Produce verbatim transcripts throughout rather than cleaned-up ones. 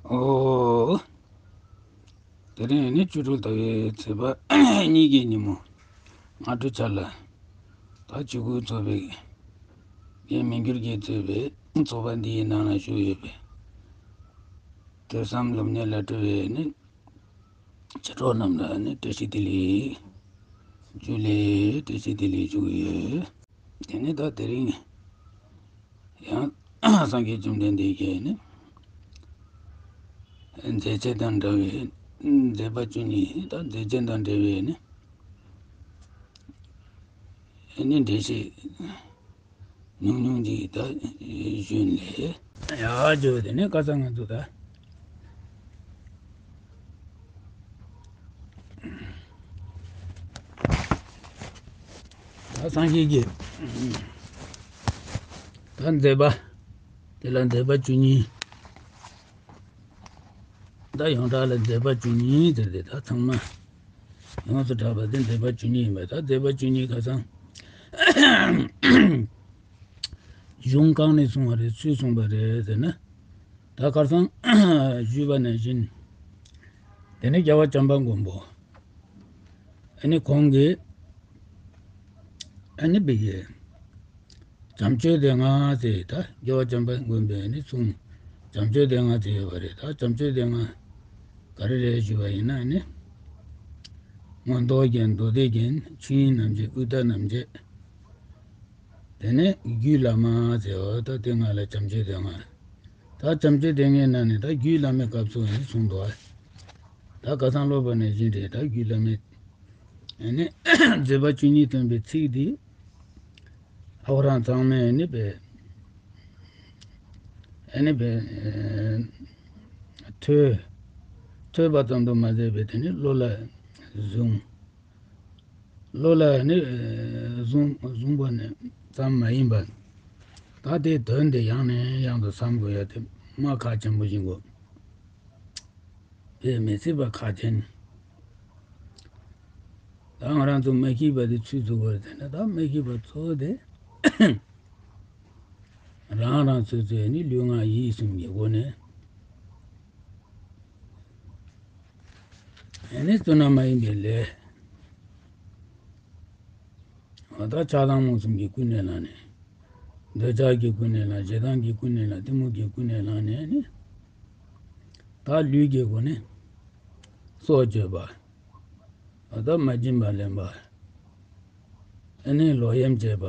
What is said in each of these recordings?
ཨོ། དེ་རིང་ནི་བཅུ་དྲུག་ཟླ་བའི་ཚེས་པ་གཉིས་ཀྱི་ཉིན་མོ། སྔ་དྲོ་ཆར་ལ། ད་ཆུ་ཁོལ་ཚོགས་པའི་ངའི་མི་འགྱུར་གྱིས་གཙོས་པའི་ཚོགས་པ་འདིའི་ནང་ལ་ཞུགས་ཡོད་པའི་ཐོས་བསམ་སློབ་གཉེར་ལ་སྤྲོ་བའི་ནི་ཆོས་གྲོགས་རྣམས་ལ་ནི་བཀྲ་ཤིས་བདེ་ལེགས། ཇུ་ལེ། བཀྲ་ཤིས་བདེ་ལེགས་ཞུ་གི་ཡོད། དེ་ནས་ད་དེ་རིང་ཡང་སངས་རྒྱས་བཅོམ་ལྡན་འདས་ཀྱིས་ནི་མཛད་བྱ་དང་འདྲ་བའི་མཛད་པ་བཅུ་གཉིས། ད་མཛད་བྱ་དང་འབྲེལ་བའི་ནི་ནི་འགྲེལ་བཤད་ཉུང་ཉུང་ཅིག་ད་ཞུས་ལེ། ཡ་ཇོ། དེ་ནས་ཁ་སང་ང་ཚོ་ད། ད་སངས་རྒྱས་ཀྱི་ད་མཛད་པ། དེ་ལ་མཛད་པ་བཅུ་གཉིས། ད་ཡོངས་གྲགས་ལ་མཛད་པ་བཅུ་གཉིས་ཟེར་ཏེ་ད་ཚང་མ་ཡོངས་སུ་གྲགས་པ་དེ་མཛད་པ་བཅུ་གཉིས་ཡིན་པ། ད་མཛད་པ་བཅུ་གཉིས་ཁ་སང་གཞུང་གང་ནས་གསུངས་པ་རེད། སུས་གསུངས་པ་རེད་ཟེར་ན། ད་ཁ་སང་ཞུས་པ་ནང་བཞིན། དེ་ནས་རྒྱལ་བ་བྱམས་པ་མགོན་པོ། ཨ་ནི་ཁོང་གིས་ཨ་ནི་བི་ཡེ་བྱམས་ཆོས་སྡེ་ལྔ་ཟེར། ད་རྒྱལ་བ་བྱམས་པ་མགོན་པོས་ནི་གསུངས། བྱམས་ཆོས་སྡེ་ལྔ་ཟེར་ཡོད་པ་རེད། ད་བྱམས་ཆོས་སྡེ་ལྔ་ག་རེ་རེད་ཞུས་པ་ཡིན་ན་ནི། མངོན་རྟོགས་རྒྱན། མདོ་སྡེ་རྒྱན། ཆོས་དབྱིངས་རྣམ་འབྱེད། ཨུཏྤལ་རྣམ་འབྱེད། དེ་ནས་རྒྱུད་བླ་མ་ཟེར་བ། ད་དེ་སྔ་ལ་བྱམས་ཆོས་སྡེ་ལྔ། ད་བྱམས་ཆོས་སྡེ་ལྔའི་ནང་ནས་ད་རྒྱུད་བླ་མའི་སྐབས་སུ་ཡང་གསུངས་འདུག་ད་ཁ་སང་སློབ་པ་ནང་བཞིན་རེད། ད་རྒྱུད་བླ་མའི་ཨ་ནི་མཛད་པ་བཅུ་གཉིས་སྟོན་པའི་ཚིག་འདི་ཨ་ཁོ་རང་ཚང་མས་ཨ་ནི་བས་ཨ་ནི་བས་ཐོས་ཐོས་པ་ཙམ་དུ་མ་ཟད་པའི་དེ་ནི་བློ་ལ་བཟུང་། བློ་ལ་ནི་བཟུང་བཟུང་བ་ནི་ཙམ་མ་ཡིན་པར། ད་དེའི་དོན་དེ་ཡང་ནས་ཡང་དུ་བསམ་དགོས་ཡ་དེ་མ་ཁག་ཆེན་པོ་ཞིག་གོ། དེ་མི་སྲིད་པ་ཁག་ཆེན། ད་ང་རང་ཚོ་མ་ཤེས་པ་དེ་ཚུད་ཚུད་པར་བྱས་ན། ད་མ་ཤེས་པ་ཚོ་དེ་རང་རང་སོ་སོའི་ནི་ལུས་ངག་ཡིད་གསུམ་གྱི་སྒོ་ནས། ཨ་ནི་བཙུན་ན་མ་ཡིན་པའི་ལས། འོ་ད་ཆགས་སྡང་རྨོངས་གསུམ་གྱིས་ཀུན་ནས་བསླངས་ནས། འདོད་ཆགས་ཀྱིས་ཀུན་ནས་བསླངས། ཞེ་སྡང་གིས་ཀུན་ནས་བསླངས། གཏི་མུག་གིས་ཀུན་ནས་བསླངས་ནས་ནི། ད་ལུས་ཀྱི་སྒོ་ནས་སྲོག་གཅོད་པ། འོ་ད་མ་བྱིན་པ་ལེན་པ། ཨ་ནི་ལོག་གཡེམ་བྱེད་པ།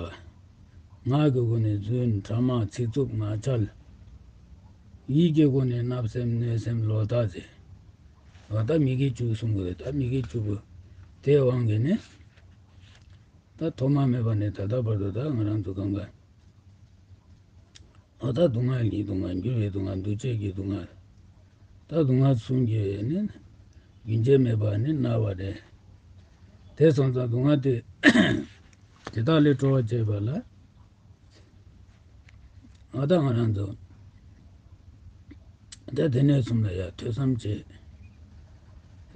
ངག་གི་སྒོ་ནས་རྫུན་ཕྲ་མ་ཚིག་རྩུབ་ངག་འཁྱལ། ཡིད་ཀྱི་སྒོ་ནས་བརྣབ་སེམས་གནོད་སེམས་ལོག་ལྟ་ཟེར། འོ་ད་མི་དགེ་བཅུ་གསུང་གི་རེད། ད་མི་དགེ་བཅུ་པོ་དེའི་དབང་གིས་ནི། ད་ཐོག་མ་མེད་པ་ནས་ད་ལྟ་བར་དུ་ད་ང་རང་ཚོ་གང་ག་འོ་ད་སྡུག་བསྔལ་གྱི་སྡུག་བསྔལ། འགྱུར་བའི་སྡུག་བསྔལ། འདུ་བྱེད་ཀྱི་སྡུག་བསྔལ། ད་སྡུག་བསྔལ་གསུམ་གྱི་ནི་རྒྱུན་ཆད་མེད་པ་ནི་མནར་བ་རེད། དེ་སོང་ཙང་སྡུག་བསྔལ་དེ་དེ་དག་ལས་གྲོལ་བར་བྱེད་པ་ལ། འོ་ད་ང་རང་ཚོ་ད་སྡེ་སྣོད་གསུམ་ལ་ཡང་ཐོས་བསམ་བྱེད།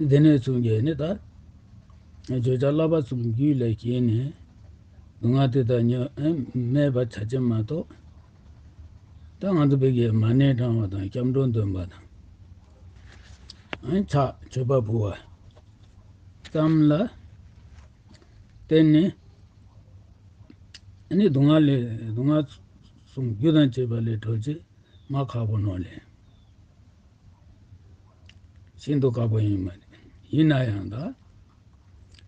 སྡེ་སྣོད་གསུམ་གྱིས་ནི་ད་བརྗོད་བྱ་བསླབ་པ་གསུམ་རྒྱུད་ལ་བྱས་ནས་སྡུག་བསྔལ་དེ་དག་ཉོ་ཨེ་མེད་པར་བྱ་ཕྱིར་མ་གཏོགས། ད་ང་ཚོ་བོད་ཀྱི་མ་ཎི་བགྲང་བ་དང་སྐྱབས་འགྲོ་འདོན་པ་དང་། ཨེ་ཕྱག་མཆོད་པ་ཕུལ་བ་ཙམ་ལ་བརྟེན་ནས་ཨ་ནི་སྡུག་བསྔལ་ལས་སྡུག་བསྔལ་གསུམ་རྒྱུ་དང་བཅས་པ་ལས་གྲོལ་ཆེད་མ་ཁག་པོ་ནོ་ལེ། ཤིན་ཏུ་ཁག་པོ་ཡིན་མ་རེད། ཡིན་ན་ཡང་ད་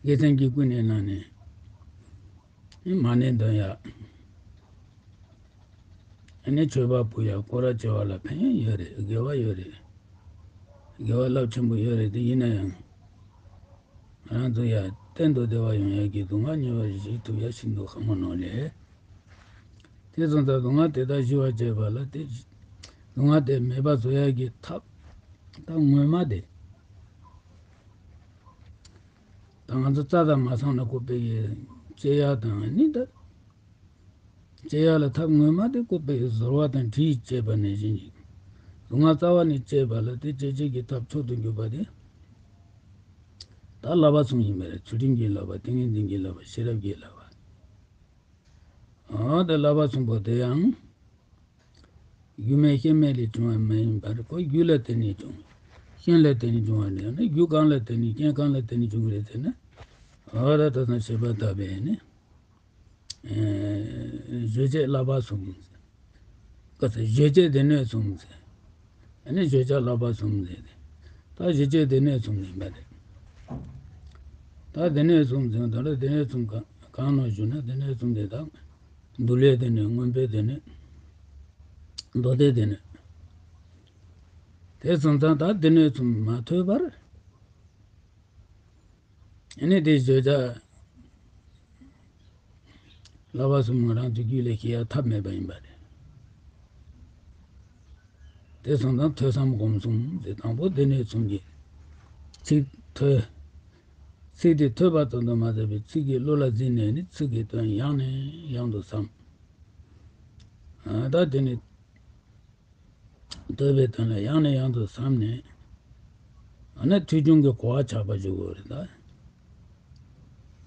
དགེ་མཚན་གྱིས་ཀུན་ནས་བསླངས་ནས་མ་ཎི་འདོན་ཡ། ཨ་ནི་མཆོད་པ་ཕུལ་ཡ། སྐོར་ར་བྱེད་པ་ལ་ཕན་ཡོན་ཡོད་རེད། དགེ་བ་ཡོད་རེད། དགེ་བ་རླབས་ཆེན་པོ་ཡོད་རེད། དེ་ཡིན་ན་ཡང་། ང་རང་ཚོ་ཡ་གཏན་དུ་བདེ་བ་ཡོང་ཡ་གི་སྡུག་བསྔལ་ཉེ་བར་ཞི་ཐུབ་ཡ་ཤིན་ཏུ་ཁག་མོ་ནོ་ལེ། དེ་སོང་ཙང་སྡུག་བསྔལ་དེ་དག་ཞི་བར་བྱེད་པ་ལ་དེ། སྡུག་བསྔལ་དེ་མེད་པ་བཟོ་ཡ་གི་ཐབས་ད་ངོ་མ་དེ། ད་ང་ཚོ་རྩྭ་དང་མ་ཚང་ན་ཀོ་པེ་ཡི་བཅད་ཡ་དང་ནི་ད། བཅད་ཡ་ལ་ཐབས་ངོ་མ་དེ་ཀོ་པེ་ཡི་ཟོར་བ་དང་གྲིས་བཅད་པ་ནང་བཞིན་ཅིག་སྡུག་བསྔལ་རྩ་བ་ནས་བཅད་པ་ལ་དེ་བཅད་བྱེད་ཀྱི་ཐབས་མཆོག་ཏུ་གྱུར་པ་དེ། ད་བསླབ་པ་གསུམ་ཡིན་པ་རེད། ཚུལ་ཁྲིམས་ཀྱི་བསླབ་པ། ཏིང་ངེ་འཛིན་གྱི་བསླབ་པ། ཤེས་རབ་ཀྱི་བསླབ་པ། འོ་དེ་བསླབ་པ་གསུམ་པོ་དེ་ཡང་། རྒྱུ་མེད་རྐྱེན་མེད་ལས་བྱུང་བ་མ་ཡིན་པར་ཁོ་རྒྱུ་ལ་བརྟེན་ནས་བྱུང་། རྐྱེན་ལ་བརྟེན་ནས་བྱུང་བ་རེད། ཨ་ནི་རྒྱུ་གང་ལ་བརྟེན་ནས་རྐྱེན་གང་ལ་བརྟེན་ནས་བྱུང་གི་རེད་ཟེར་ན། ཨ་ར་ད་ཐོས་བསམ་བྱེད་པ་ལྟ་བུ་ནི། ཨེ། བརྗོད་བྱ་བསླབ་པ་གསུམ། ཀ་ཚ་བརྗོད་བྱ་སྡེ་སྣོད་གསུམ་ཟེར། ཨ་ནི་བརྗོད་བྱ་བསླབ་པ་གསུམ་ཟེར་ཏེ། ད་བརྗོད་བྱ་སྡེ་སྣོད་གསུམ་ཡིན་པ་རེད། ད་སྡེ་སྣོད་གསུམ་ཟེར་ད་ལ་སྡེ་སྣོད་གསུམ་ག་གང་ནང་བཞུགས་ན་སྡེ་སྣོད་གསུམ་དེ་དག་འདུལ་བའི་སྡེ་སྣོད། མངོན་པའི་སྡེ་སྣོད། མདོ་སྡེའི་སྡེ་སྣོད། དེ་སོང་ཙང་ད་སྡེ་སྣོད་གསུམ་མ་ཐོས་པར། ཨ་ནི་དེ་བརྗོད་བྱ་བསླབ་པ་གསུམ་ང་རང་ཚོའི་རྒྱུད་ལ་སྐྱེ་ཡ་ཐབས་མེད་པ་ཡིན་པ་རེད། དེ་སོང་ཙང་ཐོས་བསམ་སྒོམ་གསུམ་དེ་དང་པོ་སྡེ་སྣོད་གསུམ་གྱི་ཚིག་ཐོས། ཚིག་དེ་ཐོས་པ་ཙམ་དུ་མ་ཟད་པའི་ཚིག་གི་བློ་ལ་འཛིན་ནས་ནི་ཚིག་གི་དོན་ཡང་ནས་ཡང་དུ་བསམ། ཨ་ད་དེ་ནི། ཐོས་པའི་དོན་ལ་ཡང་ནས་ཡང་དུ་བསམས་ནས། ཨ་ནི་ཐོས་བྱུང་གི་གོ་བ་ཆགས་པ་ཞིག་དགོས་རེད་ད།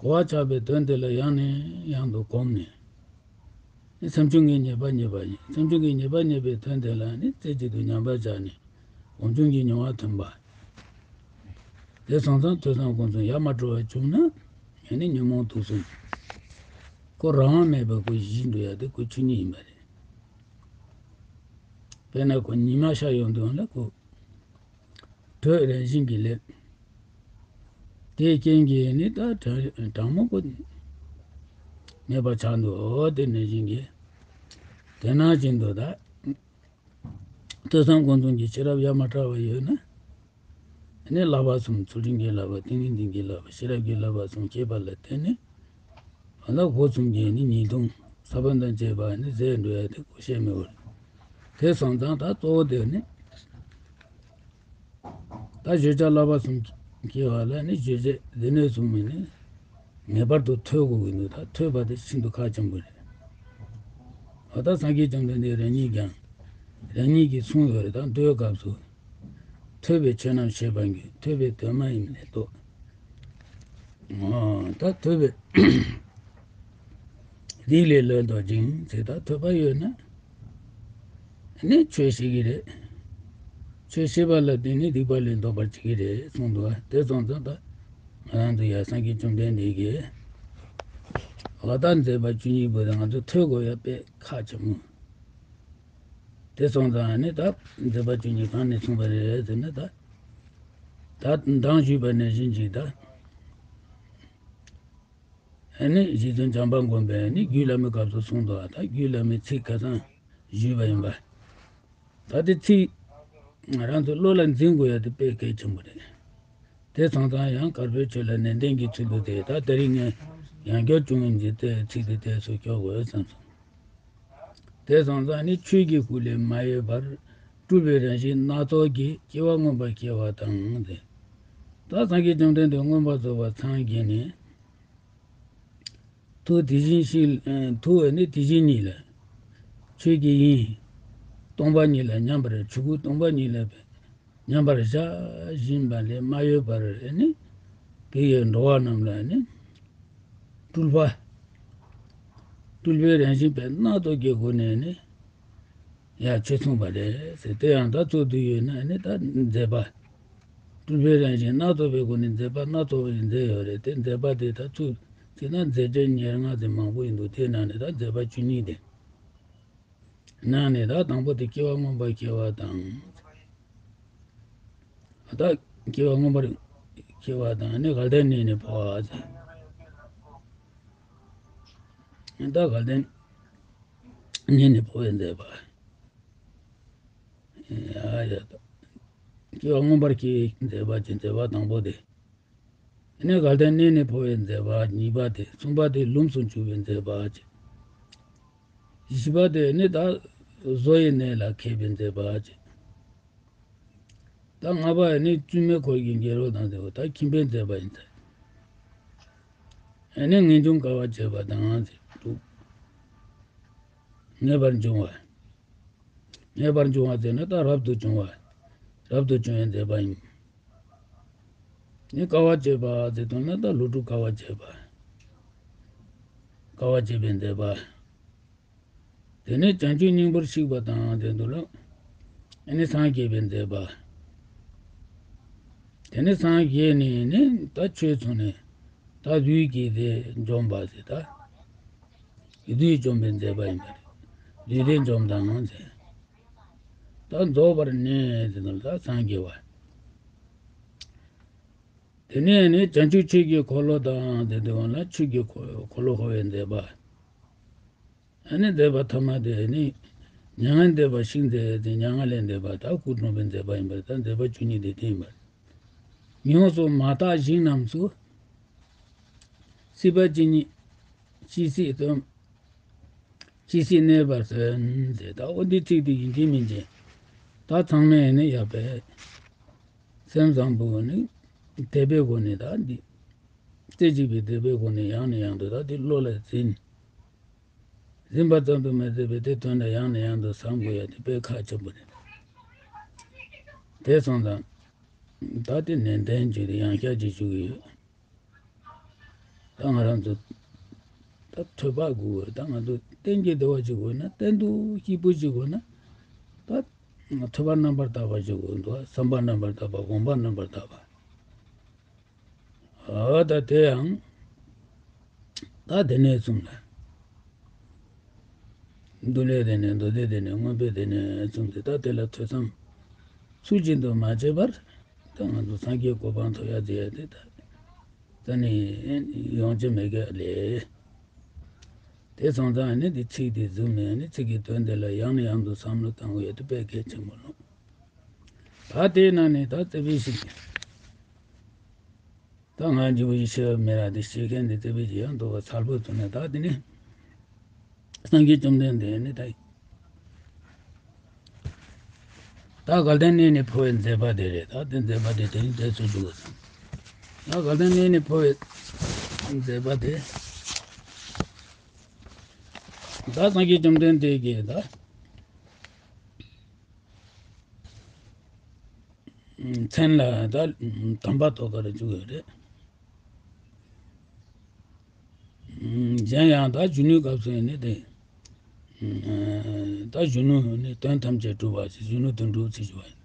གོ་བ་ཆགས་པའི་དོན་དེ་ལ་ཡང་ནས་ཡང་དུ་གོམས་ནས། ཨ་ནི་སེམས་བྱུང་གི་ཉེས་པ་རྙེད་པ་ཡིན། སེམས་བྱུང་གི་ཉེས་པ་རྙེད་པའི་དོན་དེ་ལ་ནི་རྩེ་གཅིག་ཏུ་མཉམ་པར་བཞག་ནས་སྒོམ་བྱུང་གི་མྱོང་བ་ཐོན་པ། དེ་སོང་ཙང་ཐོས་བསམ་སྒོམ་གསུམ་ཡ་མ་བྲལ་བར་བྱུང་ན། ཨ་ནི་ཉོན་མོངས་དུག་གསུམ། ཁོ་རང་དབང་མེད་པར་ཁོ་ཞི་འགྲོ་ཡ་དེ་ཁོ་ཆོས་ཉིད་ཡིན་པ་རེད། དཔེར་ན་ཁོ་ཉི་མ་ཤར་ཡོང་དུས་ལ་ཁོ་དྲོད་རང་བཞིན་གྱིས་སླེབས། དེའི་རྐྱེན་གྱིས་ནི་ད་གྲང་གྲང་མོ་ཁོ་མེད་པ་ཆགས་འདུག་འོ་དེ་ནང་བཞིན་གྱིས། དེ་ནང་བཞིན་དུ་ད་ཐོས་བསམ་སྒོམ་གསུམ་གྱི་ཤེས་རབ་ཡ་མ་བྲལ་བ་ཡོད་ན། ནི་བསླབ་པ་གསུམ། ཚུལ་ཁྲིམས་ཀྱི་བསླབ་པ། ཏིང་ངེ་འཛིན་གྱི་བསླབ་པ། ཤེས་རབ་ཀྱི་བསླབ་པ་གསུམ་སྐྱེས་པ་ལ་བརྟེན་ནས། ཨ་ལ་སྒོ་གསུམ་གྱི་ནི་ཉེས་ལྟུང་ས་བོན་དང་བཅས་པ་ནི་ཟད་འགྲོ་ཡ་དེ་ཁོ་ཤེས་མི་འོས། དེ་སོང་ཙང་ད་གཙོ་བོ་དེ་ནི། ད་བརྗོད་བྱ་བསླབ་པ་གསུམ་སྐྱེ་བ་ལ་ནི་བརྗོད་བྱ་སྡེ་སྣོད་གསུམ་ནི་ངེས་པར་དུ་ཐོས་དགོས་ཀྱི་འདུག་ད་ཐོས་པ་དེ་ཤིན་ཏུ་ཁག་ཆེན་པོ་རེད། འོ་ད་སངས་རྒྱས་བཅོམ་ལྡན་འདས་རང་ཉིད་ཀྱང་རང་ཉིད་ཀྱིས་གསུངས་ཡོད་རེད། ད་མདོའི་སྐབས་སུ། ཐོས་པས་ཆོས་རྣམས་ཤེས་པར་འགྱུར། ཐོས་པས་དོན་མ་ཡིན་ལས་ལྡོག་འོ་ད་ཐོས་པས་སྡིག་ལས་ལོག་ལྡོག་ཅིང་ཟེར། ད་ཐོས་པ་ཡོད་ན་ནི་ཆོས་ཤེས་ཀྱི་རེད། ཆོས་ཤེས་པ་ལ་བརྟེན་ནས་སྡིག་པ་ལས་ལྡོག་པར་བྱེད་ཀྱི་རེད་གསུངས་འདུག་དེ་སོང་ཙང་ད་ང་རང་ཚོ་ཡ་སངས་རྒྱས་བཅོམ་ལྡན་འདས་ཀྱིས་འོ་ད་མཛད་པ་བཅུ་གཉིས་པོ་དེ་ང་ཚོ་ཐོས་དགོས་ཡ་དཔེ་ཁག་ཆེན་མོ། དེ་སོང་ཙང་ནི་ད་མཛད་པ་བཅུ་གཉིས་གང་ནས་གསུངས་པ་རེད་ཟེར་ན། ད་ད་མདང་ཞུས་པ་ནང་བཞིན་ཅིག་ད། ཨ་ནི་རྗེ་བཙུན་བྱམས་པ་མགོན་པོས་ནི་རྒྱུད་བླ་མའི་སྐབས་སུ་གསུངས་འདུག་ད་རྒྱུད་བླ་མའི་ཚིག་ཁ་སང་ཞུས་པ་ཡིན་པ། ད་དེ་ཚིག་ང་རང་ཚོ་བློ་ལ་འཛིན་དགོས་ཡ་དེ་དཔེ་གལ་ཆེན་པོ་རེད། དེ་སོང་ཙང་ཡང་དཀར་པོའི་ཆོས་ལ་ནན་ཏན་གྱི་ཚུལ་དུ་དེ་ད་དེ་རིང་ངས་ཡང་བསྐྱར་བཅུ་གཉིས་ཀྱི་དེ་ཚིག་དེ་དེ་ཚོ་སྐྱོར་དགོས་བསམ་སོང་། དེ་སོང་ཙང་ནི་ཆོས་ཀྱི་སྐུ་ལས་མ་གཡོས་པར་སྤྲུལ་པའི་རང་བཞིན་སྣ་ཚོགས་ཀྱིས་སྐྱེ་བ་མངོན་པར་སྐྱེ་བ་དང་། དེ་ད་སངས་རྒྱས་བཅོམ་ལྡན་འདས་མངོན་པར་རྫོགས་པར་སངས་རྒྱས་ནས། ཐུགས་དེ་བཞིན་གཤིས། ཐུགས་ནི་དེ་བཞིན་ཉིད་ལ། ཆོས་ཀྱི་དབྱིངས། སྟོང་པ་ཉིད་ལ་མཉམ་པར། ཆོས་སྐུ་སྟོང་པ་ཉིད་ལ་མཉམ་པར་བཞག་བཞིན་པ་ལས་མ་གཡོས་པར་ནི། དེ་ཡི་འགྲོ་བ་རྣམས་ལ་ནི། སྤྲུལ་པ། སྤྲུལ་པའི་རང་བཞིན་པས་སྣ་ཚོགས་ཀྱི་སྒོ་ནས་ནི། ཡ་ཆོས་གསུངས་པ་རེད་ཟེར། དེ་ཡང་ད་གཙོ་བསྡུས་ཡོད་ན་ནི་ད་མཛད་པ། སྤྲུལ་པའི་རང་བཞིན་སྣ་ཚོགས་པའི་སྒོ་ནས་མཛད་པ་སྣ་ཚོགས་པ་ཞིག་མཛད་ཡོད་རེད། དེ་མཛད་པ་དེ་ད་ཚུར་བརྩིས་ན་མཛད་བྱ་ཉེར་ལྔ་ཙམ་མང་པོ་ཡིན་འདུག་དེའི་ནང་ནས་ད་མཛད་པ་བཅུ་གཉིས་དེ། ནང་ནས་ད་དང་པོ་དེ་སྐྱེ་བ་མངོན་པར་སྐྱེ་བ་དང་། ད་སྐྱེ་བ་མངོན་པར་སྐྱེ་བ་དང་ནི་དགའ་ལྡན་གནས་ནས་འཕོ་བ་ཟེར། ད་དགའ་ལྡན་གནས་ནས་འཕོ་བའི་མཛད་པ། ཡ་ཡ། སྐྱེ་བ་མངོན་པར་སྐྱེ་བའི་མཛད་པ་ཅན་མཛད་པ་དང་པོ་དེ། ནི་དགའ་ལྡན་གནས་ནས་འཕོ་བའི་མཛད་པ་གཉིས་པ་དེ། གསུམ་པ་དེ་ལམ་སྲོལ་འཇུག་པའི་མཛད་པ་ཅན། བཞི་པ་དེ་ནི་ད་བཟོ་ཡི་གནས་ལ་མཁས་པའི་མཛད་པ་ཅན། ད་ལྔ་པ་ནི་བཙུན་མའི་འཁོར་གྱི་འགྱུར་བ་དང་ཟེར་བ་ད་ཁྱིམ་པའི་མཛད་པ་ཡིན་ཟེར། ནི་ངེས་འབྱུང་དགའ་བ་བྱེད་པ་དང་ཟེར་འདུག་ངེས་པར་འབྱུང་བ། ངེས་པར་འབྱུང་བ་ཟེར་ན་ད་རབ་ཏུ་བྱུང་བ། རབ་ཏུ་བྱུང་བའི་མཛད་པ་ཡིན། ནི་དཀའ་བ་སྤྱད་པ་ཟེར་དོན་ལ་ད་ལོ་དྲུག་དཀའ་བ་སྤྱད་པ། དཀའ་བ་སྤྱད་པའི་མཛད་པ། དེ་ནས་བྱང་ཆུབ་སྙིང་པོར་གཤེགས་པ་དང་དེ་འདུག་ལ། ཨ་ནི་སངས་རྒྱས་པའི་མཛད་པ། དེ་ནས་སངས་རྒྱས་ནས་ནི་ད་ཆོས་ཚོགས་ནས་ད་བདུད་ཀྱི་དེ་འཇོམས་པ་ཟེར་ད། བདུད་འཇོམས་པའི་མཛད་པ་ཡིན་པ་རེད། བདུད་སྡེ་འཇོམས་དང་ཟེར། ད་རྫོགས་པར་གནས་ཟེར་ན་ད་སངས་རྒྱས་པ། དེ་ནས་ནི་བྱང་ཆུབ་ཆོས་ཀྱི་འཁོར་ལོ་དང་དེ་དེ་བ་ལ་ཆོས་ཀྱི་འཁོར་འཁོར་ལོ་འཁོར་བའི་མཛད་པ། ཨ་ནི་མཛད་པ་ཐ་མ་དེ་ནི་མྱ་ངན་འདས་པ་ཤིང་རྟ་དེ་མྱ་ངན་ལས་འདས་པ་ད་སྐུ་གྲོངས་པའི་མཛད་པ་ཡིན་པར་ད་མཛད་པ་བཅུ་གཉིས་དེ་བསྟན་པར། ཡོངས་སུ་མ་དག་ཞིང་རྣམས་སུ། སྲིད་པ་ཇི་སྙེད་ཇི་སྲིད་སྟོན། ཇི་སྲིད་གནས་པར་སྟོན་ཟེར་ད་འོ་འདི་ཚིག་དེ་ཡིན་གཅིག་མིན་གཅིག་ད་ཚང་མས་ནི་ཡག་པས་སེམས་བཟང་པོ་ནི་དད་པའི་སྒོ་ནས་ད་འདི་རྩེ་གཅིག་པའི་དད་པའི་སྒོ་ནས་ཡང་ནས་ཡང་དུ་ད་འདི་བློ་ལ་འཛིན། འཛིན་པ་ཙམ་དུ་མ་ཟད་པའི་དེ་དོན་དུ་ཡང་ནས་ཡང་དུ་བསམ་དགོས་ཡ་དེ་དཔེ་ཁག་ཆེན་པོ་རེད། དེ་སོང་ཙང་། ད་དེ་ནན་ཏན་བྱས་ཏེ་ཡང་བསྐྱར་ཅིག་ཞུ་གི་ཡོད། ད་ང་རང་ཚོ་ད་ཐོས་པ་དགོས་ད་ང་ཚོ་གཏན་གྱི་བདེ་བ་ཅིག་དགོས་ན་གཏན་དུ་སྐྱིད་པོ་ཅིག་དགོས་ན་ད་ཐོས་པ་རྣམ་པར་དག་པ་ཅིག་དགོས་འདུག་བསམ་པ་རྣམ་པར་དག་པ་སྒོམ་པ་རྣམ་པར་དག་པ། འོ་ད་དེ་ཡང་ད་དེ་ནས་གསུངས་ལ། འདུལ་བའི་སྡེ་ནས་མདོ་སྡེའི་སྡེ་ནས་མངོན་པའི་སྡེ་ནས་གསུངས་ཏེ་ད་དེ་ལ་ཐོས་བསམ་ཚུལ་བཞིན་དུ་མ་བྱས་པར་ད་ང་ཚོ་སངས་རྒྱས་གོ་འཕང་ཐོབ་ཡ་མཛད་ཡ་དེ་ད་ད་ནི་ཡོང་རྒྱུ་མེད་གི་ལས། དེ་སོང་ཙང་ནི་དེ་ཚིག་དེ་བཟུང་ནས་ནི་ཚིག་གི་དོན་དེ་ལ་ཡང་ནས་ཡང་དུ་བསམ་བློ་བཏང་དགོས་ཡ་དེ་དཔེ་གལ་ཆེན་པོ་ལོ། ད་དེའི་ནང་ནས་ད་རྩེ་བའི་ཞིག་ད་ང་འཇུ་བའི་ཤེས་པ་མེད་ར་དེ་ཤེས་མཁན་དེ་རྩེ་བའི་ཞིག་ཡང་འདུག་བ་ཚར་པོ་ཐུག་ནས་ད་དེ་ནི་སངས་རྒྱས་བཅོམ་ལྡན་འདས་ནི་ད་ད་དགའ་ལྡན་གནས་ནས་འཕོ་བའི་མཛད་པ་དེ་རེད། ད་དེ་མཛད་པ་དེ་དེ་ནི་དེ་ཚོ་འཇུ་བ་ད་དགའ་ལྡན་གནས་ནས་འཕོ་བའི་མཛད་པ་དེ་ད་སངས་རྒྱས་བཅོམ་ལྡན་འདས་ཀྱིས་ད། མཚན་ལ་ད་དམ་པ་ཐོག་ཁར་བཅུག་ཡོད་རེད། གཞན་ཡང་ད་གཞོན་ནུའི་སྐབས་སུ་ནི་དེ། ད་གཞོན་ནུ་ནི་དོན་ཐམས་ཅད་གྲུབ་པ་ཞིག་གཞོན་ནུ་དོན་གྲུབ་ཚེ་ཞུ་བ་ཡིན།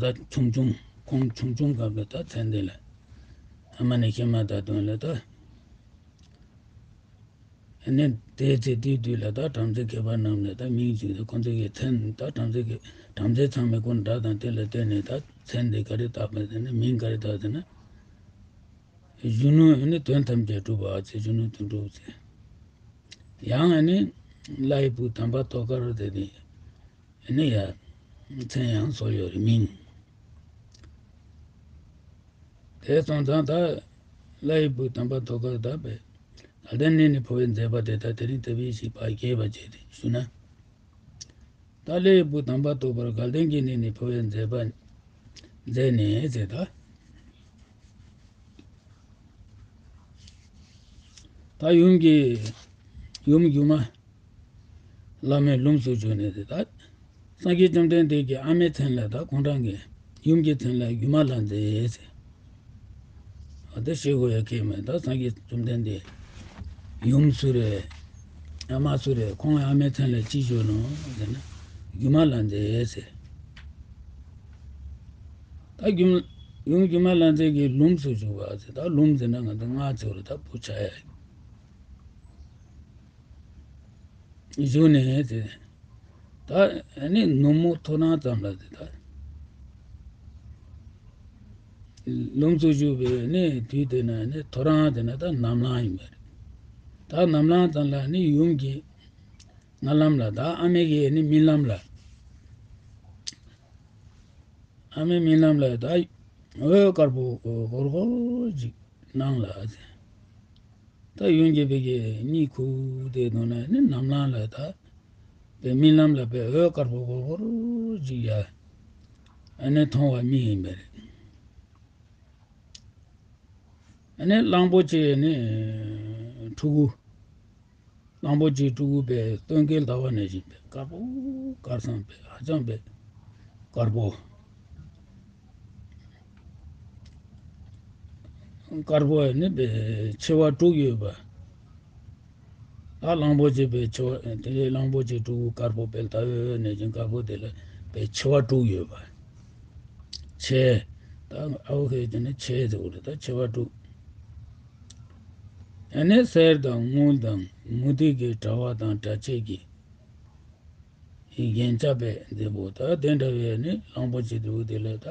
ད་ཆུང་ཆུང་ཁོང་ཆུང་ཆུང་སྐབས་ལ་ད་མཚན་དེ་ལ་ཨ་མ་ནི་ཤེས་མ་ད་དོན་ལ་ད། ནི་དེའི་ཚེ་དེའི་དུས་ལ་ད་བྲམ་ཟེ་མཁས་པ་རྣམས་ནས་ད་མིང་ཅིག་ད་ཁོང་ཚོ་གི་མཚན་ད་བྲམ་ཟེ་གི་བྲམ་ཟེ་ཚང་མས་ཁོང་སྒྲ་དང་དེ་ལ་བརྟེན་ནས་ད་མཚན་དེ་ག་རེ་བཏགས་པ་ཟེར་ན་མིང་ག་རེ་བཏགས་ཟེར་ན། གཞོན་ནུ་ནི་དོན་ཐམས་ཅད་གྲུབ་པ་ཚེ་གཞོན་ནུ་དོན་གྲུབ་ཚེ། ཡང་ནི་ལྷའི་བུ་དམ་པ་ཐོག་ཁར་དེ་ནི། ནི་ཡ། མཚན་ཡང་གསོལ་ཡོད་རེད་མིན། དེ་སོང་ཙང་ད། ལྷའི་བུ་དམ་པ་ཐོག་ཁར་ད་པས། དགའ་ལྡན་གནས་ནས་འཕོ་བའི་མཛད་པ་དེ་ད་དེ་རིང་དེ་བས་ཤིག་པ་རྒྱས་པ་བྱས་ཏེ་ཞུ་ན། ད་ལྷའི་བུ་དམ་པ་ཐོག་པར་དགའ་ལྡན་གྱི་གནས་ནས་འཕོ་བའི་མཛད་པ། མཛད་ནས་ཟེར་ད། ད་ཡུམ་གྱི། ཡུམ་སྒྱུ་མ། བླ་མའི་ལྷུམས་སུ་ཞུགས་ནས་དེ་ད། སངས་རྒྱས་བཅོམ་ལྡན་འདས་ཀྱི་ཨ་མའི་མཚན་ལ་ད་ཁོང་རང་གི་ཡུམ་གྱི་མཚན་ལ་སྒྱུ་མ་ལྷ་མཛེས་ཟེར། ཨ་ད་ཤེས་དགོས་ཡ་ཁེལ་མེད་ད་སངས་རྒྱས་བཅོམ་ལྡན་འདས་ཡུམ་སུ་རེད། ཨ་མ་སུ་རེད་ཁོང་ཨ་མའི་མཚན་ལ་ཅི་ཞུ་ནོ་ཟེར་ན་སྒྱུ་མ་ལྷ་མཛེས་ཟེར། ད་སྒྱུ་ཡུམ་སྒྱུ་མ་ལྷ་མཛེས་ཀྱི་ལྷུམས་སུ་ཞུགས་པ་ཟེར་ད་ལྷུམས་ཟེར་ན་ང་ཚོ་སྔགས་ཚིག་རེད་ད་བུ་ཆ་ཡ། བཞུགས་ནས་དེ། ད་ནི་ནུབ་མོ་ཐོ་རངས་ཙམ་ལ་དེ་ད། ལྷུམས་སུ་བཞུགས་པའི་ནི་དུས་དེ་ན་ནི་ཐོ་རངས་དེ་ན་ད་ནམ་ལངས་ཡིན་པ་རེད། ད་ནམ་ལངས་ཙམ་ལ་ནི་ཡུམ་གྱི་སྔ་ལམ་ལ་ད་ཨ་མའི་གི་ནི་རྨི་ལམ་ལ། ཨ་མའི་རྨི་ལམ་ལ་ད་འོད་དཀར་པོ་ཧོར་ཧོར་ཅིག་སྣང་ལ། ད་ཡུམ་གྱི་བུ་གི་གཉིད་ཁུག་དེ་དུས་ན་ནི་ནམ་ལངས་ལ་ད་པའི་རྨི་ལམ་ལ་པའི་འོད་དཀར་པོ་ཧོར་ཧོར་ཅིག་ཡ་ཨ་ནི་མཐོང་བ་རྨིས་ཡིན་པ་རེད། ཨ་ནི་གླང་པོ་ཆེ་ནི་ཕྲུ་གུ། གླང་པོ་ཆེའི་ཕྲུ་གུ་པའི་སྟོན་ཀའི་ཟླ་བ་ནང་བཞིན་པའི་དཀར་པོ་དཀར་སང་པའི་ཧ་ཅང་པའི་དཀར་པོ། དཀར་པོ་ནི་པའི་མཆེ་བ་དྲུག་ཡོད་པ། ད་གླང་པོ་ཆེ་པའི་མཆེ་བ་དེ་ལས་གླང་པོ་ཆེ་དྲུག་དཀར་པོ་དཔལ་ལྟ་བུའི་གནས་ཅན་དཀར་པོ་དེ་ལ་པའི་མཆེ་བ་དྲུག་ཡོད་པ། མཆེ། ད་ཨའོ་ཁེ་དེ་ནི་མཆེ་ཟེར་བ་རེད། ད་མཆེ་བ་དྲུག་ཨ་ནི་གསེར་དང་དངུལ་དང་མུ་ཏིག་གི་དྲ་བ་དང་སྒྲ་བཅས་ཀྱི་རྒྱན་ཆ་པའི་མཛེས་པོ། ད་དེ་འདྲ་བའི་ནི་གླང་པོ་ཆེ་དྲུག་དེ་ལ་ད་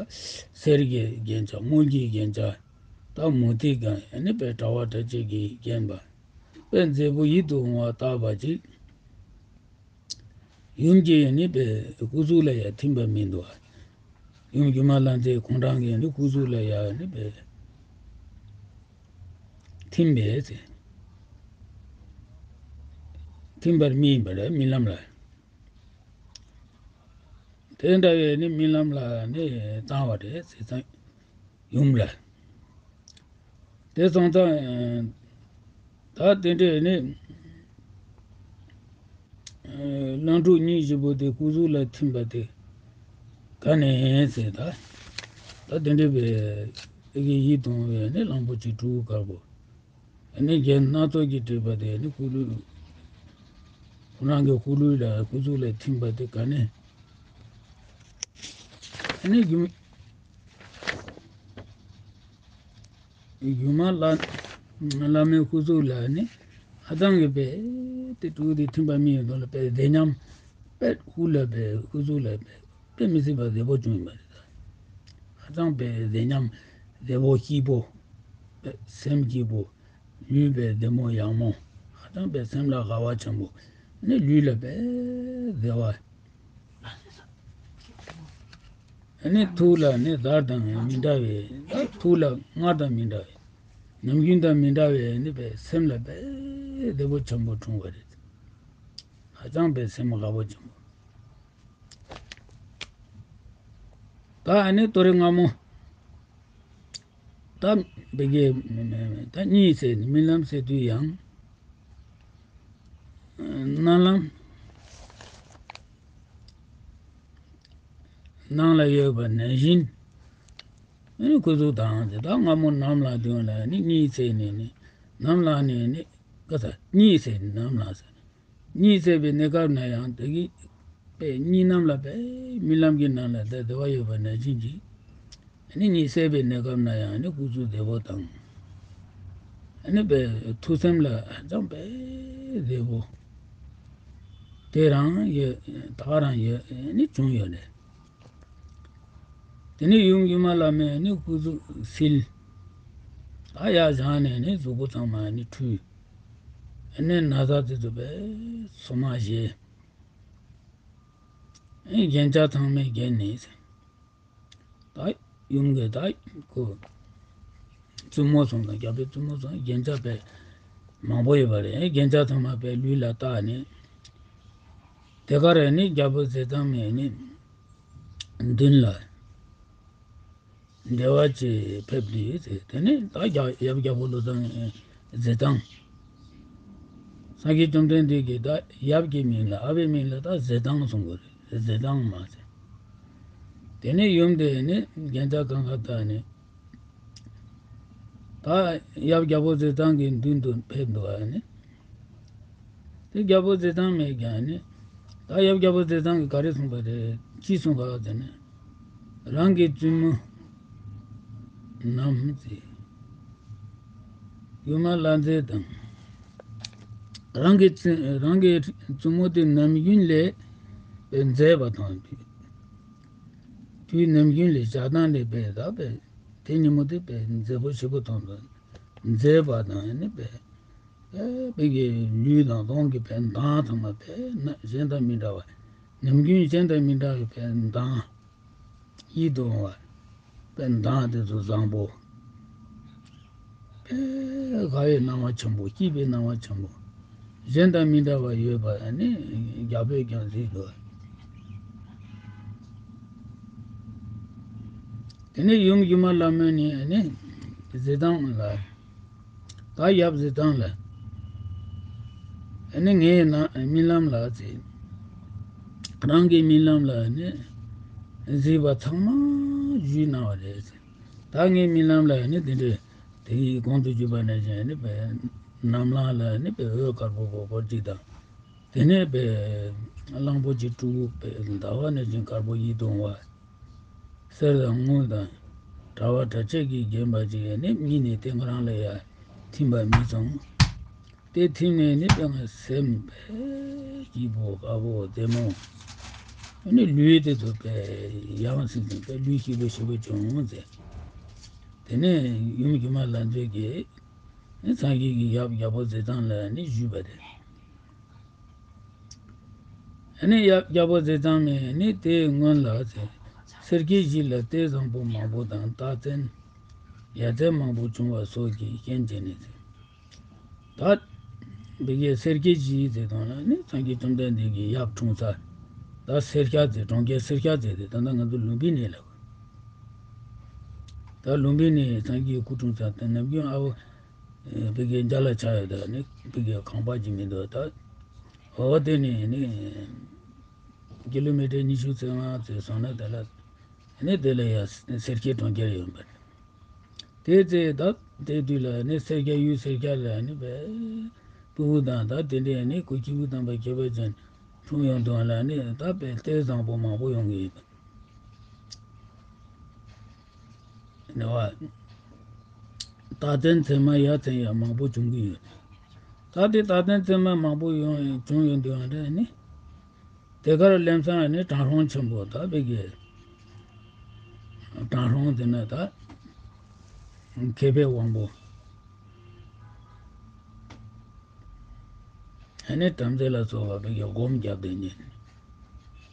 གསེར་གྱི་རྒྱན་ཆ་དངུལ་གྱི་རྒྱན་ཆ་ད་མུ་ཏིག་གི་ཨ་ནི་པའི་དྲ་བ་སྒྲ་བཅས་ཀྱིས་བརྒྱན་པ། དཔེ་མཛེས་པོ་ཡིད་དུ་འོང་བ་བཏགས་པ་ཅིག་ཡུམ་གྱི་ནི་པའི་སྐུ་གཟུགས་ལ་ཡང་ཐིམ་པ་མི་འདུག་ཡུམ་སྒྱུ་མ་ལྷ་མཛེས་ཁོང་རང་གི་ནི་སྐུ་གཟུགས་ལ་ཡང་ནི་པའི་ཐིམ་པས་ཟེར། ཐིམ་པར་རྨི་ཡིན་པ་རེད། རྨི་ལམ་ལ། དེ་འདྲ་བའི་ནི་རྨི་ལམ་ལ་ནི་བཏང་བ་རེད་ཟེར་ཙང་ཡུམ་ལ། དེ་སོང་ཙང་ད་དེ་འདྲའི་ནི་གླང་ཕྲུག་གཉིས་བཞི་པོ་དེ་སྐུ་གཟུགས་ལ་ཐིམ་པ་དེ་ག་ནས་ཟེར། ད་ད་དེ་འདྲའི་བའི་ཨེ་གི་ཡིད་དུ་འོང་བའི་ནི་གླང་པོ་ཆེ་དྲུག་དཀར་པོ། ཨ་ནི་རྒྱན་སྣ་ཚོགས་ཀྱིས་སྤྲས་པ་དེ་ནི་སྐུ་ལུས། ཁོ་རང་གི་སྐུ་ལུས་ལ་སྐུ་གཟུགས་ལ་ཐིམ་པ་དེ་ག་ནས། ཨ་ནི་སྒྱུ་སྒྱུ་མ་བླ་བླ་མའི་སྐུ་གཟུགས་ལ་ནི་ཧ་ཅང་གི་པའི་དེ་དྲུག་དེ་ཐིམ་པ་མི་ཡོད་དོ་ལ་པའི་བདེ་ཉམས་པའི་སྐུ་ལ་པའི་སྐུ་གཟུགས་ལ་པའི་དཔེ་མི་སྲིད་པ་བདེ་པོ་བྱུང་ཡོད་པ་རེད། ཧ་ཅང་པའི་བདེ་ཉམས་བདེ་པོ་སྐྱིད་པོ། པའི་སེམས་སྐྱིད་པོ། ལུས་པའི་བདེ་མོ་ཡག་མོ། ཧ་ཅང་པའི་སེམས་ལ་དགའ་བ་ཆེན་པོ། ནི་ལུས་ལ་པའི་བདེ་བ། ནི་ཐུགས་ལ་ནི་བདག་དང་མི་འདྲ་བའི་ཐུགས་ལ་སྔར་དང་མི་འདྲ་བའི་ནམ་རྒྱུན་དང་མི་འདྲ་བའི་ནི་པའི་སེམས་ལ་པའི་བདེ་པོ་ཆེན་པོ་འཁྲུངས་པ་རེད། ཧ་ཅང་པའི་སེམས་དགའ་བོ་ཆེན་པོ། ད་ཨ་ནི་ཏོ་རེ་སྔ་མོ། ད་བི་གེ་ད་གཉིད་སད་ནས་རྨི་ལམ་སད་དུས་ཡང་། རྨི་ལམ་ནང་ལ་ཡོད་པ་ནང་བཞིན། ཨ་ནི་སྐུ་གཟུགས་དང་དེ་དག་སྔ་མོ་ནམ་ལངས་དུས་ལ་ནི་གཉིད་སད་ནས་ནི་ནམ་ལངས་ནས་ནི་ཀ་ས་གཉིད་སད་ནས་ནམ་ལངས་སད་ནས། གཉིད་སད་པའི་གནས་སྐབས་ན་ཡང་དེ་གི་པའི་གཉིད་ལམ་ལ་པའི་རྨི་ལམ་གྱི་ནང་ལ་བདེ་བདེ་བ་ཡོད་པ་ནང་བཞིན་གྱི། ནི་གཉིད་སད་པའི་གནས་སྐབས་ན་ཡང་ནི་སྐུ་གཟུགས་བདེ་བོ་དང་། ནི་པའི་ཐུགས་སེམས་ལ་ཧ་ཅང་པའི་བདེ་བོ། དེ་རང་ཡོད་ད་ག་རང་ཡོད་ནི་བྱུང་ཡོད་ནས། དེ་ནས་ཡུམ་སྒྱུ་མ་བླ་མས་ནི་སྐུ་གཟུགས་བསིལ། ད་ཡར་བཞེངས་ནས་ནི་གཟུགས་པོ་ཚང་མ་ནི་འཁྲུད། ནི་ན་བཟའ་དེ་ཚོ་པའི་སོ་མ་བཞེས། རྒྱན་ཆ་ཚང་མས་བརྒྱན་ནས། ད་ཡུམ་གྱི་ད་ཁོ་བཙུན་མོ་ཚོ་དང་རྒྱལ་པོའི་བཙུན་མོ་ཚོ་རྒྱན་ཆ་པའི་མང་པོ་ཡོད་པ་རེད། རྒྱན་ཆ་ཚང་མ་པའི་ལུས་ལ་བཏགས་ནས། དེ་ག་རེ་ནི་རྒྱལ་པོ་ཟས་གཙང་མས་ནི་མདུན་ལ་འབྲེལ་བ་བཅས་ཕེབས་དུས་དེ་ནི་ད་རྒྱ་ཡབ་རྒྱལ་པོ་བློ་བཟང་ཟས་གཙང་། སངས་རྒྱས་བཅོམ་ལྡན་འདས་ཀྱིས་ད་ཡབ་ཀྱི་མིང་ལ་ཨ་ཕའི་མིང་ལ་ད་ཟས་གཙང་གསུང་གི་རེད། ཟས་གཙང་མ་ཟེར། དེ་ནས་ཡུམ་དེ་ནི་རྒྱན་ཆ་གང་ག་བཏགས་ནས། ད་ཡབ་རྒྱལ་པོ་ཟས་གཙང་གི་མདུན་དུ་ཕེབས་འདུག་ཨ་ནི། དེ་རྒྱལ་པོ་ཟས་གཙང་མས་ཀྱང་ནི། ད་ཡབ་རྒྱལ་པོ་ཟས་གཙང་གིས་ག་རེ་གསུངས་པ་རེད། ཅི་གསུངས་ག་ཟེར་ན། རང་གི་བཙུན་མོ་ནམ་ཟེར། ཡུམ་མ་ལྷ་མཛེས་དང་། རང་གི་བཙུན་རང་གི་བཙུན་མོ་དེ་ནམ་རྒྱུན་ལས་པའི་མཛེས་པ་དང་། དུས་ནམ་རྒྱུན་ལས་ཞག་དང་ལས་པའི་ད་པའི་དེ་ཉིན་མོ་དེ་པའི་མཛེས་པོ་ཞེ་པོ་མཐོང་དང་། མཛེས་པ་དང་ནི་པའི་པའི་པའི་གི་ལུས་དང་གདོང་གི་པའི་མདངས་ཚང་མ་པའི་ན་གཞན་དང་མི་འདྲ་བ། ནམ་རྒྱུན་གཞན་དང་མི་འདྲ་བའི་པའི་མདངས། ཡིད་དུ་འོང་བ། པའི་མདངས་དེ་ཚོ་བཟང་པོ། པའི་དགའ་བའི་སྣང་བ་ཆེན་པོ། སྐྱིད་པའི་སྣང་བ་ཆེན་པོ། གཞན་དང་མི་འདྲ་བ་ཡོད་པ་ནི་རྒྱལ་པོས་ཀྱང་གཟིགས་འདུག་དེ་ནས་ཡུམ་སྒྱུ་མ་ལྷ་མོ་ནི་ནི་ཟས་གཙང་ལ། ད་ཡབ་ཟས་གཙང་ལ། ཨ་ནི་ངའི་ན་རྨི་ལམ་ལ་ཟེར། རང་གི་རྨི་ལམ་ལ་ནི་གཟིགས་པ་ཚང་མ་བཞུགས་གནང་བ་རེད་ཟེར། ད་ངའི་རྨི་ལམ་ལ་ནི་དེ་འདྲའི་དེ་ཡི་གོང་དུ་བརྗོད་པ་ནང་བཞིན་ནི་བས་ ནམ་ལངས་ལ་ནི་པའི་འོད་དཀར་པོ་ཕོག་པ་གཅིག་དང་། དེ་ནས་པའི་གླང་པོ་ཆེ་དྲུག་པའི་ཟླ་བ་ནས་ཅིང་དཀར་པོ་ཡིད་དུ་འོང་བ། གསེར་དང་དངུལ་དང་དྲ་བ་དྲ་ཕྱེད་ཀྱིས་བརྒྱན་པ་ཅིག་ནི་མིག་ནི་དེ་ང་རང་ལ་ཡ་ཐིམ་པ་མི་ཚང་། དེ་ཐིམ་ནས་ནི་དཔེ་ང་སེམས་པའི་སྐྱིད་པོ་དགའ་པོ་བདེ་མོ། ནི་ལུས་དེ་ཚོ་དཔེ་ཡང་སེམས་སེམས་པའི་ལུས་སྐྱིད་པོ་ཞེ་པོ་བྱུང་ཟེར། དེ་ནས་ཡུམ་སྒྱུ་མ་ལྷ་མཛེས་ཀྱིས་ནི་སངས་རྒྱས་ཀྱི་ཡབ་རྒྱལ་པོ་ཟས་གཙང་ལ་ནི་ཞུས་པ་རེད། ནི་ཡབ་རྒྱལ་པོ་ཟས་གཙང་མས་ནི་དེའི་སྔོན་ལ་ཟེར། སེར་སྐྱའི་གཞི་ལ་གཏེར་བཟང་པོ་མང་པོ་དང་རྟགས་མཚན་ཡ་མཚན་མང་པོ་བྱུང་བ་སོགས་ཀྱི་རྐྱེན་བྱས་ནས་ཟེར། ད་འདི་གའི་སེར་སྐྱའི་གཞི་ཟེར་དང་ལ་ནི་སངས་རྒྱས་བཅོམ་ལྡན་འདས་ཀྱི་ཡབ་འཁྲུངས་ས། ད་སེར་སྐྱ་ཟེར་གྲོང་ཁྱེར་སེར་སྐྱ་ཟེར་དེ་ད་ལྟ་ང་ཚོ་ལུམ་བི་ནི་ལ། ད་ལུམ་བི་ནི་སངས་རྒྱས་སྐུ་འཁྲུངས་ས་དེ་ནམ་རྒྱུན་ཨ་བོ། བི་གའི་འཇའ་ལ་ཆགས་ཡོད་ད་ནི་བི་གའི་ཁང་པ་ཅིག་མི་འདུག་ད། འོ་དེ་ནི་ནི། ཀི་ལོ་མི་ཊར་ཉི་ཤུ་རྩ་ལྔ་ཙམ་སོང་ན་དེ་ལ། ནི་དེ་ལ་ཡ་སེར་སྐྱའི་གྲོང་ཁྱེར་ཡོད་པ་རེད། དེ་ཚེ་ད་དེ་དུས་ལ་ནི་སེར་སྐྱ་ཡུལ་སེར་སྐྱ་ལ་ནི་བས། སྤུ་གུ་དང་ད་དེ་འདྲས་ནི་ཁོ་སྐྱེས་བུ་དམ་པ་ཁྱད་པར་ཅན་འཁྲུངས་ཡོང་དུས་ལ་ནི་ད་བས་གཏེར་བཟང་པོ་མང་པོ་ཡོང་གི་ཡོད་པ། ནི་བ། རྟགས་མཚན་མཚན་མ་ཡ་མཚན་ཡ་མང་པོ་བྱུང་གི་ཡོད། ད་དེ་རྟགས་མཚན་མཚན་མ་མང་པོ་ཡོང་བྱུང་ཡོང་དུས་ལ་ནི། དེ་གར་སླེབས་ས་ནི་གྲང་རོང་ཆེན་པོ་ད་བི་གའི། གྲང་རོང་དེ་ན་ད། མཁས་པའི་དབང་པོ། ཨ་ནི་བྲམ་ཟེ་ལ་སོགས་པ་བི་གའི་སྒོམ་བརྒྱབ་དེ་ཉིན།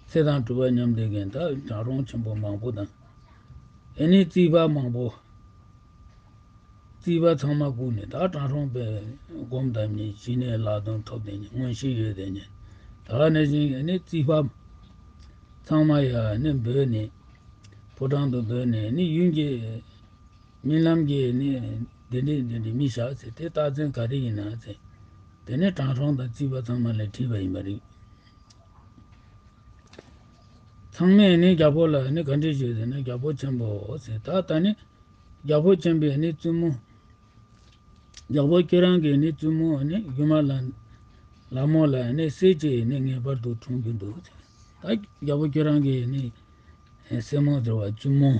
ཚེ་དང་སྒྲུབ་པ་མཉམ་ལྡན་གྱི་ད་གྲང་རོང་ཆེན་པོ་མང་པོ་དང་། ཨ་ནི་རྩིས་པ་མང་པོ། རྩིས་པ་ཚང་མ་བཀུག་ནས་ད་གྲང་རོང་པའི་སྒོམ་བཏབ་ནས་གཞི་ནས་ལག་རྡུམ་ཐོབ་དེ་ནས་མངོན་ཤེས་ཡོད་དེ་ནས་ད་ནས་བཞིན་ནི་རྩིས་པ་ཚང་མ་ཡ་ནི་འབོད་ནས་ཕོ་བྲང་དུ་འབོད་ནས་ནི་ཡུན་གྱི་རྨི་ལམ་གྱི་ནི་འདི་འདྲས་འདི་འདྲས་རྨི་བཞག་ཟེར་དེ་རྟགས་མཚན་ག་རེ་ཡིན་ན་ཟེར་དེ་ནས་གྲང་རོང་དང་རྩིས་པ་ཚང་མ་ལ་དྲིས་པ་ཡིན་པ་རེད། ཚང་མས་ནི་རྒྱལ་པོ་ལ་ནི་ག་འདྲས་ཞུས་ཟེར་ན་རྒྱལ་པོ་ཆེན་པོ་ཟེར་ད་ལྟ་ནི། རྒྱལ་པོ་ཆེན་པོས་ནི་བཙུན་མོ། རྒྱལ་པོ་ཁྱེད་རང་གི་ནི་བཙུན་མོ་ནི་སྒྱུ་མ་ལ། ལ་མོ་ལ་ནི་སྲས་ཀྱི་ནི་ངེས་པར་དུ་འཁྲུངས་རྒྱུ་འདུག་ད་རྒྱལ་པོ་ཁྱེད་རང་གི་ནི། སྲས་མོ་ཟེར་བ་བཙུན་མོ།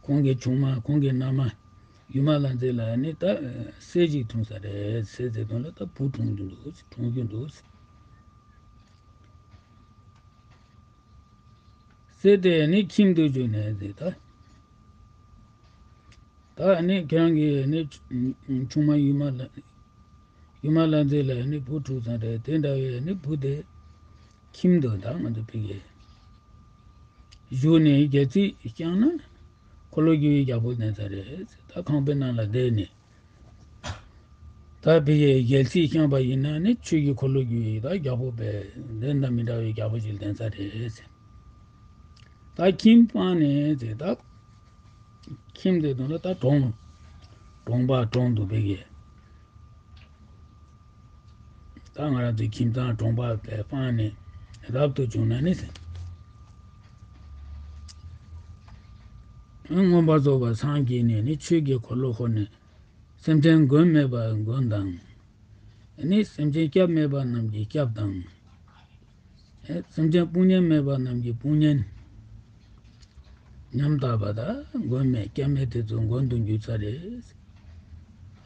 ཁོང་གི་ཆུང་མ་ཁོང་གི་མནའ་མ། སྒྱུ་མ་ལ་མཛེས་ལ་ནི་ད། སྲས་ཅིག་འཁྲུངས་ས་རེད་སྲས་ཟེར་དོན་ལ་ད་བུ་འཁྲུངས་རྒྱུ་འདུག་འཁྲུངས་རྒྱུ་འདུག་སྲས་དེ་ནི་ཁྱིམ་དུ་བྱོན་ནས་ཟེར་ད། ད་ནི་ཁྱེད་རང་གི་ནི་ཆུང་མ་ཡུམ་མ་ལ། ཡུམ་མ་ལ་མཛེས་ལ་ནི་བུ་འཁྲུངས་ཙང་རེད་དེ་འདྲ་བའི་ནི་བུ་དེ་ཁྱིམ་དུ་ད་ང་ཚོ་ཕ་གིར་བཞུགས་ནས་རྒྱལ་རྩིས་བསྐྱངས་ན་འཁོར་ལོ་སྒྱུར་བའི་རྒྱལ་པོ་ལྡན་ས་རེད། ད་ཁང་པའི་ནང་ལ་བསྡད་ནས། ད་ཕ་གིའི་རྒྱལ་སྲིད་བསྐྱངས་པ་ཡིན་ན་ནི་ཆོས་ཀྱི་འཁོར་ལོ་བསྒྱུར་ཡིན་ད་རྒྱལ་པོ་པས་འདི་འདྲ་མི་འདྲ་བའི་རྒྱལ་པོ་ཞིག་ལྡན་ས་རེད་ཟེར། ད་ཁྱིམ་སྤངས་ནས་ཟེར་ད། ཁྱིམ་དེ་དང་ད་གྲོང་། གྲོང་པ་གྲོང་དུ་ཕ་གིའི། ད་ང་རང་ཚོའི་ཁྱིམ་ཚང་གྲོང་པ་པས་སྤངས་ནས་རབ་ཏུ་བྱུང་ན་ནི་ཟེར། མངོན་པར་རྫོགས་པར་སངས་རྒྱས་ནས་ནི་ཆོས་ཀྱི་འཁོར་ལོ་བསྐོར་ནས། སེམས་ཅན་མགོན་མེད་པ་མགོན་དང་། ནི་སེམས་ཅན་སྐྱབས་མེད་པ་རྣམས་ཀྱི་སྐྱབས་དང་། སེམས་ཅན་དཔུང་གཉེན་མེད་པ་རྣམས་ཀྱི་དཔུང་གཉེན། ཉམ་ཐག་པ་དང་མགོན་མེད་སྐྱབས་མེད་དེ་ཚོ་མགོན་དུ་གྱུར་ཚར་རེད།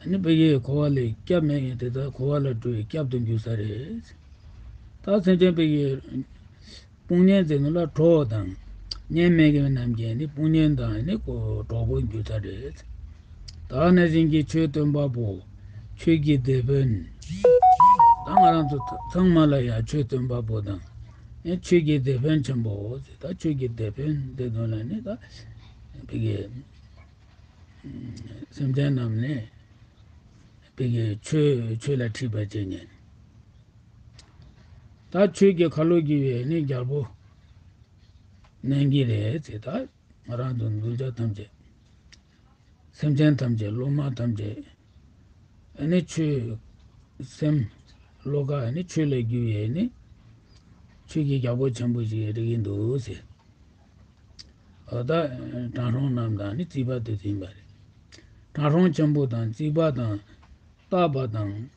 ནི་ཕ་གིའི་འཁོར་བ་ལས་སྐྱབས་མེད་མཁན་དེ་དག་འཁོར་བ་ལས་གྲོལ་བའི་སྐྱབས་དུ་གྱུར་ཚར་རེད། ད་སེམས་ཅན་ཕ་གིའི། དཔུང་གཉེན་ཟེར་ནོ་ལ་གྲོགས་དང་། གཉེན་མེད་མཁན་རྣམས་ཀྱི་ནི་དཔུང་གཉེན་དང་ནི་ཁོ་གྲོགས་པོ་གྱུར་ཚར་རེད། ད་ནི་ཟིན་གྱི་ཆོས་སྟོན་པ་པོ། ཆོས་ཀྱི་དེད་དཔོན། ད་ང་རང་ཚོ་ཚང་མ་ལ་ཡང་ཆོས་སྟོན་པ་པོ་དང་། ནི་ཆོས་ཀྱི་དེད་དཔོན་ཆེན་པོ་ཟེར་ད་ཆོས་ཀྱི་དེད་དཔོན་དེ་དོན་ལ་ནི་ད། ཕ་གི། སེམས་ཅན་རྣམས་ནི། ཕ་གི་ཆོས་ཆོས་ལ་ཁྲིད་པ་བྱེད་ཉན། ད་ཆོས་ཀྱི་ཁ་ལོ་བསྒྱུར་བའི་ནི་རྒྱལ་པོ། ནན་གྱི་རེད་ཟེར་ད། ང་རང་ཚོ་གདུལ་བྱ་ཐམས་ཅད། སེམས་ཅན་ཐམས་ཅད་སློབ་མ་ཐམས་ཅད། ཨ་ནི་ཆོས། སེམས། བློ་ཁ་ཨ་ནི་ཆོས་ལ་བསྒྱུར་བའི་ནི། ཆོས་ཀྱི་རྒྱལ་པོ་ཆེན་པོ་ཞིག་རིག་གི་འདུག་ཟེར། འོ་ད་གྲང་རོང་རྣམས་དང་ནི་རྩིས་པ་དེ་ཚོ་ཡིན་པ་རེད། གྲང་རོང་ཆེན་པོ་དང་རྩིས་པ་དང་། བརྟག་པ་དང་།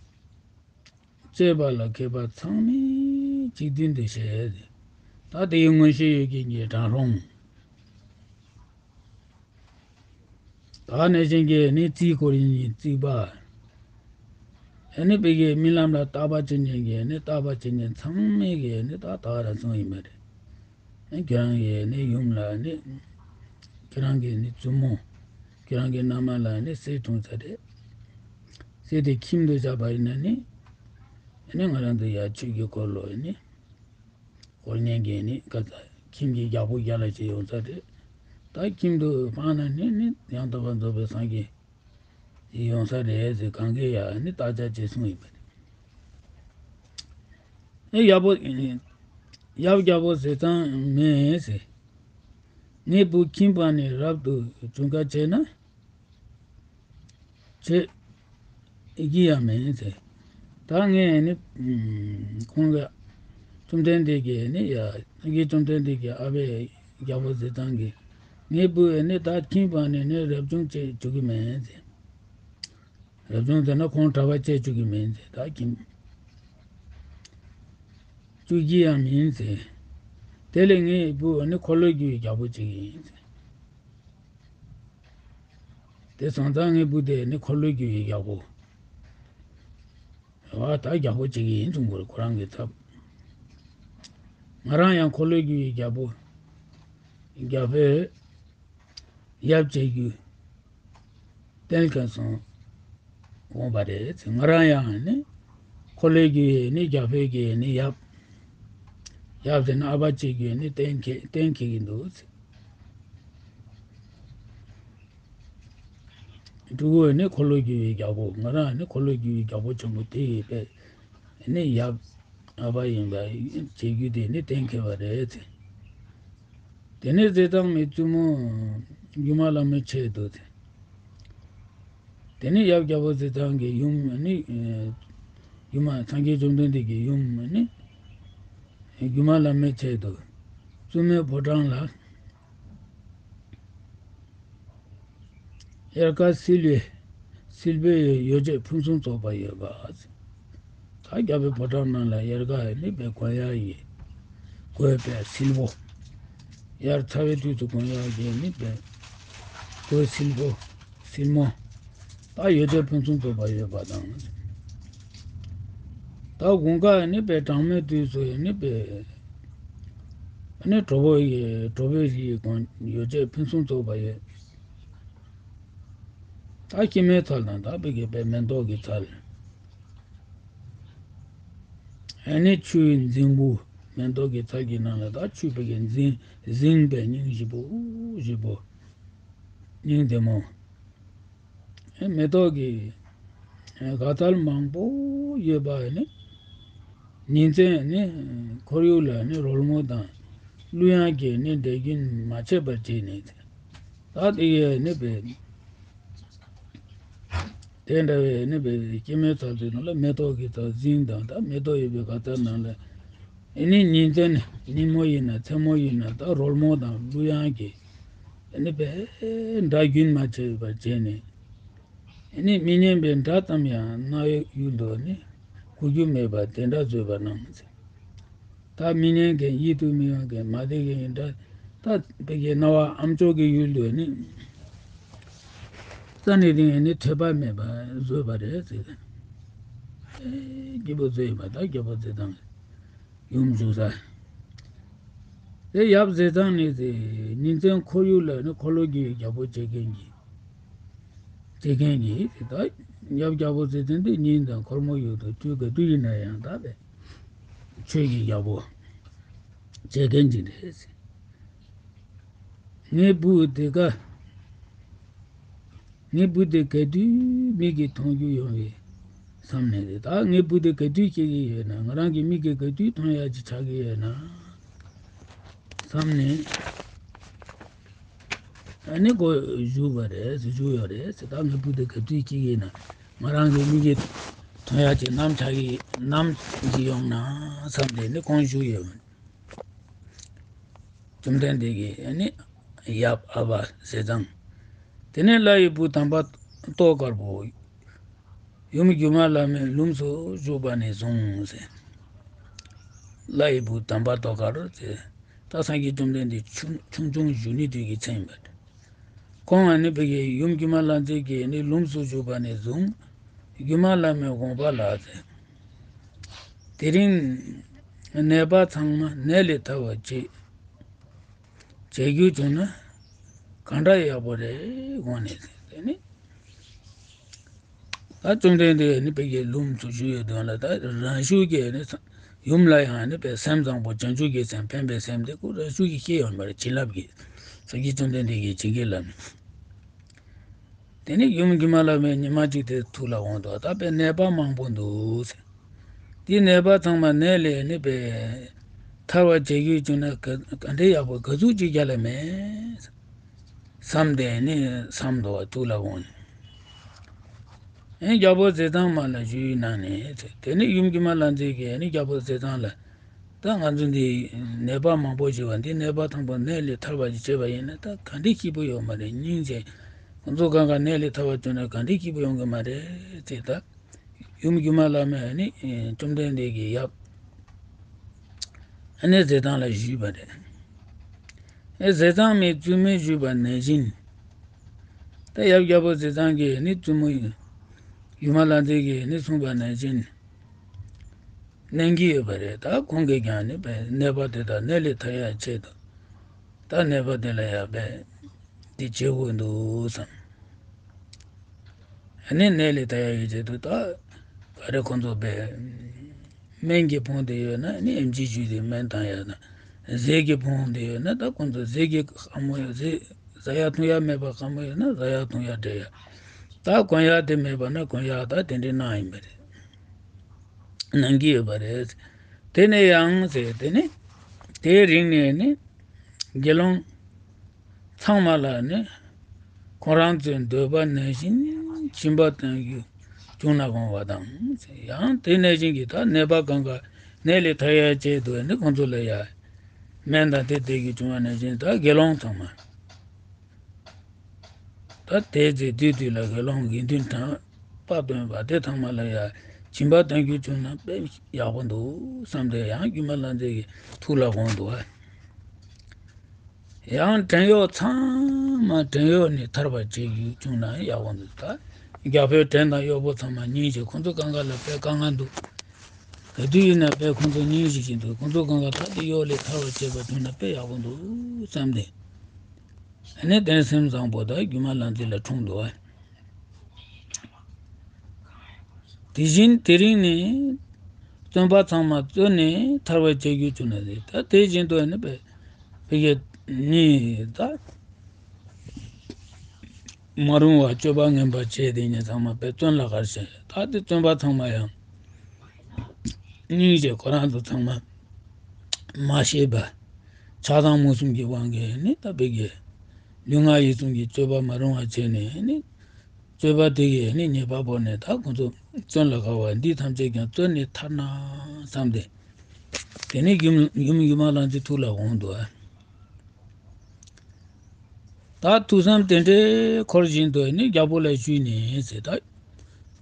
དཔྱད་པ་ལ་མཁས་པ་ཚང་མས་གཅིག་མཐུན་དུ་བྱས། ད་དེའི་མངོན་ཤེས་ཡོད་མཁན་གྱིས་དྲང་སྲོང་། ད་ནས་གཞན་གྱིས་ནི་རྩིས་སྐོར་ཡིན་རྩིས་པ། ཨ་ནི་བོད་ཀྱི་རྨི་ལམ་ལ་བརྟག་པ་བྱེད་མཁན་གྱིས་ནི་བརྟག་པ་བྱེད་མཁན་ཚང་མས་ཀྱིས་ནི་ད་ད་ར་སོང་ཡིན་པ་རེད། ཨ་ཁྱེད་རང་གི་ནི་ཡུམ་ལ་ནི་ཁྱེད་རང་གི་ནི་བཙུན་མོ། ཁྱེད་རང་གི་མནའ་མ་ལ་ནི་གསེར་བྱུང་ཚར་རེད། གསེར་དེ་ཁྱིམ་དུ་བཞག་པ་ཡིན་ན་ནི། ཨ་ནི་ང་རང་ཚོ་ཡར་ཆོས་ཀྱི་འཁོར་ལོ་ནི། དཀོན་མཆོག་གིས་ནི་ཁ་ཚ་ཁྱིམ་གྱི་རྒྱལ་པོ་རྒྱ་ལ་བྱས་ཡོང་ས་རེད། ད་ཁྱིམ་དུ་སྤངས་ན་ནི་ནི་ཡང་དག་པར་རྫོགས་པའི་སངས་རྒྱས་ཡོང་ས་རེད་ཟེར་གང་གས་ཡང་ནི་བརྟག་དཔྱད་བྱས་གསུངས་ཡོད་པ་རེད། ཨེ་ཡབ་པོ་ཡབ་རྒྱལ་པོ་ཟས་གཙང་མས་ཟེར། ངའི་བུ་ཁྱིམ་སྤངས་ནས་རབ་ཏུ་བྱུང་ཁ་བྱས་ན། བྱེད་ཀྱི་ཡང་མིན་ཟེར། ད་ངས་ནི་ཁོང་གི་བཅོམ་ལྡན་འདས་ཀྱིས་ནི་ཡ་ངའི་བཅོམ་ལྡན་འདས་ཀྱི་ཨ་ཕའི་རྒྱལ་པོ་ཟས་གཙང་གིས་ངའི་བུ་ནི་ད་ཁྱིམ་སྤངས་ནས་ནི་རབ་བྱུང་བྱེད་བཅུག་གི་མིན་ཟེར། རབ་བྱུང་ཟེར་ན་ཁོང་གྲྭ་པ་བྱེད་བཅུག་གི་མིན་ཟེར། ད་ཁྱིམ་བཅུག་གི་ཡང་མིན་ཟེར། དེ་ལས་ངའི་བུ་ནི་འཁོར་ལོས་སྒྱུར་བའི་རྒྱལ་པོ་བྱེད་ཀྱི་ཡིན་ཟེར། དེ་སོང་ཙང་ངའི་བུ་དེ་ནི་འཁོར་ལོས་སྒྱུར་བའི་རྒྱལ་པོ། བ་ད་རྒྱལ་པོ་གཅིག་ཡིན་གསུང་དགོས་རེད་ཁོ་རང་གི་ཚབ། ང་རང་ཡང་འཁོར་ལོས་སྒྱུར་བའི་རྒྱལ་པོ། རྒྱལ་པོས་ཡབ་བྱེད་རྒྱུ། གཏན་འཁེལ་སོང་། འོང་བ་རེད་ང་རང་ཡང་ནི། འཁོར་ལོས་སྒྱུར་བའི་ནི་རྒྱལ་པོའི་གི་ནི་ཡབ། ཡབ་ཟེར་ན་ཨ་ཕ་བྱེད་རྒྱུ་ནི་གཏན་འཁེལ་གཏན་འཁེལ་གྱི་འདུག་ཕྲུ་གུ་ནི་འཁོར་ལོས་སྒྱུར་བའི་རྒྱལ་པོ། ང་རང་ནི་འཁོར་ལོས་སྒྱུར་བའི་རྒྱལ་པོ་ཆེན་པོ་དེ་ཡི་ཕ་ནི་ཡབ་ཨ་ཕ་ཡིན་པ་བྱེད་རྒྱུ་དེ་ནི་གཏན་འཁེལ་བ་རེད་ཟེར། དེ་ནས་ཟས་གཙང་མའི་བཙུན་མོ་སྒྱུ་མ་ལྷ་མོའི་ཆེད་དུ་ཟེར། དེ་ནས་ཡབ་རྒྱལ་པོ་ཟས་གཙང་གི་ཡུམ་ནི། སྒྱུ་མ་སངས་རྒྱས་བཅོམ་ལྡན་འདས་ཀྱི་ཡུམ་ནི། སྒྱུ་མ་ལྷ་མོའི་ཆེད་དུ། བཙུན་མོའི་ཕོ་བྲང་ལ། དབྱར་ཁ་བསིལ་བའི་བསིལ་བའི་ཡོ་བྱད་ཕུན་སུམ་ཚོགས་པ་ཡོད་པ། ད་རྒྱལ་པོའི་ཕོ་བྲང་ནང་ལ་དབྱར་ཁ་ནི་བས་གོན་ཡག་ཡིན། གོས་བས་བསིལ་བོ། དབྱར་ཚ་བའི་དུས་སུ་གོན་ཡག་གི་ནི་བས་གོས་བསིལ་བོ། བསིལ་མོ། ད་ཡོ་བྱད་ཕུན་སུམ་ཚོགས་པ་ཡོད་པ་དང་། ད་དགུན་ཁ་ནི་བས་གྲང་མོའི་དུས་སུ་ནི་བས་ནི་གྲོ་བོ་ཡི་གྲོ་བོའི་རིགས་གོན་ཡོ་བྱད་ཕུན་སུམ་ཚོགས་པ་ཡོད། ད་སྐྱེད་མོས་ཚལ་དང་ད་བོད་ཀྱི་བས་མེ་ཏོག་གི་ཚལ། ཨ་ནི་ཆུའི་རྫིང་བུ། མེ་ཏོག་གི་ཚལ་གྱི་ནང་ལ་ད་ཆུ་བོད་ཀྱི་རྫིང་རྫིང་བས་སྙིང་རྗེ་པོ་ཞེ་པོ། སྙིང་བདེ་མོ། ཨ་མེ་ཏོག་གི་ཨ་དགའ་ཚལ་མང་པོ་ཡོད་པ་ནི། ཉིན་མཚན་ནི་ཁོར་ཡུག་ལ་ནི་རོལ་མོ་དང་གླུ་དབྱངས་ཀྱིས་ནི་འདྲེ་རྒྱུན་མ་ཆད་པར་བྱས་ནས། ད་དེ་ཡས་ནི་བས། དེ་འདྲ་བའི་ནི་བས་སྐྱེད་མོས་ཚལ་དེ་ནང་ལ་མེ་ཏོག་གི་ཚལ་རྫིང་དང་ད་མེ་ཏོག་ཡོད་པའི་དགའ་ཚལ་ནང་ལ། ཨེ་ནི་ཉིན་མཚན་ཉིན་མོ་ཡིན་ན་མཚན་མོ་ཡིན་ན་ད་རོལ་མོ་དང་གླུ་དབྱངས་ཀྱིས་ཨེ་ནི་བས་སྒྲ་རྒྱུན་མ་ཆད་པར་བྱས་ནས། ཨེ་ནི་མི་སྙན་པའི་སྒྲ་ཙམ་ཡང་རྣ་བའི་ཡུལ་དུ་ནི་གོ་རྒྱུ་མེད་པ་དེ་འདྲ་བཟོས་པ་གནང་ཟེར། ད་མི་སྙན་མཁན་ཡིད་དུ་མི་འོང་མཁན་མ་བདེ་མཁན་འདྲ། ད་བོད་ཀྱི་རྣ་བ་ཨམ་ཅོག་གི་ཡུལ་དུ་ནི། རྩ་ནས་དེ་ནི་འཕྲད་པ་མེད་པ་བཟོས་པ་རེད་ཟེར། ཨེ་སྐྱིད་པོ་བཟོས་ཡིན་པ་ད་རྒྱལ་པོ་ཟས་གཙང་ཡུམ་བཞུགས་ས། དེ་ཡབ་ཟས་གཙང་ནི་ཟེར་ཉིན་མཚན་ཁོར་ཡུག་ལ་ནི་འཁོར་ལོ་སྒྱུར་བའི་རྒྱལ་པོ་བྱེད་མཁན་གྱི། བྱེད་མཁན་གྱི་ད་ཡབ་རྒྱལ་པོ་ཟས་གཙང་དེ་ཉིན་དང་འཁོར་མོ་ཡུལ་དུ་དུས་ག་དུས་ཡིན་ན་ཡང་ད་བས། ཆོས་ཀྱི་རྒྱལ་པོ་བྱེད་མཁན་ཅིག་རེད། ངའི་བུ་དེ་ག་ངའི་བུ་དེ་ག་དུས་མིག་གིས་མཐོང་རྒྱུ་ཡོང་བའི་བསམ་ནས་རེད། ད་ངའི་བུ་དེ་ག་དུས་སྐྱེ་གི་ཡོད་ན་ང་རང་གི་མིག་གིས་ག་དུས་མཐོང་ཡག་ཅིག་ཆགས་ཀྱི་ཡོད་ན་བསམ་ནས། ཨ་ནི་ཁོ་བཞུགས་པ་རེད་ཟེར་བཞུགས་ཡོད་རེད་ཟེར། ད་ངའི་བུ་དེ་ག་དུས་སྐྱེ་གི་ན་ང་རང་གི་མིག་གིས་མཐོང་ཡག་ཅིག་ནམ་ཆགས་ཀྱི་ནམ་ཅིག་ཡོང་ན་བསམ་སྟེ་ནི་ཁོང་བཞུགས་ཡོད། བཅོམ་ལྡན་འདས་ཀྱིས་ཨ་ནི་ཡབ་ཨ་ཕ་ཟས་གཙང་། དེ་ནས་ལྷ་ཡི་བུ་དམ་པ་ཏོག་དཀར་པོ། ཡུམ་སྒྱུ་མ་ལྷ་མོའི་ལྷུམས་སུ་ཞུགས་པ་ནས་བཟུང་ཟེར། ལྷ་ཡི་བུ་དམ་པ་ཏོག་དཀར་ཟེར། ད་སངས་རྒྱས་བཅོམ་ལྡན་འདས་ཆུང་ཆུང་ཆུང་བཞུགས་ནི་དུས་ཀྱི་མཚན་ཡིན་པ་རེད། ཁོང་ང་ནི་བོད་ཀྱི་ཡུམ་སྒྱུ་མ་ལྷ་མཛེས་ཀྱི་ནི་ལྷུམས་སུ་ཞུགས་པ་ནས་བཟུང་། སྒྱུ་མ་ལྷ་མོའི་དགོངས་པ་ལ་ཟེར། དེ་རིང་ནད་པ་ཚང་མ་ནད་ལས་ཐར་བར་བྱེད། བྱེད་རྒྱུ་བྱུང་ན་གང་འདྲ་ཡག་པོ་རེད་དགོངས་ནས་ཟེར་ནས། ད་བཅོམ་ལྡན་འདས་ནི་བོད་ཀྱི་ལྷུམས་སུ་ཞུགས་ཡོད་དོན་ལ། ད་རང་ཤུགས་ཀྱིས་ནི་ཡུམ་ལ་ཡང་ནི་བོད་སེམས་བཟང་པོ་བྱང་ཆུབ་ཀྱི་སེམས་ཕན་པའི་སེམས་དེ་ཁོ་རང་ཤུགས་ཀྱིས་སྐྱེས་ཡོད་མ་རེད། བྱིན་རླབས་ཀྱིས་སངས་རྒྱས་བཅོམ་ལྡན་འདས་ཀྱིས་བྱིན་གྱིས་བརླབས་ནས། དེ་ནས་ཡུམ་སྒྱུ་མ་ལྷ་མོས་ཉི་མ་གཅིག་དེ་ཐུགས་ལ་འོང་དུས། ད་བོད་ནད་པ་མང་པོ་འདུག་ཟེར། དེའི་ནད་པ་ཚང་མ་ནད་ལས་ནི་བོད་ཐར་བར་བྱེད་རྒྱུ་བྱུང་ན་ག་ག་འདྲའི་ཡག་པོ་ག་ཟུག་ཅིག་རྒྱལ་ལ་མེད་བསམ་སྟེ་ནི་བསམ་དུ་ཐུགས་ལ་འོང་། ཨེ་རྒྱལ་པོ་ཟས་གཙང་མ་ལ་ཞུས་གནང་ནས་ཟེར། དེ་ནས་ཡུམ་སྒྱུ་མ་ལྷ་མཛེས་ཀྱིས་ནི་རྒྱལ་པོ་ཟས་གཙང་ལ། ད་ང་ཚོ་འདི་ནད་པ་མང་པོ་ཞིག་བ་འདི་ནད་པ་ཚང་པོ་ནད་ལས་ཐར་བ་ཞིག་བྱེད་པ་ཡིན་ན་ད་ག་འདྲའི་སྐྱིད་པོ་ཡོད་མ་རེད། སྙིང་རྗེ། ཁོང་ཚོ་གང་ག་ནད་ལས་ཐར་བ་བྱུང་ན་ག་འདྲའི་སྐྱིད་པོ་ཡོང་གི་མ་རེད་ཟེར། ད་ཡུམ་སྒྱུ་མ་ལྷ་མོས་ནི་བཅོམ་ལྡན་འདས་ཀྱི་ཡབ་ཨ་ནི་ཟས་གཙང་ལ་ཞུས་པ་རེད། ཨེ་ཟས་གཙང་མའི་བཙུན་མོས་ཞུས་པ་ནང་བཞིན། ད་ཡབ་རྒྱལ་པོ་ཟས་གཙང་གིས་ནི་བཙུན་མོ་སྒྱུ་མ་ལྷ་མཛེས་ཀྱིས་ནི་གསུངས་པ་ནང་བཞིན་གནང་གི་ཡོད་པ་རེད། ད་ཁོང་གིས་ཀྱང་ནི་བོད་ནད་པ་དེ་དག་ནད་ལས་ཐར་ཡ་ཆེད་དུ། ད་ནད་པ་དེ་ལ་ཡ་བོད་འདི་བྱེད་དགོས་འདུག་བསམ། ཨ་ནི་ནད་ལས་ཐར་ཡ་ཡོད་ཆེད་དུ་ད་ག་རེ་ཁོང་ཚོ་བོད་སྨན་གྱི་ཕུང་དེ་ཡོད་ན་ནི་ཨེམ་ཆི་ཞུས་ཏེ་སྨན་བཏང་ཡ་དང་། ཟས་ཀྱི་ཕུང་དེ་ཡོད་ན་ད་ཁོང་ཚོ་ཟས་ཀྱི་དཀའ་མོ་ཡོད་ཟས་ཟ་ཡ་འཐུང་ཡ་མེད་པ་དཀའ་མོ་ཡོད་ན་ཟ་ཡ་འཐུང་ཡ་སྤྲད་ཡ། ད་གོན་ཡ་དེ་མེད་པ་ན་གོན་ཡ་ད་དེ་འདྲའི་གནང་ཡིན་པ་རེད། གནང་གི་ཡོད་པ་རེད། དེ་ནས་ཡང་ཟེར་དེ་ནི་དེའི་རིང་ནས་ནི་དགེ་སློང་ཚང་མ་ལ་ནི་ཁོང་རང་ཚོའི་འདོད་པ་ནང་བཞིན་སྦྱིན་པ་གཏང་རྒྱུ་བྱུང་ན་དགོངས་པ་དང་། ཡང་དེ་ནང་བཞིན་གྱི་ད་ནད་པ་གང་ག་ནད་ལས་ཐར་ཡ་ཆེད་དུ་ནི་ཁོང་ཚོ་ལ་ཡ་སྨན་དང་དེ་སྤྲད་རྒྱུ་བྱུང་བ་ནང་བཞིན་ད་དགེ་སློང་ཚང་མ། ད་དེའི་ཚེ་དུས་དུས་ལ་དགེ་སློང་དགེ་འདུན་གྲངས་དཔག་ཏུ་མེད་པ་དེ་ཚང་མ་ལ་ཡ་སྦྱིན་པ་གཏང་རྒྱུ་བྱུང་ན་དཔེ་ཡག་པོ་འདུག་བསམ་སྟེ་ཡང་སྒྱུ་མ་ལྷ་མཛེས་ཀྱི་ཐུགས་ལ་དགོངས་འདུག་ཨ། ཡང་བྲན་གཡོག་ཚང་མ་བྲན་གཡོག་ནས་ཐར་བར་བྱེད་རྒྱུ་བྱུང་ན་ཡག་པོ་འདུག་ད་རྒྱ་བོད་བྲན་དང་གཡོག་པོ་ཚང་མ་སྙིང་རྗེ། ཁོང་ཚོ་གང་ག་ལ་དཔེ་དཀའ་ངལ་འདུག་ག་དུས་ཡིན་ན་དཔེ་ཁོང་ཚོ་སྙིང་རྗེ་ཞིག་འདུག་ཁོང་ཚོ་གང་ག་ད་དེ་གཡོག་ལས་ཐར་བར་བྱེད་པ་བྱུང་ན་དཔེ་ཡག་པོ་འདུག་བསམ་སྟེ། ཨ་ནི་དེ་སེམས་བཟང་པོ་དང་སྒྱུ་མ་ལྷ་མཛེས་ལ་འཁྲུངས་འདུག་ཨ། དེ་བཞིན་དེ་རིང་ནི་བཙོན་པ་ཚང་མ་བཙོན་ནས་ཐར་བར་བྱེད་རྒྱུ་བྱུང་ན་རེད། ད་དེ་བཞིན་དུ་ཨ་ནི་བོད་ཀྱི་ནི་ད་མ་རུངས་པ་སྤྱོད་པ་ངན་པ་བྱས་དེ་ཉིད་ཚང་མ་བོད་བཙོན་ལ་གར་བྱས། ད་དེ་བཙོན་པ་ཚང་མ་ཡང་སྙིང་རྗེ་ཁོ་རང་ཚོ་ཚང་མ་མ་ཤེས་པ་ཆགས་སྡང་མུ་གསུམ་གྱི་དབང་གིས་ནི་ད་བོད་ཀྱི་ལུས་ངག་ཡིད་གསུམ་གྱི་སྤྱོད་པ་མ་རུང་བ་བྱས་ནས་ནི། སྤྱོད་པ་དེ་ཡིས་ནི་ཉེས་པ་བོར་ནས་ད་ཁོང་ཚོ་བཙོན་ལ་གར་བ་འདི་ཐམས་ཅད་ཀྱང་བཙོན་ནས་ཐར་ན་བསམ་སྟེ། དེ་ནས་ཡུམ་ཡུམ་ཡུམ་མ་ལྷ་མཛེས་ཐུགས་ལ་འོང་འདུག་ད་ཐུགས་བསམ་དེ་འདྲའི་འཁོར་བཞིན་དུ་ནི་རྒྱལ་པོ་ལ་ཞུས་ནས་ཟེར། ད་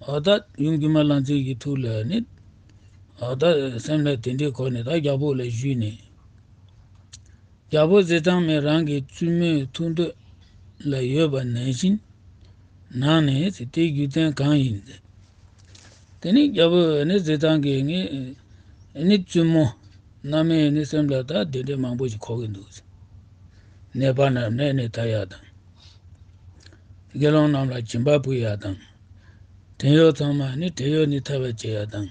འོ་ད་ཡུམ་ཡུམ་མ་ལྷ་མཛེས་ཀྱི་ཐུགས་ལ་ནི་འོ་ད་སེམས་ལ་དེ་འདྲའི་འཁོར་ནས་ད་རྒྱལ་པོ་ལ་ཞུས་ནས། རྒྱལ་པོ་ཟས་གཙང་མས་རང་གི་བཙུན་མོའི་ཐུགས་འདོད་ལ་ཡོད་པ་ནང་བཞིན་གནང་ནས་ཟེར། དེའི་རྒྱུ་མཚན་གང་ཡིན་ཟེར། དེ་ནི་རྒྱལ་པོ་ནི་ཟས་གཙང་གིས་ངས་ནི་བཙུན་མོ་མནའ་མས་ནི་སེམས་ལ་ད་དེ་འདྲའི་མང་པོ་ཞིག་འཁོར་གྱི་འདུག་ཟེར། ནད་པ་རྣམས་ནད་ནས་ཐར་ཡ་དང་། དགེ་སློང་རྣམས་ལ་སྦྱིན་པ་ཕུལ་ཡ་དང་། བྲན་གཡོག་ཚང་མ་ནི་བྲན་གཡོག་ནས་ཐར་བར་བྱེད་ཡ་དང་།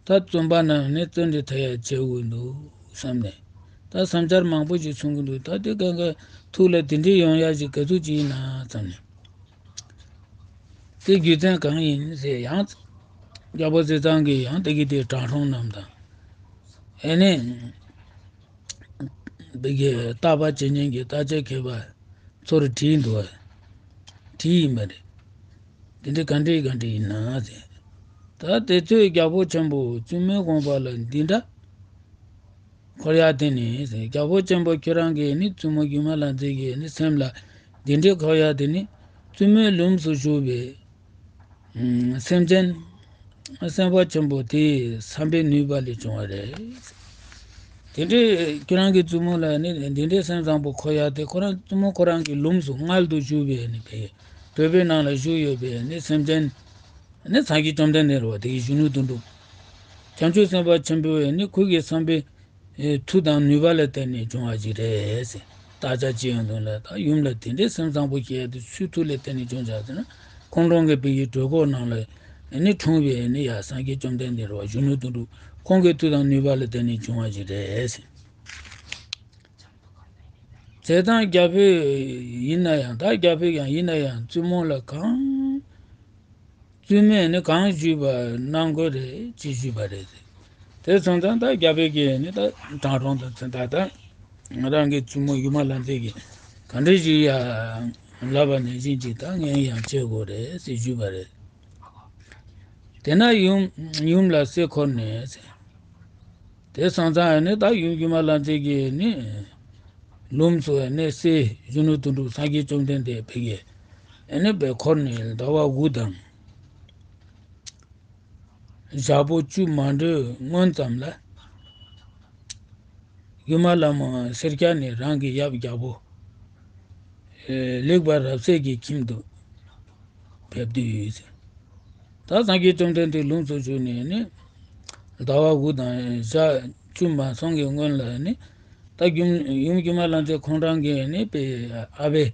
ད་བཙོན་པ་རྣམས་ནི་བཙོན་འདི་ཐར་ཡ་བྱེད་དགོས་འདུག་བསམ་ནས། ད་བསམ་འཆར་མང་པོ་ཞིག་གསུང་གི་འདུག་ད་དེ་གང་ག་ཐུགས་ལ་དེ་འདྲའི་ཡོང་ཡ་ཞིག་ག་ཚོད་ཅིག་ཡིན་ན་བསམ་ནས། དེ་རྒྱུ་མཚན་གང་ཡིན་ཟེར་ཡང་། རྒྱལ་པོ་ཟས་གཙང་གིས་ཡང་དེ་གི་དེ་དྲང་སྲོང་རྣམས་དང་། ཨེ་ནས། དེ་གི་བརྟག་པ་བྱེད་མཁན་གྱི་བརྟག་དཔྱད་མཁས་པ་ཚོར་དྲིས་འདུག་བ། དྲིས་ཡིན་པ་རེད། དེ་འདྲ་ག་འདྲ་ག་འདྲ་ཡིན་ན་ཟེར། ད་དེ་ཚོས་རྒྱལ་པོ་ཆེན་པོ་བཙུན་མོའི་དགོངས་པ་ལ་འདི་འདྲ་འཁོར་ཡ་དེ་ནི་ཟེར། རྒྱལ་པོ་ཆེན་པོ་ཁྱེད་རང་གིས་ནི་བཙུན་མོ་སྒྱུ་མ་ལྷ་མཛེས་ཀྱི་ནི་སེམས་ལ་འདི་འདྲའི་འཁོར་ཡ་དེ་ནི་བཙུན་མོའི་ལྷུམས་སུ་ཞུགས་པའི་ སེམས་ཅན། སེམས་དཔའ་ཆེན་པོ་དེའི་བསམ་པའི་ནུས་པ་ལས་བྱུང་བ་རེད། དེ་འདྲའི་ཁྱོད་རང་གི་བཙུན་མོ་ལ་ནི་འདི་འདྲའི་སེམས་བཟང་པོ་འཁོར་ཡག་དེ་ཁོ་རང་བཙུན་མོ་ཁོ་རང་གི་ལྷུམས་སུ་མངལ་དུ་ཞུགས་པའི་ནི་བོད་པའི་ནང་ལ་བཞུགས་ཡོད་པའི་ནི་སེམས་ཅན། ནི་སངས་རྒྱས་བཅོམ་ལྡན་འདས་རེད་བ། དེ་གི་གཞོན་ནུ་དོན་གྲུབ། བྱང་ཆུབ་སེམས་དཔའ་ཆེན་པོ་ཡིས་ནི་ཁོ་གི་བསམ་པའི་མཐུ་དང་ནུས་པ་ལ་བརྟེན་ནས་བྱུང་བ་ཞིག་རེད་ཟེར། བརྟག་དཔྱད་བྱེད་ཡོང་དུས་ལ་ད་ཡུམ་ལ་དེ་འདྲའི་སེམས་བཟང་པོ་སྐྱེ་ཡ་དེ་སུའི་མཐུ་ལ་བརྟེན་ནས་བྱུང་བྱུང་ཟེར་ན། ཁོང་རང་གི་བོད་ཀྱི་གྲོད་ཁོག་ནང་ལ་ནི་འཁྲུངས་པའི་ནི་ཡ་སངས་རྒྱས་བཅོམ་ལྡན་འདས་རེད་བ། གཞོན་ནུ་དོན་གྲུབ་ཁོང་གི་མཐུ་དང་ནུས་པ་ལ་བརྟེན་ནས་བྱུང་བ་ཞིག་རེད་ཟེར། བྱས་ཙང་རྒྱལ་པོ་ཡིན་ན་ཡང་ད་རྒྱལ་པོ་ཡང་ཡིན་ན་ཡང་བཙུན་མོ་ལ་གང་། བཙུན་མོས་ནི་གང་ཞུས་པ་གནང་དགོས་རེད་ཅེས་ཞུས་པ་རེད། དེ་སོང་ཙང་ད་རྒྱལ་པོ་གིས་ནི་ད་དྲང་དྲང་དུ་ད་ད་ང་རང་གི་བཙུན་མོ་ཡུམ་མ་ལྷ་མཛེས་ཀྱིས་ག་འདྲ་ཞིག་ཡ་ལབ་པ་ནང་བཞིན་ཅིག་ད་ངས་ཡང་བྱེད་དགོས་རེད་ཅེས་ཞུས་པ་རེད། དེ་ན་ཡུམ་ཡུམ་ལ་སྲས་འཁོར་ནས་ཟེར། དེ་སོང་ཙང་ནི་ད་ཡུམ་ཡུམ་མ་ལྷ་མཛེས་ཀྱི་ནི་ལྷུམས་སུ་ནི་སྲས་གཞོན་ནུ་དོན་གྲུབ་སངས་རྒྱས་བཅོམ་ལྡན་འདས་ཕ་གི་ནི་བོད་འཁོར་ནས་ཟླ་བ་དགུ་དང་ཞག་པོ་བཅུ་མ་འགྲོའི་སྔོན་ཙམ་ལ། ཡུམ་མ་ལྷ་མོ་སེར་སྐྱ་ནི་རང་གི་ཡབ་རྒྱལ་པོ་ལེགས་པར་རབ་གསལ་གྱི་ཁྱིམ་དུ་ཕེབས་དུས། ད་སངས་རྒྱས་བཅོམ་ལྡན་འདས་ལྷུམས་སུ་ཞུགས་ནས་ནི་ཟླ་བ་དགུ་དང་ཞག་བཅུ་མ་སོང་གི་སྔོན་ལ་ནི་ད་ཡུམ་ཡུམ་ཡུམ་མ་ལྷ་མཛེས་ཁོང་རང་གིས་ནི་པའི་ཨ་ཕའི་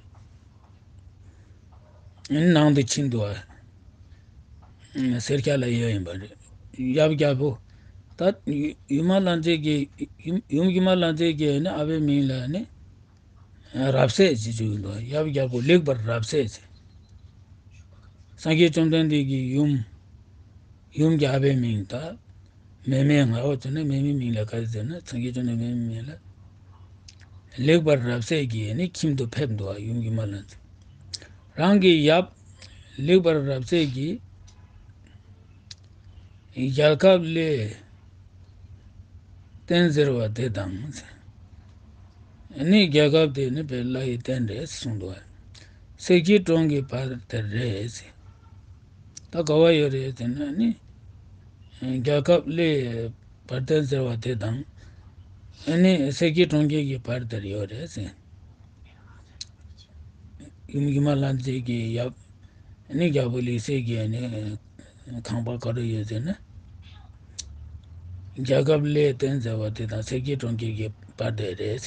ནང་དུ་ཕྱིན་འདུག་བ། སེར་སྐྱ་ལ་ཡོད་ཡིན་པ་རེད། ཡབ་རྒྱལ་པོ། ད་ཡུམ་མ་ལྷ་མཛེས་ཀྱི་ཡུམ་ཡུམ་ཡུམ་མ་ལྷ་མཛེས་ཀྱི་ནི་ཨ་ཕའི་མིང་ལ་ནི་རབ་གསལ་ཞེས་བརྗོད་ཀྱི་འདུག་ཡབ་རྒྱལ་པོ་ལེགས་པར་རབ་གསལ་ཟེར། སངས་རྒྱས་བཅོམ་ལྡན་འདས་ཀྱི་ཡུམ། ཡུམ་གྱི་ཨ་ཕའི་མིང་ད། མེ་མེ་ང་འོ་ཚོ་ནི་མེ་མེ་མིང་ལ་ག་རེ་ཟེར་ན་སངས་རྒྱས་བཅོམ་ལྡན་མེ་མེ་མིང་ལ། ལེགས་པར་རབ་གསལ་གྱི་ནི་ཁྱིམ་དུ་ཕེབས་འདུག་ཡུམ་ཡུམ་མ་ལྷ་མཛེས། རང་གི་ཡབ་ལེགས་པར་རབ་གསལ་གྱི་རྒྱལ་ཁབ་ལས་སྟན་ཟེར་བ་དེ་དང་། ནི་རྒྱལ་ཁབ་དེ་ནི་བོད་ལྷ་ཡི་སྟན་རེད་གསུངས་འདུག་སེར་སྐྱའི་གྲོང་གི་བར་དེར་རེད། ད་ག་བ་ཡོད་རེད་ཟེར་ན་ནི། རྒྱལ་ཁབ་ལས་བར་དེར་ཟེར་བ་དེ་དང་། ནི་སེར་སྐྱའི་གྲོང་ཁྱེར་གྱི་བར་དེར་ཡོད་རེད་ཟེར། ཡུམ་ཡུམ་མ་ལྷ་མཛེས་ཀྱི་ཡབ། ནི་རྒྱལ་པོ་ལེགས་བཤད་ཀྱི་ནི་ཁང་པ་ག་རེ་ཡོད་ཟེར་ན། རྒྱལ་ཁབ་ལས་སྟན་ཟེར་བ་དེ་དང་སེར་སྐྱའི་གྲོང་ཁྱེར་གྱི་བར་དེར་རེད།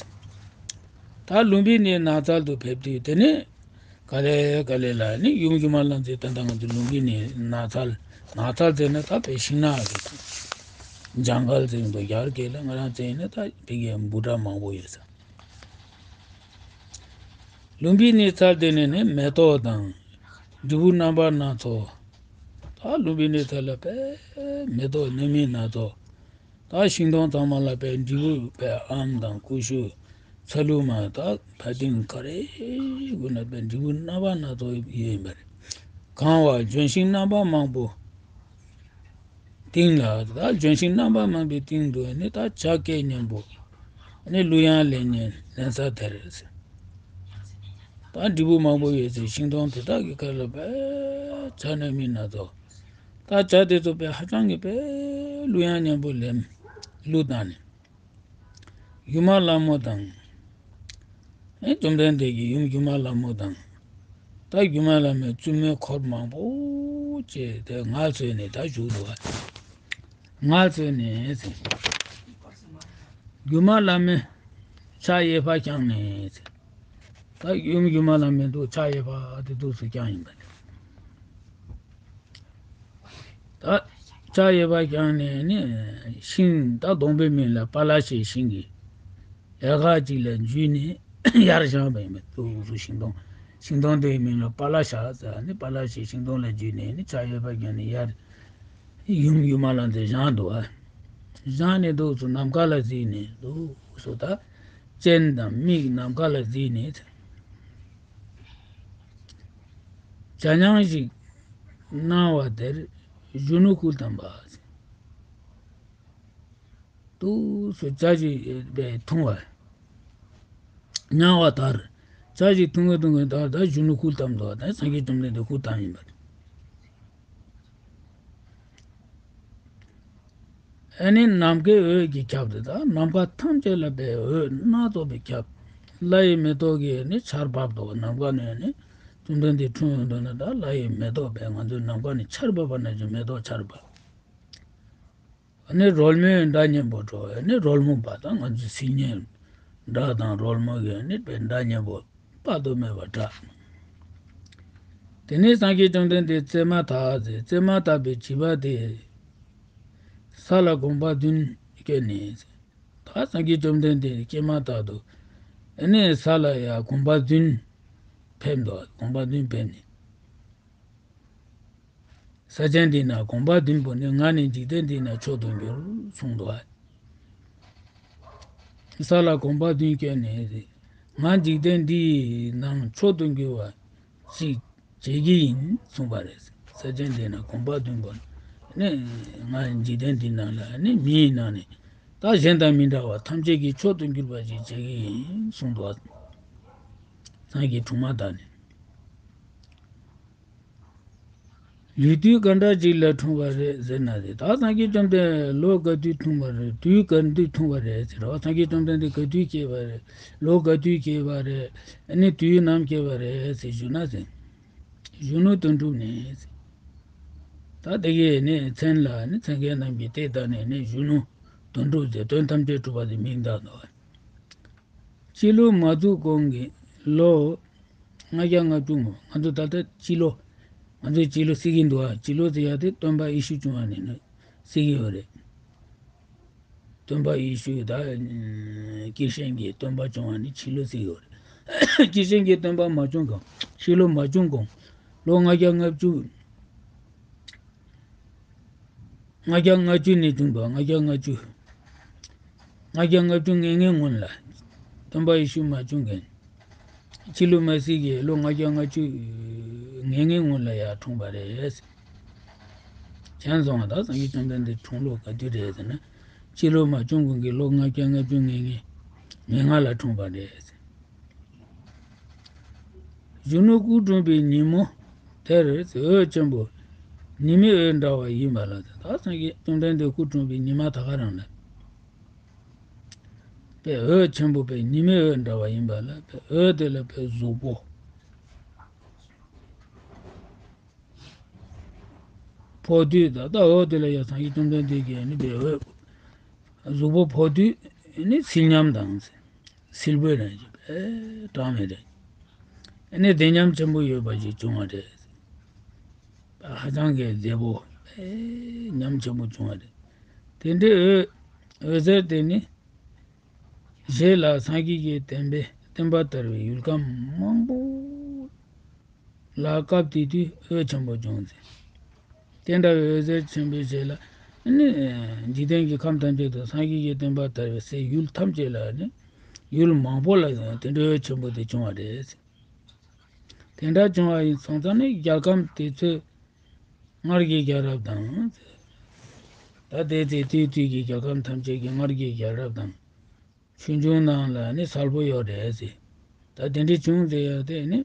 ད་ལུམ་བི་ནིའི་ནགས་ཚལ་དུ་ཕེབས་དུས་དེ་ནི། ག་ལེ་ག་ལེ་ལ་ནི་ཡུམ་ཡུམ་མ་ལྷ་མཛེས་ད་ལྟ་ང་ཚོ་ལུམ་བི་ནིའི་ནགས་ཚལ། ནགས་ཚལ་ཟེར་ན་ད་བོད་ཤིང་ནགས་རེད། ཇང་གལ་ཟེར་འདུག་ཡར་རྒྱས་ལ་ང་རང་ཚོ་ཡིན་ན་ད་བོད་ཀྱི་འབུ་ཕྲ་མང་པོ་ཡོད་ས། ལུམ་བི་ནིའི་ཚལ་དེ་ནས་ནི་མེ་ཏོག་དང་། འབྲས་བུ་རྣམ་པ་སྣ་ཚོགས། ད་ལུམ་བི་ནིའི་ཚལ་ལ་དཔེ་མེ་ཏོག་སྣ་མིན་སྣ་ཚོགས། ད་ཤིང་སྡོང་ཚང་མ་ལ་དཔེ་འབྲས་བུ་དཔེ་ཨམ་དང་ཀུ་ཤུ། ཚ་ལུ་མ་ད་ཕ་ཏིང་ག་རེ་དགོས་ན་དཔེ་འབྲས་བུ་རྣམ་པ་སྣ་ཚོགས་ཡོད་ཡིན་པ་རེད། གང་བ་ལྗོན་ཤིང་རྣམ་པ་མང་པོ། སྟེང་ལ་ད་ལྗོན་ཤིང་རྣམ་པ་མང་པོའི་སྟེང་དུ་ནི་ད་བྱ་སྐད་སྙན་པོ། ནི་གླུ་དབྱངས་ལེན་ཉན་ལེན་ས་དེར་ཟེར། ད་འབྲས་བུ་མང་པོ་ཡོད་ཚེ་ཤིང་སྡོང་དེ་དག་གི་ཁ་ལ་དཔེ་བྱ་སྣ་མིན་སྣ་ཚོགས། ད་བྱ་དེ་ཚོ་དཔེ་ཧ་ཅང་གི་དཔེ་གླུ་དབྱངས་སྙན་པོ་ལེན་གླུ་བཏང་ནས། ཡུམ་མ་ལྷ་མོ་དང་། ཨེ་བཅོམ་ལྡན་འདས་ཀྱི་ཡུམ་ཡུམ་མ་ལྷ་མོ་དང་། ད་ཡུམ་མ་ལྷ་མོའི་བཙུན་མོའི་འཁོར་མང་པོ་བཅས་དེ་ངལ་འཚོས་ནས་ད་བཞུགས་འདུག་བ། ངལ་འཚོས་ནས་ཟེར། ཡུམ་མ་ལྷ་མོའི་ཕྱག་གཡས་པ་བརྐྱངས་ནས་ཟེར། ད་ཡུམ་ཡུམ་མ་ལྷ་མོའི་འདུག་ཕྱག་གཡས་པ་དེ་འདུག་སེ་བརྐྱངས་ཡིན་པ་རེད། ད་ཕྱག་གཡས་པ་བརྐྱངས་ནས་ནི་ཤིང་ད་སྡོང་པོའི་མིང་ལ་པ་ལ་ཤའི་ཤིང་གི་ཡལ་ག་ཅིག་ལ་འཇུས་ནས་ཡར་བཞེངས་པ་ཡིན་པས་འདུག་སེ། ཤིང་སྡོང་ཤིང་སྡོང་དེའི་མིང་ལ་པ་ལ་ཤ་ཟེར་ནི་པ་ལ་ཤའི་ཤིང་སྡོང་ལ་འཇུས་ནས་ནི་ཕྱག་གཡས་པ་བརྐྱངས་ནས་ཡར་ཡུམ་ཡུམ་མ་ལྷ་མཛེས་བཞེངས་འདུག་བ། བཞེངས་ནས་འདུག་སེ་ནམ་མཁའ་ལ་གཟིགས་ནས་འདུག་སེ་ད་སྤྱན་དང་མིག་ནམ་མཁའ་ལ་གཟིགས་ནས། བྱ་རྐྱང་ཞིག་སྣང་བ་དེར་གཞོན་ནུ་སྐུ་བལྟམས་པ། འདུག་སེ་བྱ་ཞིག་འཐུང་བ། མྱང་བ་དར། བྱ་ཞིག་འཐུང་གིན་འཐུང་གིན་དར་ད་གཞོན་ནུ་སྐུ་བལྟམས་འདུག་ད་སངས་རྒྱས་བཅོམ་ལྡན་འདས་སྐུ་བལྟམས་ཡིན་པ་རེད། ཨ་ནི་ནམ་མཁའི་འོད་ཀྱིས་ཁྱབ་སྟེ། ད་ནམ་མཁའ་ཐམས་ཅད་ལ་དཔེ་འོད་སྣ་ཚོགས་པས་ཁྱབ། ལྷ་ཡི་མེ་ཏོག་གིས་ནི་ཆར་བབས་འདུག། ནམ་མཁའ་ནས་ནི་བཅོམ་ལྡན་འདས་འཁྲུངས་ཡོང་དུས་ན། ད་ལྷ་ཡི་མེ་ཏོག་དཔེ་ང་ཚོའི་ནམ་མཁའ་ནས་ཆར་བབས་པ་ནང་བཞིན་མེ་ཏོག་ཆར་བབས། ཨ་ནི་རོལ་མོའི་སྒྲ་སྙན་པོ་སྒྲོག། ཨ་ནི་རོལ་མོ་པ་དང་ང་ཚོའི་སིལ་སྙན་སྒྲ་དང་རོལ་མོ་གི་ནི་དཔེ་སྒྲ་སྙན་པོ་དཔག་ཏུ་མེད་པ་གྲགས། དེ་ནས་སངས་རྒྱས་བཅོམ་ལྡན་འདས་བཙས་མ་ཐག་ཟེར། བཙས་མ་ཐག་པའི་བྱིས་པ་དེ་ས་ལ་གོམ་པ་བདུན་བསྐྱོད་ནས་ཟེར། ད་སངས་རྒྱས་བཅོམ་ལྡན་འདས་སྐྱེས་མ་ཐག་ཏུ་ཨ་ནི་ས་ལ་ཡ་གོམ་པ་བདུན་ཕེབས་འདུག། གོམ་པ་བདུན་ཕེབས་ནས། ས་ཆེན་འདི་ན་གོམ་པ་བདུན་པོ་ནི། ང་ནི་འཇིག་རྟེན་འདི་ན་མཆོག་ཏུ་འགྱུར་གསུངས་འདུག། ས་ལ་གོམ་པ་བདུན་བསྐྱོད་ནས། ང་འཇིག་རྟེན་འདིའི་ནང་མཆོག་ཏུ་འགྱུར་བ་ཞིག་བྱེད་ཀྱི་ཡིན་གསུངས་པ་རེད། ས་ཆེན་འདི་ན་གོམ་པ་བདུན་པོ་ནི། ང་འཇིག་རྟེན་འདི་ནང་ལ་ནི་མིའི་ནང་ནས་ད་གཞན་དང་མི་འདྲ་བ་ཐམས་ཅད་ཀྱི་མཆོག་ཏུ་གྱུར་པ་ཞིག་བྱེད་ཀྱི་ཡིན་གསུངས་འདུག། སངས་རྒྱས་འཁྲུངས་མ་ཐག་ནས། ལོ་དུས་ག་འདྲ་ཅིག་ལ་འཁྲུངས་པ་རེད་ཟེར་ན་རེད། ད་སངས་རྒྱས་བཅོམ་ལྡན་ལོ་ག་དུས་འཁྲུངས་པ་རེད། དུས་ག་དུས་འཁྲུངས་པ་རེད་ཟེར་བ། སངས་རྒྱས་བཅོམ་ལྡན་འདས་ག་དུས་སྐྱེས་པ་རེད། ལོ་ག་དུས་སྐྱེས་པ་རེད། ཨ་ནི་དུས་ནམ་སྐྱེས་པ་རེད་ཟེར་ཞུ་ན་ཟེར། གཞོན་ནུ་དོན་གྲུབ་ནས་ཟེར། ད་དེ་གའི་ནི་མཚན་ལ་ནི་མཚན་མཁན་རྣམས་ཀྱིས་དེ་ལྟ་ནས་ནི་གཞོན་ནུ་དོན་གྲུབ་ཟེར། དོན་ཐམས་ཅད་གྲུབ་པ་ཟེར་མིང་བཏགས་འདུག། སྤྱི་ལོ་མ་བཙུགས་གོང་གི་ལོ་ལྔ་བརྒྱ་ལྔ་བཅུ་ང་། ང་ཚོ་ད་ལྟ་སྤྱི་ལོ། ང་ཚོས་སྤྱི་ལོ་ཟེར་གྱི་འདུག་ཨ། སྤྱི་ལོ་ཟེར་ཡ་དེ་སྟོན་པ་ཡེ་ཤུ་བྱུང་བ་ནས་ནི་ཟེར་གྱི་ཡོད་རེད། སྟོན་པ་ཡེ་ཤུ་ད་སྐྱེས་ཆེན་གྱི་སྟོན་པ་བྱུང་བ་ནི་སྤྱི་ལོ་ཟེར་གྱི་ཡོད་རེད། སྐྱེས་ཆེན་གྱི་སྟོན་པ་མ་བྱུང་གོང་། སྤྱི་ལོ་མ་བྱུང་གོང་། ལོ་ལྔ་བརྒྱ་ལྔ་བཅུ། ལྔ་བརྒྱ་ལྔ་བཅུ་ནས་བྱུང་བ། ལྔ་བརྒྱ་ལྔ་བཅུ། ལྔ་བརྒྱ་ལྔ་བཅུ་ང་ལྔའི་སྔོན་ལ། སྟོན་པ་ཡེ་ཤུ་མ་བྱུང་གོང་། སྤྱི་ལོ་མ་ཟེར་གྱི་ལོ་ལྔ་བརྒྱ་ལྔ་བཅུ་ང་ལྔའི་སྔོན་ལ་ཡར་འཁྲུངས་པ་རེད། བྱས་སོང་བ། ད་སངས་རྒྱས་བཅོམ་ལྡན་འདས་འཁྲུངས་ལོ་ག་དུས་རེད་ཟེར་ན། སྤྱི་ལོ་མ་བྱུང་གོང་གི་ལོ་ལྔ་བརྒྱ་ལྔ་བཅུ་ང་ལྔ། ང་ལྔ་ལ་འཁྲུངས་པ་རེད། གཞོན་ནུ་སྐུ་འཁྲུངས་པའི་ཉིན་མོ་དེར་འོད་ཆེན་པོ་ཉི་མའི་འོད་འདྲ་བ་ཡིན་པ་ལ། ད་སངས་རྒྱས་བཅོམ་ལྡན་འདས་སྐུ་འཁྲུངས་པའི་ཉི་མ་ད་ག་རང་ལ། པའི་འོད་ཆེན་པོ་པའི་ཉི་མའི་འོད་འདྲ་བ་ཡིན་པ་ལ། པའི་འོད་དེ་ལ་པའི་གཟུགས་པོ་ཕོག་དུས། ད་ལྟ་འོད་དེ་ལ་ཡང་སངས་རྒྱས་བཅོམ་ལྡན་འདས་ཀྱིས་ནི་པའི་འོད་གཟུགས་པོ་ཕོག་དུས་ནི་བསིལ་ཉམས་དང་། བསིལ་པོའི་རང་བཞིན་པས་གྲངས་མེད་རེད། ཨ་ནི་བདེ་ཉམས་ཆེན་པོ་ཡོད་པ་ཞིག་བྱུང་བ་རེད། ཧ་ཅང་གི་བདེ་པོ་ཉམས་ཆེན་པོ་བྱུང་བ་རེད། དེ་འདྲའི་འོད་འོད་ཟེར་དེ་ནི་ཞལ་ལ་སངས་རྒྱས་ཀྱི་བསྟན་པའི་བསྟན་པ་དར་བའི་ཡུལ་ཁམས་མང་པོ་ལ་སྐབས་དེ་དུས་འོད་ཆེན་པོ་བྱུང་ཟེར། དེ་འདྲ་བའི་འོད་ཟེར་ཆེན་པོའི་ཞལ་ལ་ནི། འཇིག་རྟེན་གྱི་ཁམས་ཐམས་ཅད་དུ་སངས་རྒྱས་ཀྱི་བསྟན་པ་དར་བའི་སའི་ཡུལ་ཐམས་ཅད་ལ་ནི། ཡུལ་མང་པོ་ལ་དེ་འདྲའི་འོད་ཆེན་པོ་དེ་བྱུང་བ་རེད། དེ་འདྲ་བྱུང་བ་ཡིན་སོང་ཙང་ནི་རྒྱལ་ཁམས་དེ་ཚོའི་སྔར་གྱི་རྒྱལ་རབས་དང་། ད་ལྟའི་དེ་དུས་དུས་ཀྱི་རྒྱལ་ཁམས་ཐམས་ཅད་ཀྱི་སྔར་གྱི་རྒྱལ་རབས་དང་། ཆོས་འབྱུང་ནང་ལ་ནི་གསལ་པོ་ཡོད་རེད་ཟེར། ད་དེ་འདྲ་བྱུང་ཟེར་ཡ་དེ་ནི་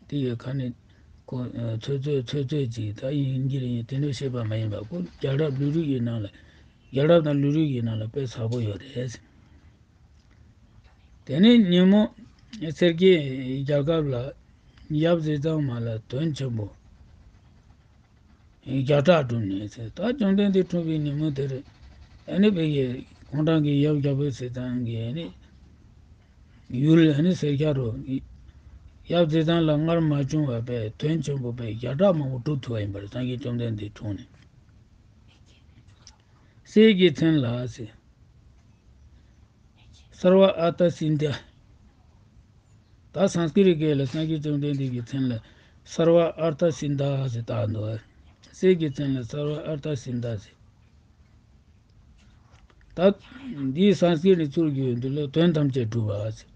དེ་ཡི་ཁ་ནས་ཁོ་ཚོད་ཚོད་ཚོད་ཚོད་ཅིག་ད་ཡིན་གྱི་རེད། ཡིན་དེ་འདྲ་བཤད་པ་མ་ཡིན་པ། ཁོ་རྒྱལ་རབས་ལུས་རིགས་ཀྱི་ནང་ལ། རྒྱལ་རབས་དང་ལུས་རིགས་ཀྱི་ནང་ལ་དཔེ་གསལ་པོ་ཡོད་རེད་ཟེར། དེ་ནས་ཉིན་མོ་སེར་སྐྱའི་རྒྱལ་ཁབ་ལ་ཡབ་ཟས་གཙང་མ་ལ་དོན་ཆེན་པོ་བརྒྱ་ཕྲག་བསྒྲུབས་ནས་ཟེར། ད་བཅོམ་ལྡན་འདས་འཁྲུངས་པའི་ཉིན་མོ་དེར་ཨ་ནི་བོད་ཀྱི་གུང་ཐང་གི་ཡབ་རྒྱལ་པོ་ཟས་གཙང་གི་ཨ་ནི་ཡུལ་ཨ་ནི་སེར་སྐྱ་རུ། ཡབ་ཟས་གཙང་ལ་སྔར་མ་བྱུང་བ་པའི་དོན་ཆེན་པོ་པའི་བརྒྱ་ཕྲག་མང་པོ་བསྒྲུབས་ཐུབ་པ་ཡིན་པར། སངས་རྒྱས་བཅོམ་ལྡན་འདས་འཁྲུངས་ནས། སྲས་ཀྱི་མཚན་ལ་ཟེར། སརྦ་ཨརྠ་སིདྡྷ། ད་སཾསྐྲྀཏ་སྐད་ལ་སངས་རྒྱས་བཅོམ་ལྡན་འདས་ཀྱི་མཚན་ལ་སརྦ་ཨརྠ་སིདྡྷ་ཟེར་བཏགས་འདུག། སྲས་ཀྱི་མཚན་ལ་སརྦ་ཨརྠ་སིདྡྷ་ཟེར། ད་འདིའི་སཾསྐྲྀཏ་ནས་ཚུར་བསྒྱུར་ཡོང་དུས་ལ་དོན་ཐམས་ཅད་གྲུབ་པ་ཟེར།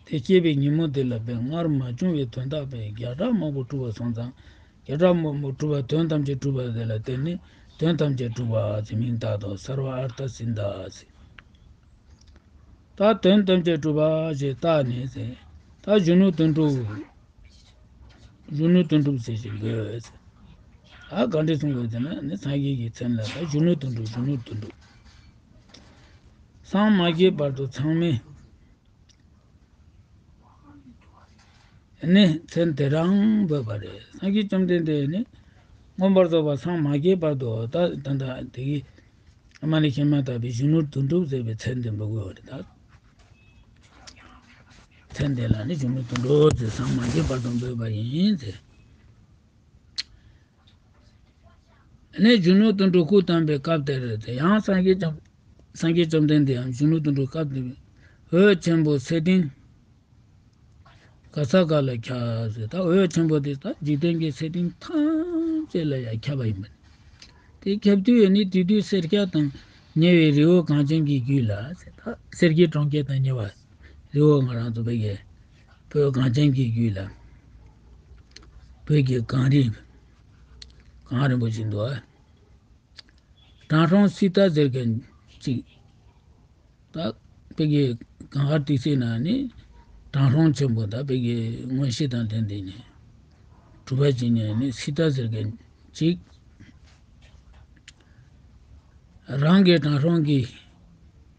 དེ་སྐྱེས་པའི་ཉིན་མོ་དེ་ལ་པའི་སྔར་མ་བྱུང་བའི་དོན་དག་པའི་བརྒྱ་ཕྲག་མང་པོ་གྲུབ་པ་སོང་ཙང་། བརྒྱ་ཕྲག་མང་པོ་གྲུབ་པ། དོན་ཐམས་ཅད་གྲུབ་པ་དེ་ལ་བརྟེན་ནས་དོན་ཐམས་ཅད་གྲུབ་པ་ཟེར་མིང་བཏགས་དོ། སརྦ་ཨརྠ་སིདྡྷ་ཟེར། ད་དོན་ཐམས་ཅད་གྲུབ་པ་ཞེས་བཏགས་ནས་ཟེར། ད་གཞོན་ནུ་དོན་གྲུབ། གཞོན་ནུ་དོན་གྲུབ་ཟེར་ཞིག་དགོས་ཟེར། ད་ག་འདྲ་གསུངས་ཡོད་ཟེར་ན་ནི་སངས་རྒྱས་ཀྱི་མཚན་ལ་ད་གཞོན་ནུ་དོན་གྲུབ། གཞོན་ནུ་དོན་གྲུབ། སངས་མ་རྒྱས་བར་དུ་ཚང་མས་ནི་མཚན་དེ་རང་འབོད་པ་རེད། སངས་རྒྱས་བཅོམ་ལྡན་འདས་ནི་མངོན་པར་རྫོགས་པར་སངས་མ་རྒྱས་བར་དུ་ད་ད་ད་དེ་གི་ཨ་མ་ནི་ཤེས་མ་ཐག་པའི་གཞོན་ནུ་དོན་གྲུབ་ཟེར་བའི་མཚན་དེ་འབོད་དགོས་པ་རེད། ད་མཚན་དེ་ལ་ནི་གཞོན་ནུ་དོན་གྲུབ་ཟེར། སངས་མ་རྒྱས་བར་དུ་འབོད་པ་ཡིན་ཟེར། ནས་གཞོན་ནུ་དོན་གྲུབ་སྐུ་བལྟམས་པའི་སྐབས་དེར་ཏེ་ཡང་སངས་རྒྱས་བཅོམ་སངས་རྒྱས་བཅོམ་ལྡན་འདས་ཡང་གཞོན་ནུ་དོན་གྲུབ་སྐབས་དེར་འོད་ཆེན་པོ་ཚེ་སྟེང་ག་ས་ག་ལ་ཁྱབ་ཟེར། ད་འོད་ཆེན་པོ་དེ་ད་འཇིག་རྟེན་གྱི་ཚེ་སྟེང་ཐམས་ཅད་ལ་ཡང་ཁྱབ་པ་ཡིན་པ། དེ་ཁྱབ་དུས་ནི་དེ་དུས་སེར་སྐྱ་དང་ཉེ་བའི་རི་བོ་གངས་ཅན་གྱི་རྒྱུད་ལ་ཟེར། ད་སེར་སྐྱའི་གྲོང་ཁྱེར་དང་ཉེ་བ་རི་བོ་ང་རང་ཚོ་བོད་ཀྱི་བོད་གངས་ཅན་གྱི་རྒྱུད་ལ་བོད་ཀྱི་གངས་རི་གངས་རིན་པོ་ཆེ་འདུག་ཨ། དྲང་སྲོང་སི་ཏཱ་ཟེར་མཁན་གཅིག་ད་བོད་ཀྱི་གངས་དཀར་ཏི་སེའི་ནང་ནས་དྲང་སྲོང་ཆེན་པོ་ད་བོད་ཀྱི་མངོན་ཤེས་དང་ལྡན་ཏེ་ནས་གྲུབ་པ་བྱས་ནས་ནི་སི་ཏཱ་ཟེར་མཁན་གཅིག་རང་གི་དྲང་སྲོང་གི་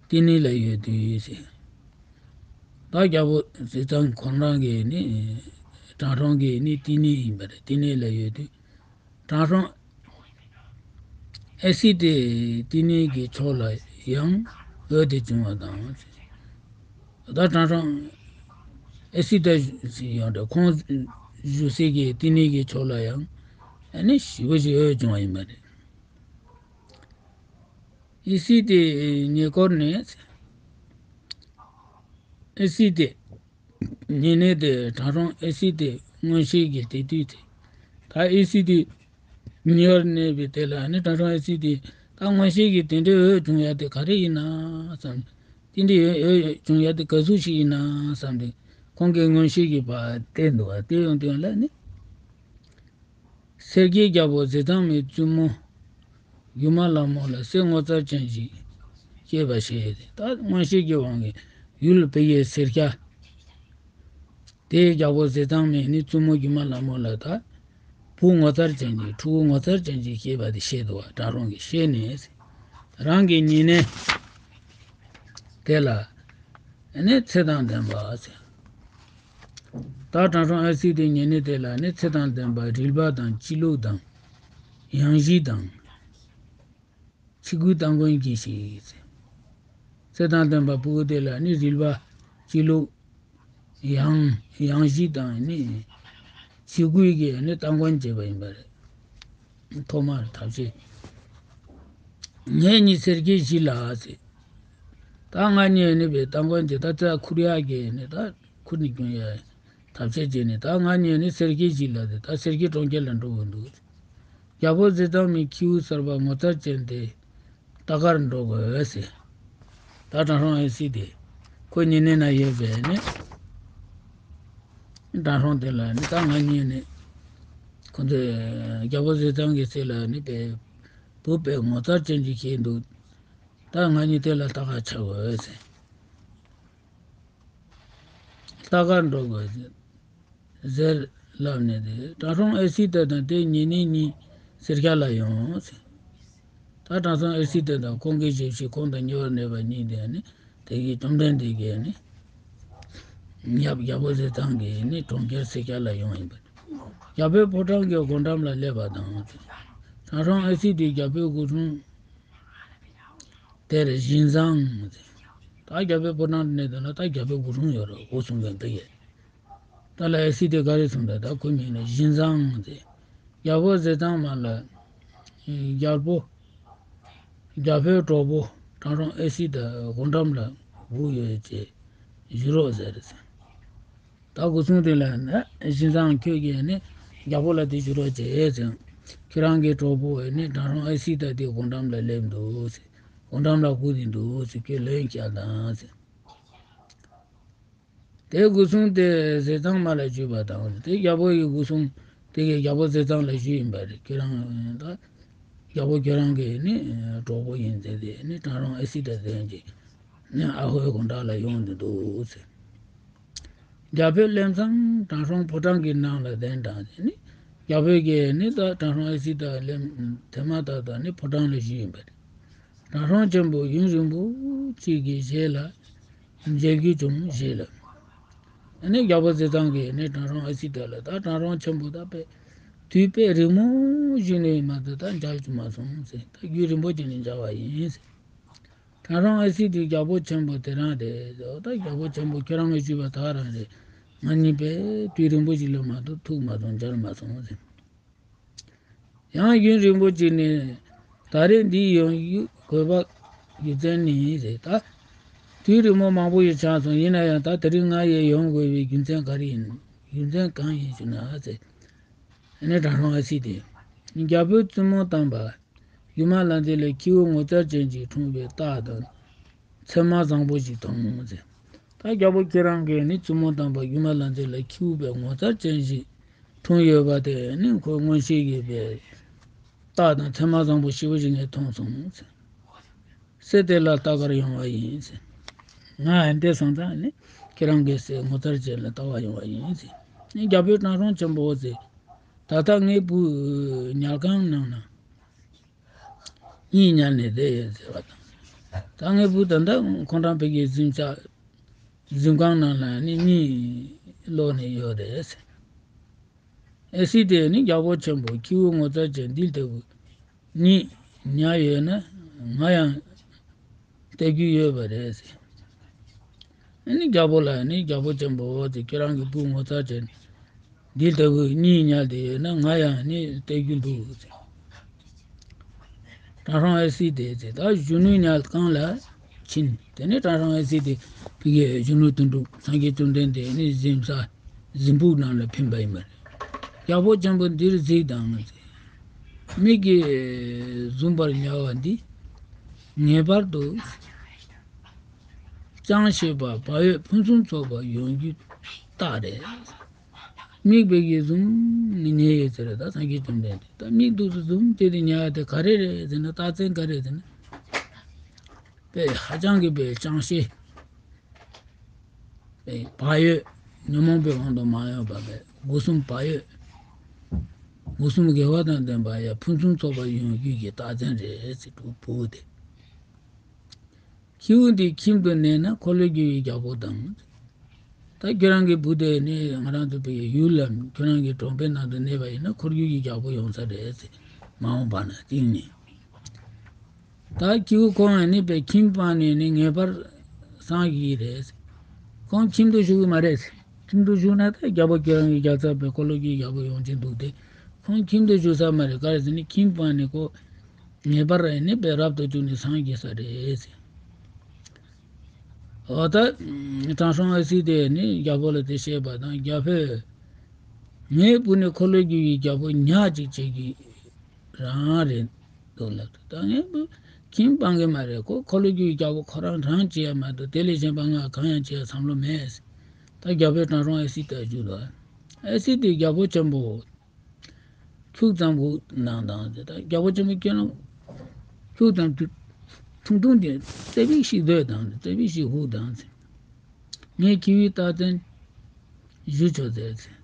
བསྟི་གནས་ལ་ཡོད་དུས་ཟེར། ད་རྒྱལ་པོ་ཟས་གཙང་ཁོང་རང་གི་ནི་དྲང་སྲོང་གི་ནི་བསྟི་གནས་ཡིན་པ་རེད། བསྟི་གནས་ལ་ཡོད་དུས། དྲང་སྲོང་ཨེ་སི་ཏའི་བསྟི་གནས་ཀྱི་ཕྱོགས་ལ་ཡང་འོད་དེ་བྱུང་བ་དང་། ད་དྲང་སྲོང་ཨེ་སི་ཏ་ཡང་འདྲ་ཁོང་བཞུགས་སའི་གི་བསྟི་གནས་ཀྱི་ཕྱོགས་ལ་ཡང་ཨ་ནི་ཞེ་པོ་ཞིག་འོད་བྱུང་བ་ཡིན་པ་རེད། ཨེ་སི་ཏའི་ཉེ་འཁོར་ནས། ཨེ་སི་ཏའི་ཉེ་གནས་དེ་དྲང་སྲོང་ཨེ་སི་ཏའི་མངོན་ཤེས་ཀྱི་དེ་དུས་དེ། ད་ཨེ་སི་ཏའི་ཉེ་བར་གནས་པའི་དེ་ལ་ནི་དྲང་སྲོང་ཨེ་སི་ཏའི་ད་མངོན་ཤེས་ཀྱི་དེ་འདྲའི་འོད་བྱུང་ཡ་དེ་ག་རེ་ཡིན་ན་བསམ། དེ་འདྲའི་འོད་འོད་བྱུང་ཡ་དེ་ག་ཟུག་ཞིག་ཡིན་ན་བསམ་སྟེ་ཁོང་གི་མངོན་ཤེས་ཀྱི་བར་བལྟས་འདུག་བ། དེ་ཡོང་དུས་ལ་ནི། སེར་སྐྱའི་རྒྱལ་པོ་ཟས་གཙང་མའི་བཙུན་མོ་སྒྱུ་མ་ལྷ་མོ་ལ་སྲས་ངོ་མཚར་ཅན་ཞིག་སྐྱེས་པ་ཞེས། ད་མངོན་ཤེས་ཀྱི་དབང་གིས་ཡུལ་བོད་ཀྱི་སེར་སྐྱ་དེའི་རྒྱལ་པོ་ཟས་གཙང་མའི་ནི་བཙུན་མོ་སྒྱུ་མ་ལྷ་མོ་ལ་ད་བུ་ངོ་མཚར་ཅན་གྱི་ཕྲུ་གུ་ངོ་མཚར་ཅན་ཞིག་སྐྱེས་པ་དེ་ཤེས་འདུག་བ། དྲང་སྲོང་གིས་ཤེས་ནས་རང་གི་ཉེ་གནས་དེ་ལ་ནི་ཚེ་དང་ལྡན་པ་ཟེར། ད་དྲང་སྲོང་ཨེ་སི་ཏའི་ཉེ་གནས་དེ་ལ་ནི་ཚེ་དང་ལྡན་པ་རིལ་བ་དང་སྤྱི་བླུགས་དང་ཡང་བཞི་དང་། ཕྱི་གོས་དམ་གོན་གྱིས་ཤིག་ཟེར། ཚེ་དང་ལྡན་པ་ཕྲུ་གུ་དེ་ལ་ནི་རིལ་བ་སྤྱི་བླུགས་ཡང་ཡང་བཞི་དང་ནི་ཕྱི་གོས་ཀྱིས་ནི་དམ་གོན་བྱས་པ་ཡིན་པ་རེད། ཐོག་མར་ཐབས་ཤེས། ངེད་གཉིས་སེར་སྐྱའི་གཞིས་ལ་ཟེར། ད་ང་གཉིས་ནི་བའི་དམ་གོན་གྱི་ད་རྩྭ་ཁུར་ཡག་གི་ནི་ད་ཁུར་ནི་གྱོན་ཡག་ཐབས་ཤེས་བྱས་ནས་ད་ང་གཉིས་ནི་སེར་སྐྱའི་གཞིས་ལ་ཟེར། ད་སེར་སྐྱའི་གྲོང་ཁྱེར་ལ་འགྲོ་དགོས་འདུག་རྒྱལ་པོ་ཟས་གཙང་མའི་ཁྱེའུ་གསར་པ་ངོ་མཚར་ཅན་དེ་ལྟ་གར་འགྲོ་དགོས་ཟེར། ད་དྲང་སྲོང་ཨེ་སི་ཏའི་ཁོ་ཉེ་གནས་ན་ཡོད་པའི་ནི་དྲང་སྲོང་དེ་ལ་ནི་ད་ང་གཉིས་ནི་ཁོ་ཚོས་རྒྱལ་པོ་ཟས་གཙང་གི་སྲས་ལ་ནི་བའི་བུ་བའི་ངོ་མཚར་ཅན་ཅིག་སྐྱེས་འདུག་ད་ང་གཉིས་དེ་ལ་ལྟ་གར་ཆ་དགོས་ཟེར། ལྟ་གར་འགྲོ་དགོས་ཟེར་ལབ་ནས་དེ་དྲང་སྲོང་ཨེ་སི་ཏ་དང་དེའི་ཉེ་གནས་གཉིས་སེར་སྐྱ་ལ་ཡོང་ཟེར། ད་དྲང་སྲོང་ཨེ་སི་ཏ་དང་ཁོང་གི་ཞབས་ཕྱི་ཁོང་དང་ཉེ་བར་གནས་པ་གཉིས་དེ་ནི་དེ་གི་བཅོམ་ལྡན་འདས་ཀྱིས་ནི་ཡབ་རྒྱལ་པོ་ཟས་གཙང་གི་ནི་གྲོང་ཁྱེར་སེར་སྐྱ་ལ་ཡོང་ཡིན་པ། རྒྱལ་པོའི་ཕོ་བྲང་གི་སྒོ་འགྲམ་ལ་སླེབས་པ་དང་། དྲང་སྲོང་ཨེ་སི་ཏའི་རྒྱལ་པོའི་སྐུ་སྲུང་དེར་བཞིན་བཟང་། ད་རྒྱལ་པོའི་ཕོ་བྲང་ནས་དེ་ལ་ད་རྒྱལ་པོའི་སྐུ་སྲུང་ཡོད་རེད། སྐུ་སྲུང་གི་འདི་ཡས། ད་ལ་ཨེ་སི་ཏའི་ག་རེ་གསུངས་ད། ད་ཁོའི་མིང་ལ་བཞིན་བཟང་ཟེར། རྒྱལ་པོ་ཟས་གཙང་མ་ལ་རྒྱལ་པོ་རྒྱལ་པོའི་གྲོགས་པོ་དྲང་སྲོང་ཨེ་སི་ཏ་སྒོ་འགྲམ་ལ་བུད་ཡོད་ཅེས་ཞུ་རོགས་ཟེར་ཟེར། ད་སྐུ་སྲུང་དེ་ལ་ནི་བཞིན་བཟང་ཁྱོད་ཀྱིས་ནི་རྒྱལ་པོ་ལ་དེ་ཞུ་རོགས་བྱེད་ཟེར། ཁྱེད་རང་གི་གྲོགས་པོ་ནི་དྲང་སྲོང་ཨེ་སི་ཏ་དེ་སྒོ་འགྲམ་ལ་སླེབས་འདུག་ཟེར། སྒོ་འགྲམ་ལ་བུད་དེ་འདུག་ཟེར། ཁྱོད་ལན་བརྒྱབ་དང་ཟེར། དེ་སྐུ་སྲུང་དེ་ཟས་གཙང་མ་ལ་ཞུས་པ་དང་། དེ་རྒྱལ་པོ་ཡི་སྐུ་སྲུང་དེ་གིས་རྒྱལ་པོ་ཟས་གཙང་ལ་ཞུས་ཡིན་པ་རེད། ཁྱེད་རང་ད་རྒྱལ་པོ་ཁྱེད་རང་གི་ནི་གྲོགས་པོ་ཡིན་ཟེར་ཏེ་ནི་དྲང་སྲོང་ཨེ་སི་ཏ་དེ་གིས་ནི་ཨ་ཧོའི་དགོང་དག་ལ་ཡོང་དེ་འདུག་ཟེར། རྒྱལ་པོས་སླེབས་ཙང་དྲང་སྲོང་ཕོ་བྲང་གི་ནང་ལ་གདན་དྲངས་ཏེ་ནི། རྒྱལ་པོ་གིས་ནི་ད་དྲང་སྲོང་ཨེ་སི་ཏ་ལ་ཐེངས་མ་ཐག་ཏུ་ནི་ཕོ་བྲང་ལ་བཞུགས་ཡིན་པ་རེད། དྲང་སྲོང་ཆེན་པོ་ཡུན་རིང་པོ་གཅིག་གི་རྗེས་ལ་མཇལ་རྒྱུ་བྱུང་ཞེས་ལབ། ཨ་ནི་རྒྱལ་པོ་ཟས་གཙང་གིས་ནི་དྲང་སྲོང་ཨེ་སི་ཏ་ལ། ད་དྲང་སྲོང་ཆེན་པོ་ད་དཔེ་དུས་དཔེ་རིང་མོ་ཞིག་ནས་མ་གཏོགས་ད་མཇལ་རྒྱུ་མ་སོང་ཟེར། ད་རྒྱུན་རིང་པོ་ཅིག་ནས་མཇལ་བ་ཡིན་ཟེར། དྲང་སྲོང་ཨེ་སི་ཏའི་རྒྱལ་པོ་ཆེན་པོ་དེ་རང་རེད། འོ་ད་རྒྱལ་པོ་ཆེན་པོ་ཁྱེད་རང་གིས་ཞུས་པ་དག་རང་རེད། ང་གཉིས་དཔེ་དུས་རིང་པོ་ཞིག་ལ་མ་གཏོགས་ཐུག་མ་སོང་མཇལ་མ་སོང་ཟེར། ཡང་ཡུན་རིང་པོ་ཅིག་ནས་ད་རེས་འདི་ཡོང་རྒྱུ་དགོས་པ་རྒྱུ་མཚན་ནི་རེད། ད་དུས་རིང་མོ་མང་པོ་ཡོད་ཆགས་སོང་། ཡིན་ན་ཡང་ད་དེ་རིང་ང་ཡི་ཡོང་དགོས་པའི་རྒྱུ་མཚན་ག་རེ་ཡིན། རྒྱུ་མཚན་གང་ཡིན་ཞུ་ན་ཟེར། ཨ་ནི་དྲང་སྲོང་ཨེ་སི་ཏས། རྒྱལ་པོའི་བཙུན་མོ་དམ་པ་སྒྱུ་མ་ལྷ་མཛེས་ལ་ཁྱེའུ་ངོ་མཚར་ཅན་ཅིག་འཁྲུངས་པའི་རྟགས་དང་མཚན་མ་བཟང་པོ་ཞིག་མཐོང་ཟེར། ད་རྒྱལ་པོ་ཁྱེད་རང་གིས་ནི་བཙུན་མོ་དམ་པ་སྒྱུ་མ་ལྷ་མཛེས་ལ་ཁྱེའུ་དཔེ་ངོ་མཚར་ཅན་ཞིག་འཁྲུངས་ཡོད་པ་དེ་ནི་ཁོའི་མངོན་ཤེས་ཀྱི་དཔེ་རྟགས་དང་མཚན་མ་བཟང་པོ་ཞེ་པོ་ཞིག་ངས་མཐོང་སོང་ཟེར། སྲས་དེ་ལ་ལྟ་གར་ཡོང་བ་ཡིན་ཟེར། ང་ཨ་འདས་སོང་ཙང་ནི་ཁྱེད་རང་གི་སྲས་ངོ་མཚར་ཅན་ལ་ལྟ་བར་ཡོང་བ་ཡིན་ཟེར། ནི་རྒྱལ་པོས་དྲང་སྲོང་ཆེན་པོ་ཟེར། ད་ལྟ་ངའི་བུ་ཉལ་ཁང་ནང་ན་གཉིད་ཉལ་ནས་བསྡད་ཡོད་ཟེར་བ་དང་། ད་ངའི་བུ་ད་ལྟ་ཁོང་རང་ཕ་གིའི་གཟིམ་ཤག་གཟིམ་ཁང་ནང་ལ་ནི་གཉིད་ལོག་ནས་ཡོད་རེད་ཟེར། ཨེ་སི་ཏས་ནི་རྒྱལ་པོ་ཆེན་པོ་ཁྱེའུ་ངོ་མཚར་ཅན་འདི་ལྟ་བུ་གཉིད་ཉལ་ཡོད་ན་ང་ཡང་བལྟ་རྒྱུ་ཡོད་པ་རེད་ཟེར། ཨ་ནི་རྒྱལ་པོ་ལ་ནི་རྒྱལ་པོ་ཆེན་པོ་ཟེར། ཁྱེད་རང་གི་བུ་ངོ་མཚར་ཅན་འདི་ལྟ་བུ་གཉིད་ཉལ་བསྡད་ཡོད་ན་ང་ཡང་ནི་བལྟ་རྒྱུ་འདུག་ཟེར། དྲང་སྲོང་ཨེ་སི་ཏས་ཟེར། ད་གཞོན་ནུའི་ཉལ་ཁང་ལ་ཕྱིན། དེ་ནས་དྲང་སྲོང་ཨེ་སི་ཏས་ཕ་གིའི་གཞོན་ནུ་དོན་གྲུབ་སངས་རྒྱས་བཅོམ་ལྡན་འདས་ནི་གཟིམ་ས་གཟིམ་ཕུག་ནང་ལ་ཕྱིན་པ་ཡིན་པ་རེད། རྒྱལ་པོ་ཆེན་པོ་འདིར་གཟིགས་དང་ཟེར། མིག་གིས་བཟུང་བར་ཉལ་བ་འདི་ངེས་པར་དུ་ཅང་ཤེས་པ་བག་ཡོད་ཕུན་སུམ་ཚོགས་པ་ཡོང་རྒྱུ་རྟགས་རེད། མིག་ཕ་གིས་བཟུང་ནས་ཉལ་ཡོད་ཟེར། ད་སངས་རྒྱས་བཅོམ་ལྡན་འདས་ད་མིག་ཏོག་ཙམ་བཟུང་བྱས་ཏེ་ཉལ་ཡ་དེ་ག་རེ་རེད་ཟེར་ན། རྟགས་མཚན་ག་རེ་ཟེར་ན། དཔེ་ཧ་ཅང་གི་དཔེ་ཅང་ཤེས། དཔེ་བག་ཡོད། ཉོན་མོངས་པའི་དབང་དུ་མ་ཡོད་པ་དཔེ་སྒོ་གསུམ་བག་ཡོད། སྒོ་གསུམ་དགེ་བ་དང་ལྡན་པ་ཡང་ཕུན་སུམ་ཚོགས་པ་ཡོང་རྒྱུ་གི་རྟགས་མཚན་རེད་ཟེར། དྲུག་པོ་དེ། ཁྱེའུ་འདི་ཁྱིམ་དུ་གནས་ན་འཁོར་ལོས་སྒྱུར་བའི་རྒྱལ་པོ་དང་། ད་ཁྱེད་རང་གི་བུ་དེ་ནི་ང་རང་ཚོ་བོད་ཡུལ་ལ་ཁྱེད་རང་གི་གྲོང་པའི་ནང་དུ་གནས་པ་ཡིན་ན་འཁོར་སྒྱུར་གྱི་རྒྱལ་པོ་ཡོང་ས་རེད་ཟེར། མ་འོངས་པ་ན་གཏིང་ནས། ད་ཁྱེའུ་ཁོང་ཡང་ནི་བོད་ཁྱིམ་སྤངས་ནས་ནི་ངེས་པར་སངས་རྒྱས་རེད་ཟེར། ཁོང་ཁྱིམ་དུ་བཞུགས་ཀྱི་མ་རེད་ཟེར། ཁྱིམ་དུ་བཞུགས་ན་ད་རྒྱལ་པོ་ཁྱེད་རང་གི་རྒྱལ་ཚབ་པའི་འཁོར་ལོས་སྒྱུར་རྒྱལ་པོ་ཡོང་གི་འདུག་སྟེ། ཁོང་ཁྱིམ་དུ་བཞུགས་ས་མ་རེད། ག་རེ་ཟེར་ན་ཁྱིམ་སྤངས་ནས་ཁོ་ངེས་པར་ནི་དཔེ་རབ་ཏུ་བྱུང་ནས་སངས་རྒྱས་ས་རེད་ཟེར། འོ་ད་དྲང་སྲོང་ཨེ་སི་ཏས་ནི་རྒྱལ་པོ་ལ་དེ་བཤད་པ་དང་། རྒྱལ་པོས་ངའི་བུ་ནི་འཁོར་ལོས་སྒྱུར་བའི་རྒྱལ་པོ་ཉག་གཅིག་བྱེད་ཀྱི་རང་རེད་འདུག་ལབ་དུས། ད་ངའི་བུ་ཁྱིམ་སྤང་གི་མ་རེད། ཁོ་འཁོར་ལོས་སྒྱུར་བའི་རྒྱལ་པོ་ཁོ་རང་རང་བྱེད་ཡ་མ་གཏོགས་དེ་ལས་གཞན་པ་ང་གང་ཡང་བྱེད་ཡ་བསམ་བློ་མེད། ད་རྒྱལ་པོས་དྲང་སྲོང་ཨེ་སི་ཏ་ཞུས་ལ། ཨེ་སི་ཏས་རྒྱལ་པོ་ཆེན་པོ། ཁྱུག་ཙམ་ཧུ་གནང་དང་ཟེར། ད་རྒྱལ་པོ་ཆེན་པོ་ཁྱེད་རང་ཁྱུག་ཙམ་ཐུང་ཐུང་དེ་རྩེ་ཕིག་ཞིག་སྡོད་དང་། རྩེ་ཕིག་ཞིག་ཧུ་དང་ཟེར། ངས་ཁྱེའུའི་རྟགས་མཚན་ཞུ་ཆོག་ཟེར་ཟེར།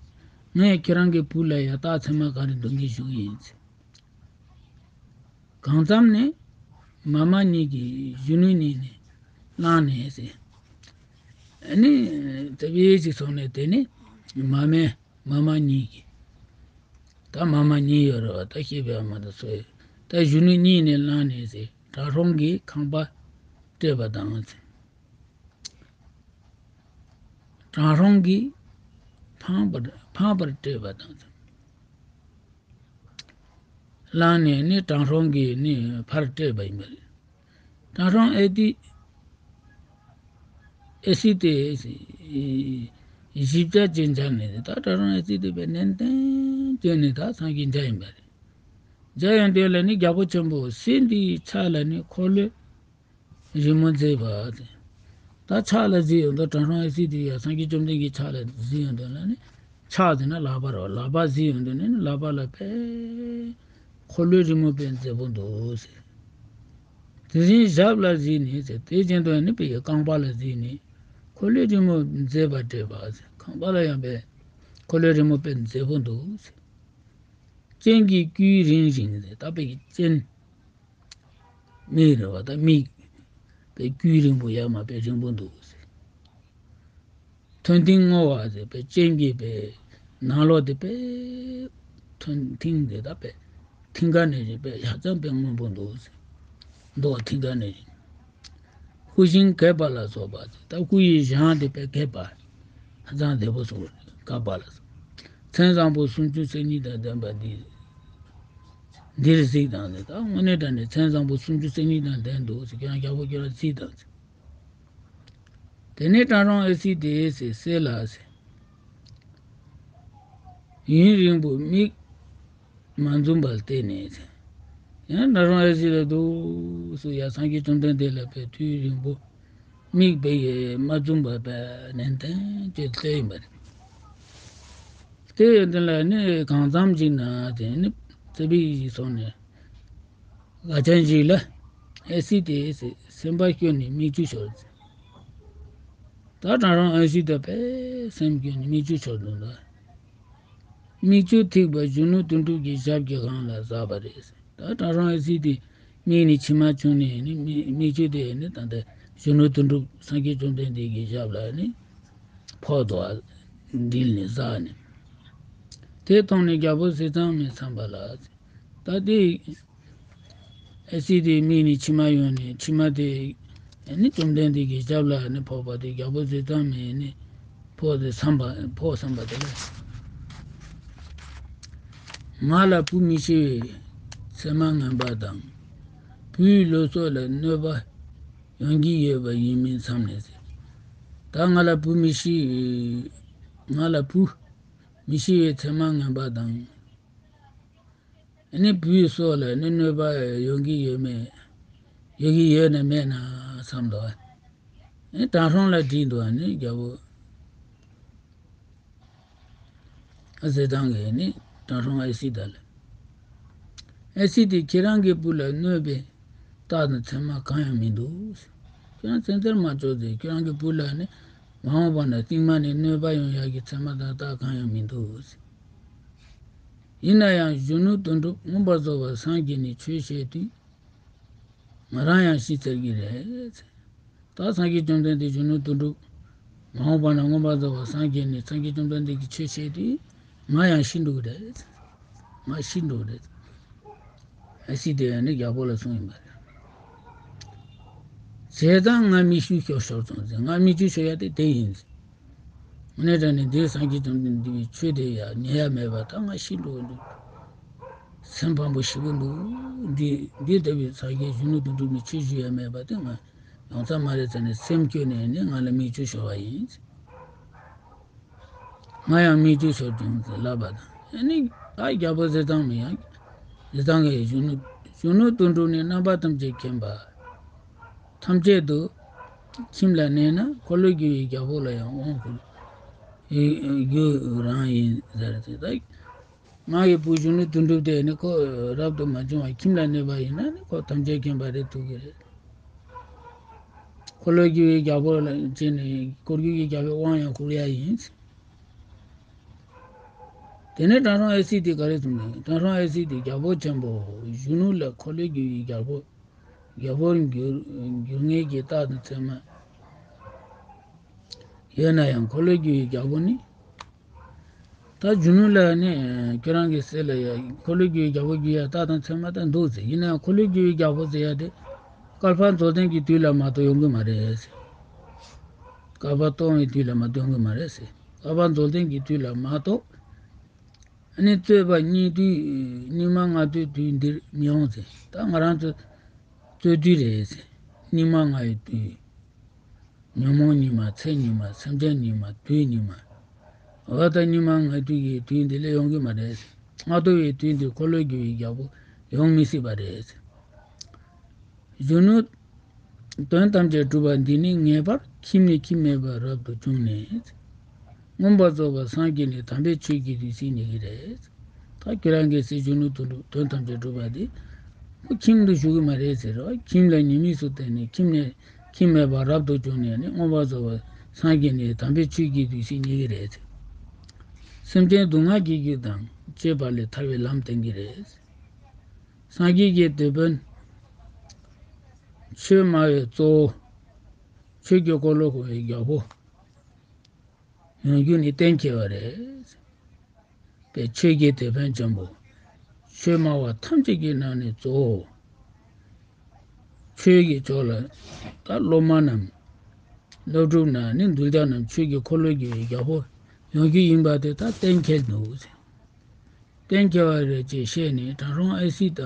ངས་ཁྱེད་རང་གི་བུ་ལ་ཡ་རྟགས་མཚན་མ་ག་རེ་འདོན་གྱི་བཞུགས་ཡིན་ཟེར། གང་འཚམ་ནས་མ་མ་གཉིས་ཀྱིས་གཞོན་ནུ་གཉིས་ནས་བླངས་ནས་ཟེར། ཨ་ནི་རྩེ་ཕིག་ཅིག་སོང་ནས་དེ་ནས་མ་མས། མ་མ་གཉིས་ཀྱིས། ད་མ་མ་གཉིས་ཡོད་རེད་བ། ད་ཤེས་པའི་མ་ད་སོ་ཡོད། ད་གཞོན་ནུ་གཉིས་ནས་བླངས་ནས་ཟེར། དྲང་སྲོང་གིས་ཁང་པ་སྤྲད་པ་དང་ཟེར། དྲང་སྲོང་གིས་འཕངས་པར་འཕངས་པར་སྤྲད་པ་དང་ཟེར། བླངས་ནས་ནི་དྲང་སྲོང་གིས་ནི་ཕར་སྤྲད་པ་ཡིན་པ་རེད། དྲང་སྲོང་ཨེ་ཏི་ཨེ་སི་ཏས་ཞིབ་ཆ་ཅིག་མཇལ་ནས། ད་དྲང་སྲོང་ཨེ་སི་ཏས་དཔེ་ནན་ཏན་བྱས་ནས་ད་སངས་རྒྱས་མཇལ་ཡིན་པ་རེད། མཇལ་ཡོང་དུས་ལ་ནི་རྒྱལ་པོ་ཆེན་པོ་སྲས་འདིའི་ཕྱག་ལ་ནི་འཁོར་ལོས་རི་མོ་མཛེས་པ་ཟེར། ད་ཕྱག་ལ་གཟིགས་ཡོང་དུས་དྲང་སྲོང་ཨེ་སི་ཏས་ཡ་སངས་རྒྱས་བཅོམ་ལྡན་གྱི་ཕྱག་ལ་གཟིགས་ཡོང་དུས་ལ་ནི། ཕྱག་ཟེར་ན་ལག་པ་རེད་བ། ལག་པ་གཟིགས་ཡོང་དུས་ནི་ལག་པ་ལ་དཔེ་འཁོར་ལོའི་རི་མོ་དཔེ་མཛེས་པོ་འདུག་ཟེར། དེ་བཞིན་ཞབས་ལ་གཟིགས་ནས་ཟེར། དེ་བཞིན་དུ་ནི་དཔེ་རྐང་པ་ལ་གཟིགས་ནས་འཁོར་ལོའི་རི་མོ་མཛེས་པ་སྤྲས་པ་ཟེར། རྐང་པ་ལ་ཡང་དཔེ་འཁོར་ལོའི་རི་མོ་དཔེ་མཛེས་པོ་འདུག་ཟེར། སྤྱན་གྱི་དཀྱུས་རིང་རིང་ཟེར། ད་དཔེ་སྤྱན། མིག་རེད་བ། ད་མིག་དཔེ་དཀྱུས་རིང་པོ་ཡར་མར་དཔེ་རིང་པོ་འདུག་ཟེར། མཐོན་མཐིང་སྔོ་བ་ཟེར། དཔེ་སྤྱན་གྱི་དཔེ་ནང་ལོགས་དེ་དཔེ་མཐོན་མཐིང་དེ། ད་དཔེ་མཐིང་ག་ནས་བཞིན་དཔེ་ཡར་ཙམ་དཔེ་སྔོན་པོ་འདུག་ཟེར། མདོག་མཐིང་ག་ནས་བཞིན། སྐུ་ཞིང་གད་པ་ལ་སོགས་པ་ཟེར། ད་སྐུ་ཡི་ཞིང་དེ་དཔེ་གད་པ། ཧ་ཅང་བདེ་པོ་སོང་། གད་པ་ལ་སོགས། མཚན་བཟང་པོ་སུམ་ཅུ་རྩ་གཉིས་དང་ལྡན་པ་འདི། འདིར་གཟིགས་དང་ཟེར། ད་དངོས་གནས་དྲང་གནས་མཚན་བཟང་པོ་སུམ་ཅུ་རྩ་གཉིས་དང་ལྡན་འདུག་ཟེར། ཁྱེད་རང་རྒྱལ་པོ་ཁྱེད་རང་གཟིགས་དང་ཟེར། དེ་ནས་ཀྲང་ཧྲོང་ཨེ་སི་དེས་ཟེར། སྲས་ལ་ཟེར། ཡུན་རིང་པོ་མིག་མ་འཛུམ་པར་བལྟས་ནས་ཟེར། ཡང་ཀྲང་ཧྲོང་ཨེ་སི་ལ་འདུག་སེ་ཡར་སངས་རྒྱས་བཅོམ་ལྡན་འདས་ལ་དཔེ་དུས་རིང་པོ་མིག་དཔེ་ཡེ་མ་འཛུམ་པར་དཔེ་ནན་ཏན་གྱིས་བལྟས་ཡིན་པ་རེད། དེ་ཡོད་དེ་ལ་ནི་གང་འཚམ་ཅིག་ན་དེ་ནི་རྩེ་ཕུད་ཅིག་སོང་ནས། སྒ་ཆེན་ཞིག་ལ་ཨེ་སི་དེས་སེམས་པ་སྐྱོ་ནས་མིག་ཆུ་ཤོར་ཟེར། ད་ཀྲང་ཧྲོང་ཨེ་སི་དེ་དཔེ་སེམས་སྐྱོ་ནས་མིག་ཆུ་ཤོར་འདུག་ད། མིག་ཆུ་ཐིགས་པ་གཞོན་ནུ་དོན་གྲུབ་ཀྱི་ཞབས་ཀྱི་སྒང་ལ་ཟགས་པ་རེད་ཟེར། ད་ཀྲང་ཧྲོང་ཨེ་སི་དེ་མིག་ནས་མཆི་མ་བྱུང་ནས་ནི་མིག་མིག་ཆུ་དེ་ནི་ད་ལྟ་གཞོན་ནུ་དོན་གྲུབ་སངས་རྒྱས་བཅོམ་ལྡན་འདས་ཀྱི་ཞབས་ལ་ནི་ཕོག་འདུག་བ། མདུན་ནས་ཟགས་ནས། དེ་མཐོང་ནས་རྒྱལ་པོ་ཟས་གཙང་མས་བསམ་པ་ལ་ཟེར། ད་དེ་ཨེ་སི་དེའི་མིག་ནས་མཆི་མ་ཡོང་ནས། མཆི་མ་དེ་ནི་བཅོམ་ལྡན་འདས་ཀྱི་ཞབས་ལ་ནི་ཕོག་པ་དེ། རྒྱལ་པོ་ཟས་གཙང་མས་ནི་ཕོག་སྟེ་བསམ་པ། ཕོག་བསམ་པ་དེ་ལ། ང་ལ་བུ་མི་ཤི་བའི་མཚན་མ་ངན་པ་དང་། བུའི་ལུས་སྲོག་ལ་གནོད་པ་ཡོང་གི་ཡོད་པ་ཡིན་མིན་བསམ་ནས་ཟེར། ད་ང་ལ་བུ་མི་ཤི། ང་ལ་བུ་མི་ཤི་བའི་མཚན་མ་ངན་པ་དང་། ཨ་ནི་བུའི་སྲོག་ལ་ནི་གནོད་པ་ཡོང་གི་ཡོད་མེད། ཡོང་གི་ཡོད་ན་མེད་ན་བསམ་འདུག་ཨ་ནི་ཀྲང་ཧྲོང་ལ་དྲིས་འདུག་ཨ་ནི་རྒྱལ་པོ་ཨ་ཟས་གཙང་གིས་ནི་ཀྲང་ཧྲོང་ཨེ་སི་དེ་ལ། ཨེ་སི་དེ་ཁྱེད་རང་གི་བུ་ལ་གནོད་པའི་རྟགས་དང་མཚན་མ་གང་ཡང་མི་འདུག་ཁྱེད་རང་ཚན་རྩལ་མ་ལྕོགས་ཏེ་ཁྱེད་རང་གི་བུ་ལ་ནི་མ་འོངས་པ་ན་རྟིང་མ་ནས་གནོད་པ་ཡོང་ཡག་གི་མཚན་མ་དང་རྟགས་གང་ཡང་མི་འདུག་ཡིན་ན་ཡང་གཞོན་ནུ་དོན་གྲུབ་མངོན་པར་རྫོགས་པར་སངས་རྒྱས་ནས་ཆོས་བཤད་དུས། ང་རང་ཡང་ཤི་ཚར་གྱི་རེད། ད་སངས་རྒྱས་བཅོམ་ལྡན་འདས་གཞོན་ནུ་དོན་གྲུབ་མ་འོངས་པ་ན་མངོན་པར་རྫོགས་པར་སངས་རྒྱས་ནས་སངས་རྒྱས་བཅོམ་ལྡན་འདས་ཀྱི་ཆོས་བཤད་དུས། ང་ཡང་ཤི་འགྲོ་གི་རེད། ང་ཤི་འགྲོ་གི་རེད། ཨེ་སི་དེ་ནི་རྒྱལ་པོ་ལ་གསུངས་ཡིན་པ་རེད། བྱས་ཙང་ང་མིག་ཆུ་ཤོར་ཤོར་སོང་ཟེར། ང་མིག་ཆུ་ཤོར་ཡ་དེ་དེ་ཡིན་ཟེར། དངོས་གནས་དྲང་གནས་འདིར་སངས་རྒྱས་བཅོམ་ལྡན་འདས་ཀྱི་ཆོས་དེ་ཡང་ཉན་ཡ་མེད་པ་ད་ང་ཤི་འགྲོ་གི་འདུག་སེམས་ཕམ་པོ་ཞེ་པོ་འདུག་འདི་འདི་ལྟ་བུའི་སངས་རྒྱས་གཞོན་ནུ་དོན་གྲུབ་ནས་ཆོས་ཞུ་ཡ་མེད་པ་དེ་ང་ཡོང་ས་མ་རེད་ཟེར་ནས་སེམས་སྐྱོ་ནས་ནི་ང་ལ་མིག་ཆུ་ཤོར་བ་ཡིན། ང་ཡང་མིག་ཆུ་ཤོར་བྱུང་ཟེར་ལབ་པ་དང་། ཨ་ནི་ད་རྒྱལ་པོ་ཟས་གཙང་མས་ཡང་། ཟས་གཙང་གིས་གཞོན་ནུ་གཞོན་ནུ་དོན་གྲུབ་ནི་རྣམ་པ་ཐམས་ཅད་མཁྱེན་པ། ཐམས་ཅད་དུ་ཁྱིམ་ལ་གནས་ན་འཁོར་ལོས་སྒྱུར་བའི་རྒྱལ་པོ་ལ་ཡང་དབང་བསྐུར་རྒྱུ་རང་ཡིན་ཟེར་ཏེ། ད་ང་ཡི་བུ་གཞོན་ནུ་དོན་གྲུབ་དེ་ནི་ཁོ་རབ་ཏུ་མ་བྱུང་བར་ཁྱིམ་ལ་གནས་པ་ཡིན་ན་ནི་ཁོ་ཐམས་ཅད་མཁྱེན་པ་རེད་ཐུབ་ཀྱི་རེད། འཁོར་ལོས་སྒྱུར་བའི་རྒྱལ་པོ་ལ་བྱས་ནས་འཁོར་སྒྱུར་གྱི་རྒྱལ་པོའི་དབང་ཡང་བསྐུར་ཡ་ཡིན། དེ་ནས་ཀྲང་ཧྲོང་ཨེ་སི་དེ་ག་རེ་གསུངས་ནས། ཀྲང་ཧྲོང་ཨེ་སི་དེ་རྒྱལ་པོ་ཆེན་པོ། གཞོན་ནུ་ལ་འཁོར་ལོས་སྒྱུར་བའི་རྒྱལ་པོ། རྒྱལ་པོར་འགྱུར་འགྱུར་ངེས་ཀྱི་རྟགས་དང་མཚན་མ་ཡོད་ན་ཡང་། འཁོར་ལོས་སྒྱུར་བའི་རྒྱལ་པོ་ནི། ད་གཞོན་ནུ་ལ་ནི་ཁྱོད་རང་གི་སྲས་ལ་ཡང་འཁོར་ལོས་སྒྱུར་བའི་རྒྱལ་པོ་འགྱུར་ཡ་རྟགས་དང་མཚན་མ་དང་འདུག་ཟེར། ཡིན་ན་ཡང་འཁོར་ལོས་སྒྱུར་བའི་རྒྱལ་པོ་ཟེར་ཡ་དེ་བསྐལ་པ་རྫོགས་ལྡན་གྱི་དུས་ལ་མ་གཏོགས་ཡོང་གི་མ་རེད་ཟེར། བསྐལ་པ་སྟོང་བའི་དུས་ལ་མ་གཏོགས་ཡོང་གི་མ་རེད་ཟེར། བསྐལ་པ་རྫོགས་ལྡན་གྱི་དུས་ལ་མ་གཏོགས། ཨ་ནི་རྩོད་པ་གཉིས་དུས་སྙིགས་མ་ལྔ་བདོའི་དུས་འདིར་མི་འོང་ཟེར། ད་ང་རང་ཚོ་རྩོད་དུས་རེད་ཟེར། སྙིགས་མ་ལྔ་ཡི་དུས། ཉོན་མོངས་སྙིགས་མ། ཚེ་སྙིགས་མ། སེམས་ཅན་སྙིགས་མ། དུས་སྙིགས་མ། འོ་ད་སྙིགས་མ་ལྔ་བདོ་གི་དུས་འདི་ལས་ཡོང་གི་མ་རེད། ལྔ་བདོ་བའི་དུས་འདིར་འཁོར་ལོས་སྒྱུར་བའི་རྒྱལ་པོ་ཡོང་མི་སྲིད་པ་རེད། གཞོན་ནུ་དོན་ཐམས་ཅད་གྲུབ་པ་འདི་ནི་ངེས་པར་ཁྱིམ་ནས་ཁྱིམ་མེད་པར་རབ་ཏུ་བྱུང་ནས། མངོན་པར་རྫོགས་པར་སངས་རྒྱས་ནས་དམ་པའི་ཆོས་ཀྱི་བདུད་རྩི་ཉིད་ཀྱིས་རེད། ད་ཁྱོད་རང་གི་སྲས་གཞོན་ནུ་དོན་གྲུབ་དོན་ཐམས་ཅད་གྲུབ་པ་དེ། ཁོ་ཁྱིམ་དུ་བཞུགས་ཀྱི་མ་རེད་ཟེར་རོ། ཁྱིམ་ལ་ཉེས་དམིགས་སུ་བརྟེན་ནས་ཁྱིམ་ནས་ཁྱིམ་མེད་པར་རབ་ཏུ་བྱུང་ནས་ནི་མངོན་པར་རྫོགས་པར་སངས་རྒྱས་ནས་དམ་པའི་ཆོས་ཀྱི་བདུད་རྩི་ཉིད་ཀྱིས་རེད་ཟེར། སེམས་ཅན་སྡུག་བསྔལ་གྱི་རྒྱུ་དང་ སྤྱོད་པ་ལས་ཐར་བའི་ལམ་བསྟན་གྱི་རེད། སངས་རྒྱས་ཀྱི་དེད་དཔོན་ཆོས་སྨྲ་བའི་གཙོ་བོ། ཆོས་ཀྱི་འཁོར་ལོ་བསྐོར་བའི་རྒྱལ་པོ་ཡོང་རྒྱུ་ནི་གཏན་འཁེལ་བ་རེད། པའི་ཆོས་ཀྱི་དེད་དཔོན་ཆེན་པོ། ཆོས་སྨྲ་བ་ཐམས་ཅད་ཀྱི་ནང་ནས་གཙོ་བོ། ཆོས་ཀྱི་ཕྱོགས་ལ་ད་སློབ་མ་རྣམས། སློབ་ཕྲུག་རྣམས་ནི་གདུལ་བྱ་རྣམས་ཆོས་ཀྱི་འཁོར་ལོ་བསྐོར་བའི་རྒྱལ་པོ་ཡོང་རྒྱུ་ཡིན་པ་དེ་ད་གཏན་འཁེལ་འདུག། གཏན་འཁེལ་བ་རེད་ཅེས་བཤད་ནས་གྲང་རོང་ཨེ་སི་ཏ་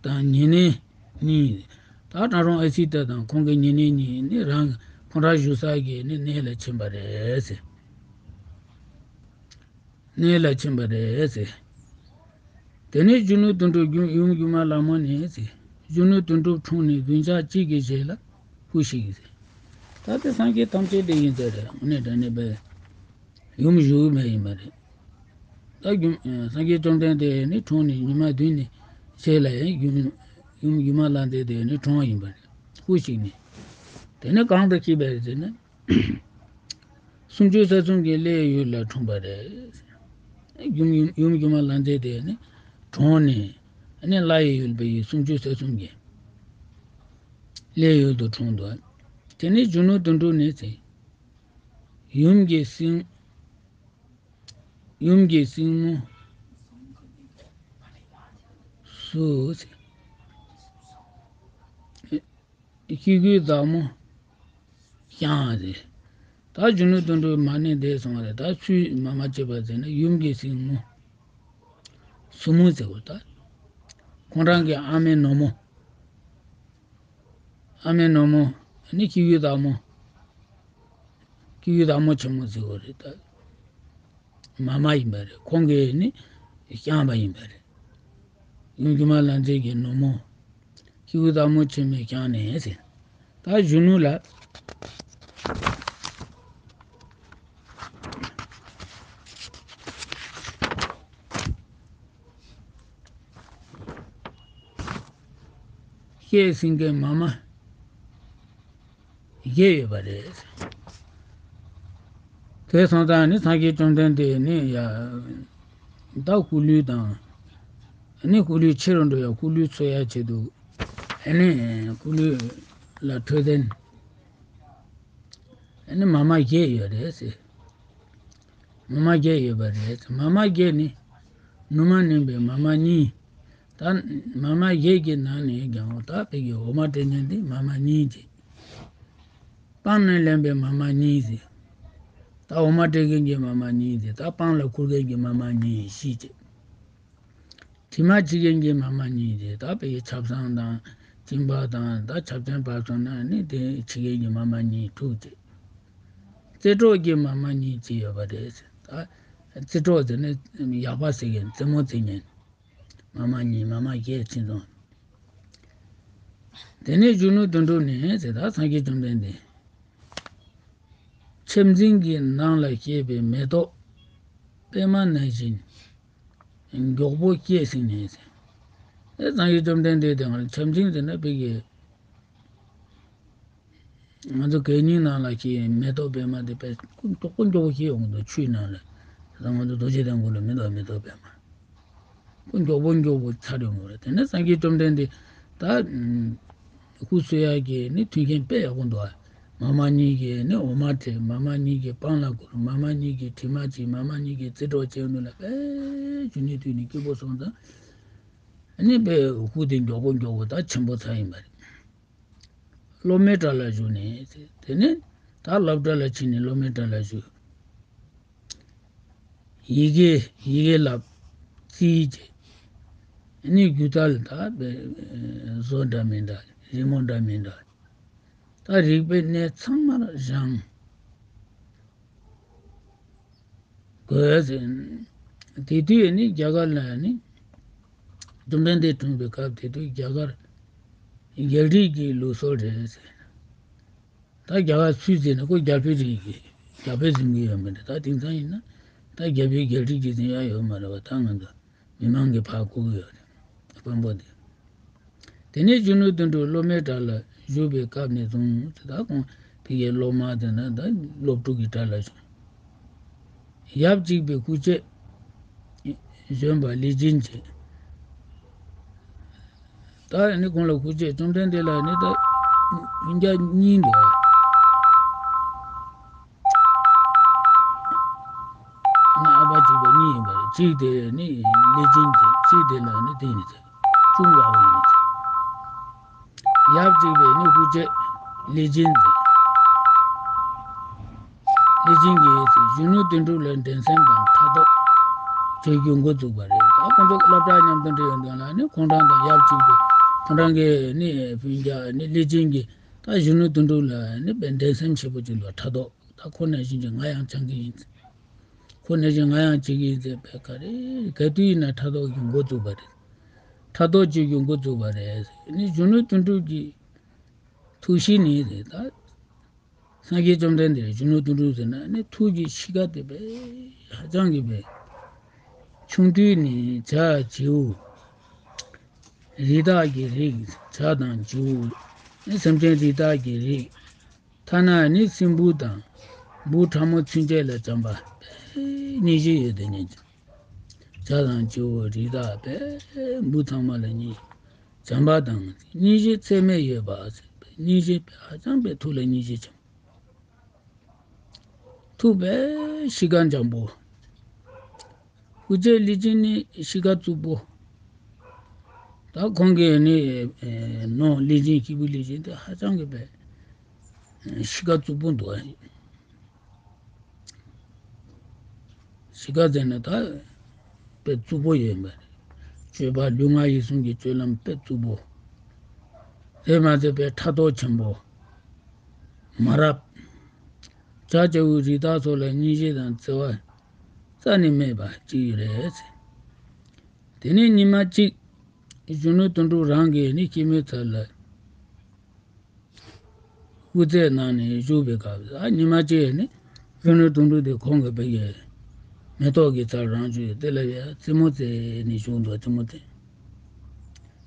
དང་ཉེ་གནས་གཉིས། ད་གྲང་རོང་ཨེ་སི་ཏ་དང་ཁོང་གི་ཉེ་གནས་གཉིས་ནི་རང་ཁོང་རང་བཞུགས་ས་གི་ནི་གནས་ལ་ཕྱིན་པ་རེད་ཟེར། གནས་ལ་ཕྱིན་པ་རེད་ཟེར། དེ་ནས་གཞོན་ནུ་དོན་གྲུབ་ཡུམ་ཡུམ་སྒྱུ་མ་ལྷ་མོ་ནས་ཟེར། གཞོན་ནུ་དོན་གྲུབ་འཁྲུངས་ནས་བདུན་ཞག་གཅིག་གི་རྗེས་ལ་སྐུ་གཤེགས་ཟེར། ད་དེ་སངས་རྒྱས་ཐམས་ཅད་དེ་ཡིན་ཟེར་རེད། དངོས་གནས་དྲང་གནས་པའི་ཡུམ་བཞུགས་མེད་ཡིན་པ་རེད། ད་རྒྱུ་སངས་རྒྱས་བཅོམ་ལྡན་འདས་ནི་འཁྲུངས་ནས་ཉི་མ་བདུན་ནས་རྗེས་ལ་ཡང་ཡུམ་ཡུམ་སྒྱུ་མ་ལྷ་མཛེས་དེ་ནི་འཁྲུངས་པ་ཡིན་པ་རེད། སྐུ་གཤེགས་ནས། དེ་ནས་གང་དུ་སྐྱེས་པ་རེད་ཟེར་ན། སུམ་ཅུ་རྩ་གསུམ་གྱི་ཀླད་ཡུལ་ལ་འཁྲུངས་པ་རེད། ཡུམ་ཡུམ་ཡུམ་སྒྱུ་མ་ལྷ་མཛེས་དེ་ནི་གྲོངས་ནས་ནི་ཀླ་ཡི་ཡུལ་པའི་སུམ་ཅུ་རྩ་གསུམ་གྱི་ཀླད་ཡུལ་དུ་འཁྲུངས་འདུག། དེ་ནས་གཞོན་ནུ་དོན་གྲུབ་ནས་ཟེར། ཡུམ་གྱི་སྲིང་། ཡུམ་གྱི་སྲིང་མོ་སུ་ཟེར། ཤེལ་སྒོའི་བདག་མོ་ཞང་ཟེར། ད་གཞོན་ནུ་དོན་གྲུབ་མ་ནས་འདས་སོང་བ་རེད། ད་ཚུལ་མ་མ་བྱས་པ་ཟེར་ན་ཡུམ་གྱི་སྲིང་མོ་སྲུ་མོ་ཟེར་བ། ད་ཁོང་རང་གི་ཨ་མའི་ནུ་མོ། ཨ་མའི་ནུ་མོ་ནི་ཤེལ་སྒོའི་བདག་མོ། ཤེལ་སྒོའི་བདག་མོ་ཆེན་མོ་ཟེར་བ་རེད། ད་མ་མ་ཡིན་པ་རེད། ཁོང་གིས་ནི་བསྐྱངས་པ་ཡིན་པ་རེད། ཡུམ་སྒྱུ་མ་ལྷ་མཛེས་ཀྱི་ནུ་མོ་ཤེལ་སྒོའི་བདག་མོ་ཆེན་མོས་བསྐྱངས་ནས་ཟེར། ད་གཞོན་ནུ་ལ། སྐྱེས་ཟིན་མཁན་མ་མ་བཞེས་ཡོད་པ་རེད། དེ་སོང་ཙང་ནི་སངས་རྒྱས་བཅོམ་ལྡན་འདས་ནི་ཡ། ད་སྐུ་ལུས་དང་། ནི་སྐུ་ལུས་ཆེ་རུ་འགྲོ་ཡ་སྐུ་ལུས་འཚོལ་ཡ་ཆེད་དུ། ནི་སྐུ་ལུས་ལ་འཕྲོད་བསྟེན། ནི་མ་མ་བཞེས་ཡོད་རེད་ཟེར། མ་མ་བརྒྱད་ཡོད་པ་རེད། མ་མ་བརྒྱད་ནི་ནུ་མ་བསྣན་པའི་མ་མ་གཉིས། ད་མ་མ་བརྒྱད་ཀྱི་ནང་ནས་ཀྱང་ད་ཕ་གི་འོ་མ་སྤྲད་མཁན་དེ་མ་མ་གཉིས་ཀྱི། སྤང་ནི་ལེན་པའི་མ་མ་གཉིས་ཀྱི། ད་འོ་མ་སྤྲད་མཁན་གྱི་མ་མ་གཉིས་ཀྱི། ད་སྤང་ལ་ཁུར་མཁན་གྱི་མ་མ་གཉིས་བཞི་ཀྱི། དྲི་མ་འབྱིན་མཁན་གྱི་མ་མ་གཉིས་ཀྱི། ད་ཕ་གི་ཆབ་གསང་དང་སྦྱིན་པ་དང་ད་ཆབ་ཆེན་བབས་སོང་ན་ནི་དེ་འབྱིན་མཁན་གྱི་མ་མ་གཉིས་དྲུག་ཀྱི། རྩེ་གྲོགས་ཀྱི་མ་མ་གཉིས་ཀྱི་ཡོད་པ་རེད། ད་རྩེ་གྲོགས་ཟེར་ནས་ཡག་པ་ཟེར་མཁན་རྩེད་མོ་རྩེ་མཁན། མ་མ་གཉིས་མ་མ་བརྒྱད་ཕྱིན་སོང་། དེ་ནས་གཞོན་ནུ་དོན་གྲུབ་ནས་ཟེར། ད་སངས་རྒྱས་བཅོམ་ལྡན་འདས། ཆབ་འཛིན་གྱི་ནང་ལ་སྐྱེས་པའི་མེ་ཏོག་པད་མ་ནང་བཞིན་མགྱོགས་པོ་སྐྱེས་ཟིན་ནས་ཟེར། ཨེ་སངས་རྒྱས་བཅོམ་ལྡན་འདས་དེ་སྔར་ཆབ་འཛིན་ཟེར་ན་ཕ་གི། ང་ཚོ་གད་སྙིགས་ནང་ལ་སྐྱེས་མེ་ཏོག་པད་མ་དེ་དཔེ་མགྱོགས་པོ་མགྱོགས་པོ་སྐྱེ་ཡོང་གི་འདུག་ཆུའི་ནང་ལ། ད་ང་ཚོ་རྡོ་རྗེ་གདན་གུང་ལ་མེ་ཏོག་མེ་ཏོག་པད་མ། ཁོ་མགྱོགས་པོ་མགྱོགས་པོ་ཚར་ཡོང་གི་རེད། དེ་ནས་སངས་རྒྱས་བཅོམ་ལྡན་འདས་ད་སྐུ་གསོལ་ཡག་གི་ནི་མཐུན་རྐྱེན་དཔེ་ཡག་པོ་འདུག་ཨ། མ་མ་གཉིས་ཀྱིས་ནི་འོ་མ་སྤྲད། མ་མ་གཉིས་ཀྱིས་སྤང་ལ་ཁུར། མ་མ་གཉིས་ཀྱིས་དྲི་མ་འབྱིན། མ་མ་གཉིས་ཀྱིས་རྩེ་གྲོགས་བྱས་ནུ་ལ་དཔེ་གཞོན་ནུའི་དུས་ནས་སྐྱིད་པོ་སོང་ཙང་། ནི་དཔེ་སྐུ་དེ་མགྱོགས་པོ་མགྱོགས་པོ་ད་ཆེན་པོ་ཚར་ཡིན་པ་རེད། སློབ་མའི་གྲྭ་ལ་ཞུགས་ནས་དེ་ནས་ད་སློབ་གྲྭ་ལ་ཕྱིན་ནས་སློབ་མའི་གྲྭ་ལ་ཞུགས། ཡི་གེ་ཡི་གེ་བསླབ། རྩིས་བྱས། ནི་སྒྱུ་རྩལ་ད་བཟོ་འདྲ་མི་འདྲ་རི་མོ་འདྲ་མི་འདྲ། ད་རིག་པའི་གནས་ཚང་མར་སྦྱངས། དགོས་ཟེར། དེ་དུས་ནི་རྒྱ་གར་ལ་ནི་བཅོམ་ལྡན་འདས་འཁྲུངས་པའི་སྐབས་དེ་དུས་རྒྱ་གར་རྒྱལ་རིགས་ཀྱི་ལུགས་སྲོལ་རེད་ཟེར། ད་རྒྱ་གར་སུས་ཟེར་ན་ཁོ་རྒྱལ་པོའི་རིགས་ཀྱི་རྒྱལ་པོས་འཛིན་གྱི་ཡོད་མ་རེད། ད་དེང་སང་ཡིན་ན་ད་རྒྱལ་པོའི་རྒྱལ་རིགས་ཀྱིས་འཛིན་ཡ་ཡོད་མ་རེད་བ། ད་ང་ཚོ་མི་མང་གིས་ཕར་བཀུར་གྱི་ཡོད་རེད། དཔོན་པོ་དེ། དེ་ནས་གཞོན་ནུ་དོན་གྲུབ་སློབ་མའི་གྲྭ་ལ་ཞུགས་པའི་སྐབས་ནས་བཟུང་ད་ཁོང་ཕ་གིའི་སློབ་མ་དེ་ན་ད་སློབ་ཕྲུག་གི་གྲས་ལ་ཞུགས། ཡབ་གཅིག་པའི་སྐུ་བཅས། བཞོན་པ་ལས་སྦྱིན་བྱས། ད་ནི་ཁོང་ལ་སྐུ་མཆེད་བཅོམ་ལྡན་འདས་ལ་ནི་ད་སྤུན་ཀྱག་གཉིས་འདུག་ཨ། ནི་ཨ་ཕ་གཅིག་པ་གཉིས་ཡིན་པ་རེད། གཅིག་དེ་ནི་ལས་སྦྱིན་བྱས། གཅིག་དེ་ལ་ནི་དེ་ཡིན་ཚེ་ཅུང་དགའ་བོ་ཡིན་ཚེ། ཡབ་གཅིག་པའི་ནི་སྐུ་མཆེད་ལས་སྦྱིན་དེ། ལས་སྦྱིན་གྱིས་གཞོན་ནུ་དོན་གྲུབ་ལ་འགྲན་སེམས་དང་ཕྲག་དོག་བྱེད་རྒྱུ་འགོ་བཙུགས་པ་རེད། ད་ཁོང་ཚོ་སློབ་གྲྭ་མཉམ་དུ་འགྲིག་ཡོང་དོན་ལ་ནི་ཁོང་རང་དང་ཡབ་གཅིག་པའི་ཁོང་རང་གི་ནི་སྤུན་ཀྱག་ནི་ལས་སྦྱིན་གྱིས་ད་གཞོན་ནུ་དོན་གྲུབ་ལ་ནི་དཔེ་འགྲན་སེམས་ཆེ་པོ་ཅིག་ལ་ཕྲག་དོག་ད་ཁོ་ནང་བཞིན་གྱི་ང་ཡང་སྦྱང་གི་ཡིན། ཁོ་ནང་བཞིན་ང་ཡང་བྱེད་ཀྱི་ཡིན་ཟེར་བས་ག་རེ་ག་དུས་ཡིན་ན་ཕྲག་དོག་གི་འགོ་བཙུགས་པ་རེད། ཕྲག་དོག་བྱེད་རྒྱུ་འགོ་བཙུགས་པ་རེད། ནི་གཞོན་ནུ་དོན་གྲུབ་ཀྱི་ཐུགས་གཤིས་ནི་རེད་ད། སངས་རྒྱས་བཅོམ་ལྡན་འདས་གཞོན་ནུ་དོན་གྲུབ་ཟེར་ན་ནི་ཐུགས་ཀྱི་གཤིས་ཀ་དེ་བས་ཧ་ཅང་གི་བས་ཆུང་དུས་ནས་བྱ་བྱིའུ་རི་དྭགས་ཀྱི་རིགས། བྱ་དང་བྱིའུ་ནི་སེམས་ཅན་རི་དྭགས་ཀྱི་རིགས། ཐ་ན་ནི་སྲིན་འབུ་དང་འབུ་ཕྲ་མོ་ཚུན་ཆད་ལ་བྱམས་པ་སྙིང་རྗེ་ཡོད་དེ་ཉན་ཅིང་། བྱ་དང་བྱིའུ་རི་དྭགས་པས་འབུ་ཚང་མ་ལ་སྙིང་། བྱམས་པ་དང་སྙིང་རྗེ་ཚད་མེད་ཡོད་པ་ཟེར་བའི་སྙིང་རྗེ་ཧ་ཅང་པའི་ཐུགས་ལ་སྙིང་རྗེ་ཆེན་པོ། ཐུགས་པའི་གཤིས་ཀ་འཇམ་པོ། སྐུ་མཆེད་ལས་སྦྱིན་ནི་གཤིས་ཀ་རྩུབ་པོ། ད་ཁོང་གིས་ནི་ནོ་ལས་སྦྱིན་སྐྱེས་བུ་ལས་སྦྱིན་དེ་ཧ་ཅང་གི་པའི་གཤིས་ཀ་རྩུབ་པོ་འདུག་ཨ། གཤིས་ཀ་ཟེར་ན་ད་དཔེ་རྩུབ་པོ་ཡོད་མ་རེད། སྤྱོད་པ་ལུས་ངག་ཡིད་གསུམ་གྱི་སྤྱོད་ལམ་དཔེ་རྩུབ་པོ། དེ་མ་ཟད་པའི་ཕྲག་དོག་ཆེན་པོ། མ་རབས། བྱ་བྱིའུ་རི་དྭགས་སོགས་ལ་སྙིང་རྗེ་དང་བརྩེ་བ་རྩ་ནས་མེད་པ་ཅིག་རེད། དེ་ནས་ཉི་མ་གཅིག་གཞོན་ནུ་དོན་གྲུབ་རང་གིས་ནི་སྐྱེད་མོས་ཚལ་ལ་སྐུ་ཚེ་གནང་ནས་བཞུགས་པའི་སྐབས་སུ། ཨ། ཉི་མ་གཅིག་ནི་གཞོན་ནུ་དོན་གྲུབ་དེ་ཁོང་གི་བུ་ཡིས་མེ་ཏོག་གི་ཚལ་རང་བྱུང་ཡོད་དེ་ལ་ཡ་རྩེད་མོ་རྩེ་ནས་བཞུགས་འདུག་རྩེད་མོ་རྩེ།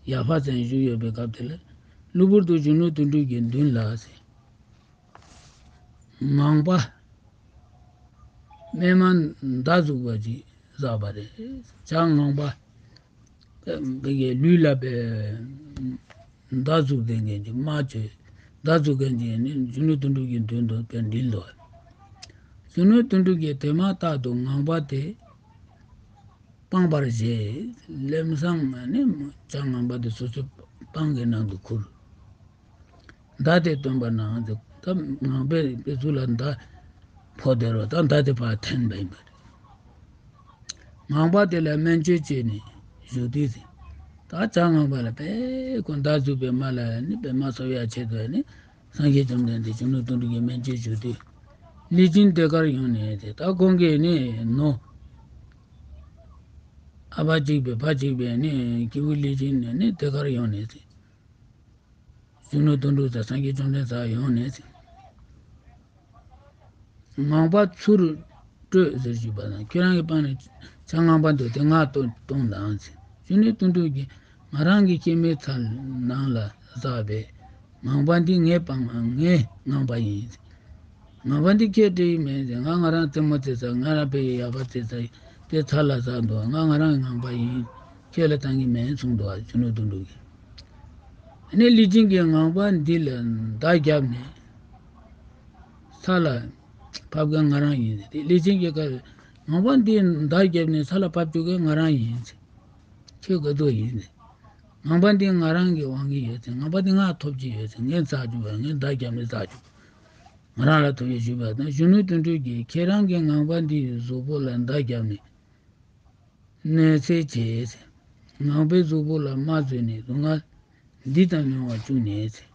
ཡ་ཕ་ཚན་བཞུགས་ཡོད་པའི་སྐབས་དེ་ལ་གློ་བུར་དུ་གཞོན་ནུ་དོན་གྲུབ་ཀྱི་མདུན་ལ་ཟེར། ངང་པ། སྨན་མ་མདའ་ཟུག་པ་ཅིག་བཞག་པ་རེད། བྱ་ངང་པ། བོད་ཀྱི་ལུས་ལ་པའི་མདའ་ཟུག་ལྡན་མཁན་གྱི་དམག་ཆེ། མདའ་ཟུག་མཁན་གྱི་ནི་གཞོན་ནུ་དོན་གྲུབ་ཀྱི་མདུན་དུ་པའི་འགྲིལ་འདུག་གཞོན་ནུ་དོན་གྲུབ་ཀྱིས་དེ་མ་ཐག་ཏུ་ངང་པ་དེ་སྤངས་པར་བྱས། ལམ་སང་ནི་བྱ་ངང་པ་དེ་སོ་སོའི་པང་གི་ནང་དུ་ཁུར། མདའ་དེ་བཏོན་པ་ན་ད་ངང་པའི་དཔེ་ཚུལ་ལ་མདའ་ཕོག་བསྡད་རོགས། ད་མདའ་དེ་ཕར་འཐེན་པ་ཡིན་པ་རེད། ངང་པ་དེ་ལ་སྨན་བཅོས་བྱས་ནས་བཞུགས་དུས་ཟིན། ད་བྱ་ངང་པ་ལ་པས་ཁོ་མདའ་ཟུག་པའི་མ་ལ་ནི་པས་མ་གསོ་ཡ་ཆེད་དུ་ནི་སངས་རྒྱས་བཅོམ་ལྡན་འདས་གཞོན་ནུ་དོན་གྲུབ་ཀྱིས་སྨན་བཅོས་བྱུང་དུས། ལས་སྦྱིན་ཟློས་གར་ཡོང་ནས་དེ་ད་ཁོང་གིས་ནི་ནོ། ཨ་ཕ་གཅིག་པའི་ཕ་གཅིག་པའི་ནི་སྐྱེས་བུ་ལས་སྦྱིན་ནི་ནི་ཟློས་གར་ཡོང་ནས་དེ། གཞོན་ནུ་དོན་གྲུབ་དང་སངས་རྒྱས་བཅོམ་ལྡན་འདས་ཡོང་ནས། ངང་པ་ཚུར་སྤྲོད་ཟེར་ཞུས་པ་དང་། ཁྱོད་རང་གི་པང་ནས་བྱ་ངང་པ་འདུག་དེ་ང་གཏོང་གཏོང་དང་ཟེར། གཞོན་ནུ་དོན་གྲུབ་ཀྱིས་ང་རང་གི་སྐྱེད་མོས་ཚལ་ནང་ལ་བཞག་པའི་ངང་པ་འདི་ངའི་པང་ངའི་ངང་པ་ཡིན། ངང་པ་འདི་ཁྱེད་སྤྲད་ཡི་མེད་ཟེར། ང་ང་རང་རྩེད་མོ་རྩེ་ས། ང་རང་དཔེ་ཡག་པ་རྩེ་ས་དེ་ཚལ་ལ་བཞག་འདུག་ང་ང་རང་གི་ངང་པ་ཡིན། ཁྱེད་ལ་བཏང་གི་མེད་གསུངས་འདུག་གཞོན་ནུ་དོན་གྲུབ་ཀྱིས། ཨ་ནི་ལས་སྦྱིན་གྱིས་ངང་པ་འདི་ལ་མདའ་བརྒྱབ་ནས་ས་ལ་ཕབ་མཁན་ང་རང་ཡིན་ཟེར། ལས་སྦྱིན་གྱིས་ཀ་ངང་པ་འདི་མདའ་བརྒྱབ་ནས་ས་ལ་ཕབ་བཅུག་མཁན་ང་རང་ཡིན་ཟེར། ཁྱོད་ག་ཚོད་ཡིན་ཟེར། ངང་པ་འདི་ང་རང་གི་དབང་གིས་ཡོད་ཟེར། ངང་པ་འདི་ང་ཐོབ་ཀྱི་ཡོད་ཟེར། ངས་བཙགས་བཅུག་པ། ངས་མདའ་བརྒྱབ་ནས་བཙགས་བཅུག་ང་རང་ལ་ཐོབ་ཡོད་ཞུས་པ་དང་། གཞོན་ནུ་དོན་གྲུབ་ཀྱིས་ཁྱེད་རང་གིས་ངང་པ་འདི་ཡི་གཟུགས་པོ་ལ་མདའ་བརྒྱབ་ནས་གནོད་འཚེ་བྱས་ཟེར། ངང་པའི་གཟུགས་པོ་ལ་རྨ་བཟོས་ནས་སྡུག་བསྔལ་འདི་ཙམ་མྱོང་བར་བཅུག་ནས་ཟེར།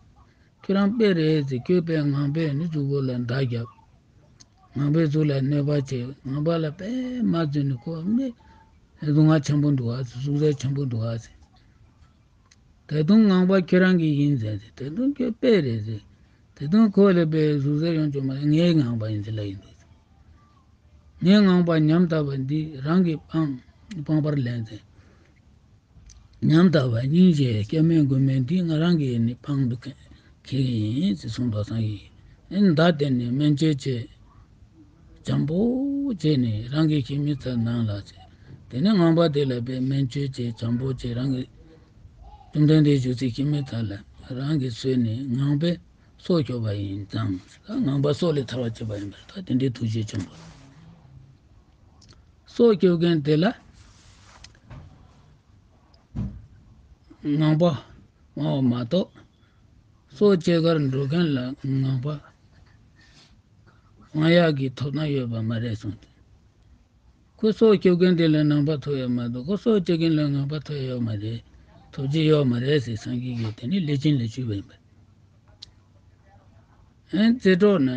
ཁྱོད་རང་དཔེ་རེད་ཟེར། ཁྱོད་དཔེ་ངང་པས་ནི་གཟུགས་པོ་ལ་མདའ་བརྒྱབ། ངང་པའི་གཟུགས་ལ་གནོད་པ་བྱས། ངང་པ་ལ་དཔེ་རྨ་བཟོས་ནས་ཁོ་མི་སྡུག་བསྔལ་ཆེན་པོ་འདུག་ཨ་ཟེར། ཟུག་གཟེར་ཆེན་པོ་འདུག་ཨ་ཟེར། ད་དུང་ངང་པ་ཁྱེད་རང་གི་ཡིན་ཟེར་ཟེར། ད་དུང་ཁྱོད་དཔེ་རེད་ཟེར། ད་དུང་ཁོ་ལ་དཔེ་ཟུག་གཟེར་ཡོང་བཅུག་མ་རེད། ངའི་ངང་པ་ཡིན་ཟེར་ལབ་ཡིན་འདུག་ཟེར། ངའི་ངང་པ་ཉམ་ཐག་པ་འདི་རང་གི་པང་པང་པར་ལེན་ཟེར། ཉམ་ཐག་པ་སྙིང་རྗེ་སྐྱེད་མོས་མགོན་མེད་འདི་ང་རང་གི་ནི་པང་དུ་འཁྱེར་གྱི་ཡིན་ཟེར་གསུངས་པ་སང་ཡིན། མདའ་དེ་ནི་སྨན་བཅོས་བྱས། འཇམ་པོ་བྱས་ནས་རང་གི་སྐྱེད་མོས་ཚལ་ནང་ལ་ཟེར། དེ་ནས་ངང་པ་དེ་ལ་དཔེ་སྨན་བཅོས་བྱས་བྱམས་པོ་བྱས་རང་གི་བཅོམ་ལྡན་འདས་བཞུགས་སའི་ཁྱིམ་མི་དག་ལ་རང་གིས་གསོལ་ནས་ངང་པས་སྲོག་སྐྱོབ་པ་ཡིན་ཙང་། ངང་པ་སྲོག་ལས་ཐར་བར་བྱེད་པ་ཡིན་པར་ཐལ། དེ་འདྲའི་ཐུགས་རྗེ་ཆེན་པོ། སྲོག་སྐྱོབ་མཁན་དེ་ལ་ངང་པ་དབང་བ་མ་གཏོགས། སྲོག་གཅོད་གར་འགྲོ་མཁན་ལ་ངང་པ་དབང་ཡག་གི་ཐོབ་ཐང་ཡོད་པ་མ་རེད་གསུངས་ཏེ། ཁོ་སྲོག་སྐྱོབ་མཁན་དེ་ལ་ངང་པ་ཐོབ་ཡོད་མ་གཏོགས། ཁོ་སྲོག་གཅོད་མཁན་ལ་ངང་པ་ཐོབ་ཡོད་མ་རེད། ཐོབ་རྒྱུ་ཡོད་མ་རེད་ཟེར་སངས་རྒྱས་ཀྱིས་དེ་ནི་ལས་ཅན་ལ་ཞུས་པ་ཡིན་པ། ཨེ་རྩེ་གྲོགས་ནི་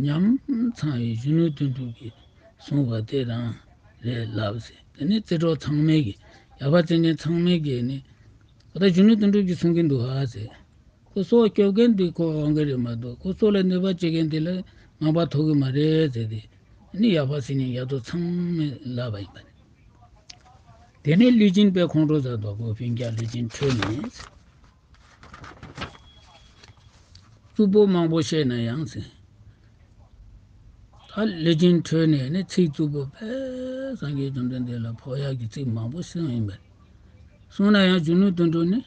ཉམ་ཚང་བའི་གཞོན་ནུ་དོན་གྲུབ་ཀྱིས་གསུངས་པ་དེ་རང་རེད་ལབ་ཟེར། དེ་ནི་རྩེ་གྲོགས་ཚང་མས་ཀྱིས། ཡབ་བརྩེ་ཉན་ཚང་མས་ཀྱིས་ནི། ད་གཞོན་ནུ་དོན་གྲུབ་ཀྱིས་གསུང་གིན་འདུག་ཨ་ཟེར། ཁོ་སྲོག་སྐྱོབ་མཁན་དེ་ཁོ་དབང་གི་རེད་མ་གཏོགས། ཁོ་སྲོག་ལ་གནོད་པ་བྱེད་མཁན་དེ་ལ་ངང་པ་ཐོབ་གི་མ་རེད་ཟེར་ཏེ། ནི་ཡབ་བརྩེ་ཉན་ཡབ་རྫོགས་ཚང་མས་ལབ་པ་ཡིན་པ་རེད། དེ་ནས་ལུས་སྦྱིན་པས་ཁོང་ཁྲོ་ཟ་འདུག་གོ། ཕན་ཀྱང་ལུས་སྦྱིན་ཁྲོས་ནས། རྩུབ་པོ་མང་པོ་བཤད་ན་ཡང་ཟེར། ད་ལུས་སྦྱིན་ཁྲོས་ནས་ནི་ཚིག་རྩུབ་པོ་དཔེ་སངས་རྒྱས་བཅོམ་ལྡན་འདས་ལ་ཕོག་ཡག་གི་ཚིག་མང་པོ་གསུངས་ཡིན་པས། གསུངས་ན་ཡང་གཞོན་ནུ་དོན་གྲུབ་ནི་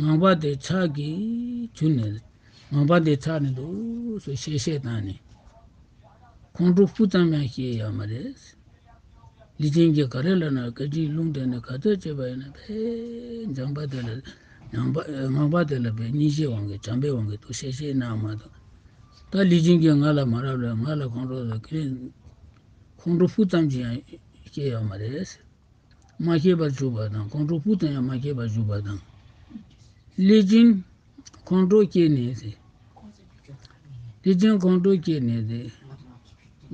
ངང་པ་དེ་ཕྱག་གིས་གྱུར་ནས། ངང་པ་དེ་ཕྱག་ནས་འདུག་སེ་བཤད་བཤད་བཏང་ནས། ཁོང་ཁྲོ་སྤུ་ཙམ་ཡང་སྐྱེས་ཡོད་མ་རེད། ལུས་སྦྱིན་གྱིས་ག་རེ་ལབ་ན། བཀའ་དྲིན་ལུང་བསྟན་ནས་ག་ཚོད་བྱས་པ་ཡིན་ན། ཕན་འཇམ་པ་དེ་ལ། ངང་པ་ངང་པ་དེ་ལ་ཕན་སྙིང་རྗེའི་དབང་གིས་བྱམས་པའི་དབང་གིས་འདུག་སེ་བཤད་བཤད་གནང་མ་གཏོགས། ད་ལུས་སྦྱིན་གྱིས་ང་ལ་མ་རབས་ལ། ང་ལ་ཁོང་ཁྲོ་ལ་ཁྱེད་ཁོང་ཁྲོ་སྤུ་ཙམ་ཅིག་ཡང་སྐྱེས་ཡོད་མ་རེད། མ་སྐྱེས་པར་བཞུགས་པ་དང་། ཁོང་ཁྲོ་སྤུ་ཙམ་ཡང་མ་སྐྱེས་པར་བཞུགས་པ་དང་། ལུས་སྦྱིན་ཁོང་ཁྲོ་སྐྱེས་ནས་ཟེར། ལུས་སྦྱིན་ཁོང་ཁྲོ་སྐྱེས་ནས་ཟེར།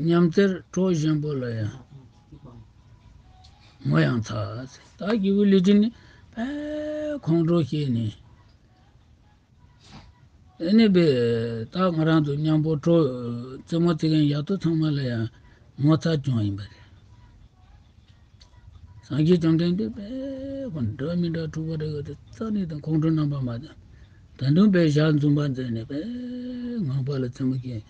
ཉམས་ཚེར་གྲོགས་གཞན་པོ་ལ་ཡང་ངོ་ཡང་ཚ་ཟེར། ད་སྐྱེས་བུ་ལུས་སྦྱིན་ནི་དཔེ་ཁོང་ཁྲོ་སྐྱེས་ནས། ཨ་ནི་བས་ད་ང་རང་ཚོ་མཉམ་པོ་གྲོགས་རྩེད་མོ་རྩེ་མཁན་ཡག་ཏུ་ཚང་མ་ལ་ཡང་ངོ་ཚ་བྱུང་ཡིན་པ་རེད། སངས་རྒྱས་བཅོམ་ལྡན་འདས་དཔེ་ཁོ་འདྲ་མི་འདྲ་འཁྲུག་པ་རེད་ག་དེ་རྩ་ནས་དང་ཁོང་ཁྲོ་རྣམ་པ་མ་དང་། ད་དུང་དཔེ་ཞག་འཛུམ་པ་མཛད་ནས་དཔེ་ངང་པ་ལ་རྩེད་མོ་རྒྱག།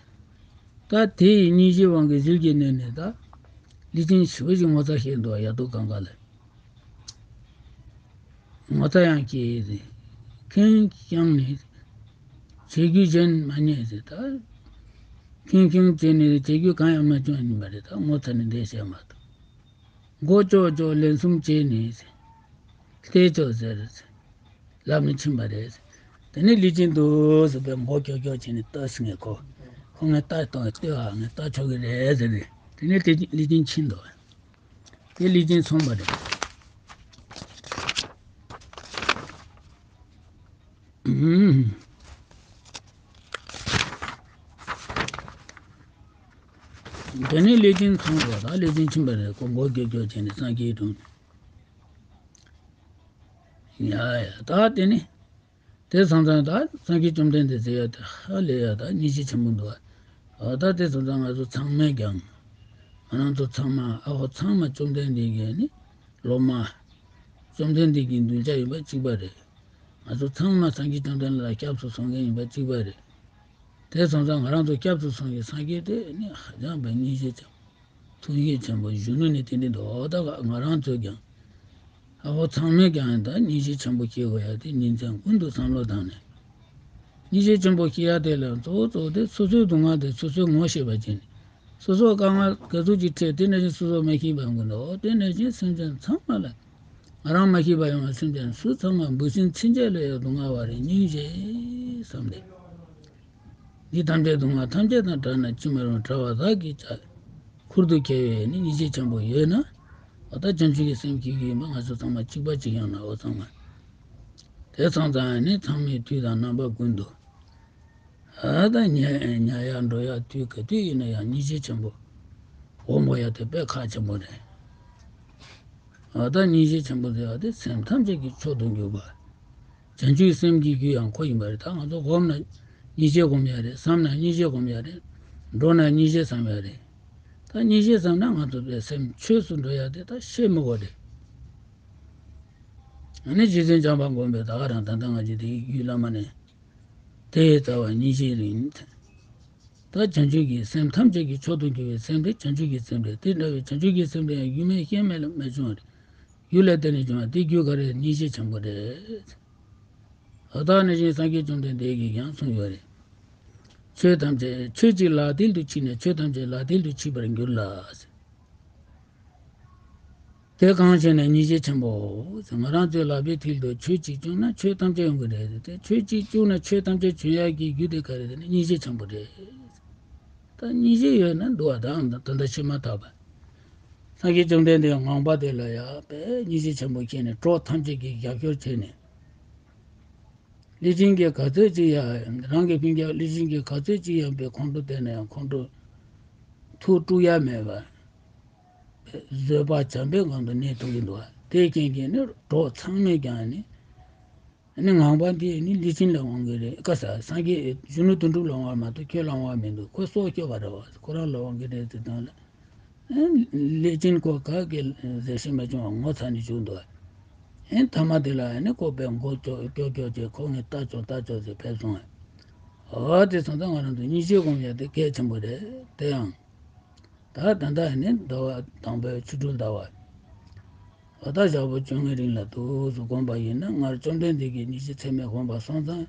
ད་དེ་ཡི་སྙིང་རྗེའི་དབང་གིས་ཟིལ་གྱིས་གནོན་ནས་ད་ལུས་སྦྱིན་ཞེ་པོ་ཞིག་ངོ་ཚ་ཤེས་འདུག་ཡག་ཏུ་གང་ག་ལ། ངོ་ཚ་ཡང་སྐྱེས་ཏེ། ཁེངས་བསྐྱངས་ནས་བྱེད་རྒྱུ་གཞན་མ་རྙེད་ཟེར། ད་ཁེངས་བསྐྱངས་བྱས་ནས་བྱེད་རྒྱུ་གང་ཡང་མ་བྱུང་ཡིན་པ་རེད། ད་ངོ་ཚ་ནས་འདི་བྱས་མ་ཐུབ། མགོ་ལྕོག་ལྕོག་ལན་གསུམ་བྱས་ནས་ཟེར། ལྟོས་ཤོག་ཟེར་ཟེར། ལབ་ནས་ཕྱིན་པ་རེད། དེ་ནས་ལུས་སྦྱིན་འདུག་ཟེར་བའི་མགོ་ཀྱོག་ཀྱོག་བྱས་ནས་ལྟོས་ཟེར་ངས་གོ། ཁོ་ངས་ལྟོས་དང་ལྟོས་ཨ་ངས་ལྟོས་ཆོག་གི་རེད་ཟེར་རེད། དེ་ནས་དེ་ལུས་སྦྱིན་ཕྱིན་འདུག་དེ་ལུས་སྦྱིན་སོང་བ་རེད། ཨུམ། དེ་ནས་ལུས་སྦྱིན་སོང་བ་དང་ལུས་སྦྱིན་ཕྱིན་པ་རེད། ཁོ་མགོ་ཀྱོག་ཀྱོག་བྱས་ནས་སངས་རྒྱས་དྲུང་། ཡ་ཡ་ད་དེ་ནི། དེ་སོང་ཙང་ད་སངས་རྒྱས་བཅོམ་ལྡན་འདས་ཟེར་ཡ་དེ་ཧ་ལས་ཡ་ད་སྙིང་རྗེ་ཆེན་པོ་འདུག་ཨ། ད་དེ་སོང་ཙང་ང་ཚོ་ཚང་མས་ཀྱང་། ང་རང་ཚོ་ཚང་མ་ཨ་ཧོ་ཚང་མ་བཅོམ་ལྡན་འདས་ཀྱི་ནི་སློབ་མ། བཅོམ་ལྡན་འདས་ཀྱི་གདུལ་བྱ་ཡིན་པ་གཅིག་པ་རེད། ང་ཚོ་ཚང་མ་སངས་རྒྱས་བཅོམ་ལྡན་འདས་ལ་སྐྱབས་སུ་སོང་མཁན་ཡིན་པ་གཅིག་པ་རེད། དེ་སོང་ཙང་ང་རང་ཚོ་སྐྱབས་སུ་སོང་བའི་སངས་རྒྱས་དེ་ནི་ཧ་ཅང་པའི་སྙིང་རྗེ་ཆེན། ཐུགས་རྗེ་ཆེན་པོ་གཞོན་ནུ་ནས་དེ་འདྲ་འདུག་ད་ང་རང་ཚོས་ཀྱང་། ཨ་ཧོ་ཚང་མས་ཀྱང་ད་སྙིང་རྗེ་ཆེན་པོ་སྐྱེ་དགོས་ཡ་དེ་ཉིན་མཚན་ཀུན་ཏུ་བསམ་བློ་བཏང་ནས། སྙིང་རྗེ་ཆེན་པོ་སྐྱེ་ཡ་དེ་ལ་གཙོ་བོ་གཙོ་བོ་དེ་སོ་སོའི་སྡུག་བསྔལ་དེ་སོ་སོས་ངོ་ཤེས་པ་ཅན། སོ་སོར་དཀའ་ངལ་ག་ཚོད་ཅིག་འཕྲད་དེ་ནང་བཞིན་སོ་སོར་མ་ཤེས་པ་ཀུན་ཏུ་དེ་ནང་བཞིན་སེམས་ཅན་ཚང་མ་ལ། ང་རང་མ་ཤེས་པ་ཡོང་བ་སེམས་ཅན་སུ་ཚང་མ་འབུ་སྲིན་ཚིན་ཆད་ལས་ཡང་སྡུག་བསྔལ་བ་རེ་སྙིང་རྗེ་བསམ་སྟེ། འདི་ཐམས་ཅད་སྡུག་བསྔལ་ཐམས་ཅད་དང་བྲལ་ན་ཅི་མ་རུང་བྲལ་བ་དག་གིས་བྱ། ཁུར་དུ་ཁྱེར་བའི་ནི་སྙིང་རྗེ་ཆེན་པོ་ཡོད་ན། འོ་ད་བྱང་ཆུབ་ཀྱི་སེམས་སྐྱེ་གི་ཡིན་པ་ང་ཚོ་ཚང་མ་གཅིག་པ་གཅིག་རྐྱང་ན་འོ་ཚང་མ། དེ་སོང་ཙང་ནི་ཚང་མས་དུས་དང་རྣམ་པ་ཀུན་ཏུ། ཨ་ད་ཉལ་ཉལ་ཡག་འགྲོ་ཡག་དུས་ག་དུས་ཡིན་ན་ཡང་སྙིང་རྗེ་ཆེན་པོ། སྒོམ་དགོས་ཡག་དེ་དཔེ་ཁག་ཆེན་པོ་རེད། ཨ་ད་སྙིང་རྗེ་ཆེན་པོ་ཟེར་བ་དེ་སེམས་ཐམས་ཅད་ཀྱི་མཆོག་ཏུ་གྱུར་པ། བྱང་ཆུབ་སེམས་ཀྱི་རྒྱུ་ཡང་ཁོ་ཡིན་པ་རེད། ད་ང་ཚོ་སྒོམ་ན་སྙིང་རྗེ་སྒོམ་ཡག་རེད། བསམ་ན་སྙིང་རྗེ་སྒོམ་ཡག་རེད། འགྲོ་ན་སྙིང་རྗེ་བསམ་ཡག་རེད། ད་སྙིང་རྗེ་བསམ་ན་ང་ཚོ་པའི་སེམས་ཆོས་སུ་འགྲོ་ཡག་དེ་ད་བཤད་མི་དགོས་རེད། ཨ་ནི་རྗེ་བཙུན་བྱམས་པ་མགོན་པོས་ད་ག་རང་ད་ལྟ་ང་ཚོ་དེའི་རྒྱུད་བླ་མ་ནས། དེ་ཡི་རྩ་བ་སྙིང་རྗེ་ཡིན། ད་བྱང་ཆུབ་ཀྱི་སེམས་ཐམས་ཅད་ཀྱི་མཆོག་ཏུ་གྱུར་པའི་སེམས་དེ་བྱང་ཆུབ་ཀྱི་སེམས་རེད། དེ་འདྲ་བའི་བྱང་ཆུབ་ཀྱི་སེམས་དེ་ཡང་རྒྱུ་མེད་རྐྱེན་མེད་ལ་མེད་བྱུང་བ་རེད། རྒྱུ་ལས་བརྟེན་ནས་བྱུང་བ་དེ་རྒྱུ་ག་རེ། སྙིང་རྗེ་ཆེན་པོ་རེད། འོ་ད་ནི་བཞིན་སངས་རྒྱས་བཅོམ་ལྡན་འདས་ཀྱིས་ཀྱང་གསུངས་ཡོད་རེད། ཆོས་ཐམས་ཅད་ཆོས་གཅིག་ལག་མཐིལ་དུ་མཆིས་ནས་ཆོས་ཐམས་ཅད་ལག་མཐིལ་དུ་མཆིས་པར་འགྱུར་ལ། དེ་གང་བྱས་ནས་སྙིང་རྗེ་ཆེན་པོ། ང་རང་ཚོའི་ལག་པའི་མཐིལ་དུ་ཆོས་གཅིག་བྱུང་ན་ཆོས་ཐམས་ཅད་ཡོང་གི་རེད། དེ་ཆོས་གཅིག་བྱུང་ན་ཆོས་ཐམས་ཅད་བྱུང་ཡག་གི་རྒྱུ་དེ་ག་རེ་རེད་ན་སྙིང་རྗེ་ཆེན་པོ་རེད། ད་སྙིང་རྗེ་ཡོད་ན་འདུག་བ། ད་ད་ལྟ་ཤི་མ་ཐག་པ། སངས་རྒྱས་བཅོམ་ལྡན་འདས་ངང་པ་དེ་ལ་ཡང་དཔེ་སྙིང་རྗེ་ཆེན་པོ་སྐྱེས་ནས་གྲོགས་ཐམས་ཅད་ཀྱིས་རྒྱབ་སྐྱོར་བྱས་ནས། ལུས་ཅན་གྱི་ག་ཚོད་ཅིག་ཡང་རང་གི་སྤུན་ཀྱག་ལུས་ཅན་གྱི་ག་ཚོད་ཅིག་ཡང་པའི་ཁོང་ཁྲོ་བསྟན་ན་ཡང་ཁོང་ཁྲོ་ཐུགས་དཀྲུག་ཡ་མེད་པ། བཟོད་པ་བྱམས་པའི་སྒང་དུ་གནས་ཐུབ་ཀྱི་འདུག་དེའི་རྐྱེན་གྱིས་ནི་གྲོགས་ཚང་མས་ཀྱང་ནི། ནི་ངང་པ་འདི་ནི་ལུས་ཅན་ལ་དབང་གི་རེད། ཀ་ས་སངས་རྒྱས་གཞོན་ནུ་དོན་གྲུབ་ལ་དབང་བ་མ་གཏོགས་ཁྱོད་ལ་དབང་བ་མི་འདུག་ཁོ་སྲོག་སྐྱོབ་པ་རེད་བ། ཁོ་རང་ལ་དབང་གི་རེད་ཟེར་དང་ལ། ལས་ཅན་ཁོ་ག་གེ་ཟེར་ཤེས་མ་བྱུང་བ་ངོ་ཚ་ནས་བཞུགས་འདུག་ཨེ་ཐ་མ་དེ་ལ་ཨེ་ནི་ཁོ་པའི་མགོ་ཀྱོག་ཀྱོག་ཀྱོག་བྱས་ཁོ་ངས་ལྟ་ཆོག་ལྟ་ཆོག་ཟེར་ཕེབས་སོང་ཨེ། འོ་དེ་སོང་ཙང་ང་རང་ཚོ་སྙིང་རྗེ་སྒོམ་ཡ་དེ་གལ་ཆེན་པོ་རེད། དེ་ཡང་ད་ད་ལྟ་ཨེ་ནི་ཟླ་བ་དང་པོའི་ཆོ་འཕྲུལ་ཟླ་བ། འོ་ད་ཞག་པོ་བཅོ་ལྔའི་རིང་ལ་ཏོག་ཙམ་སྒོམ་པ་ཡིན་ན་སྔར་བཅོམ་ལྡན་འདས་ཀྱིས་སྙིང་རྗེ་ཚད་མེད་བསྒོམས་པ་སོང་ཙང་།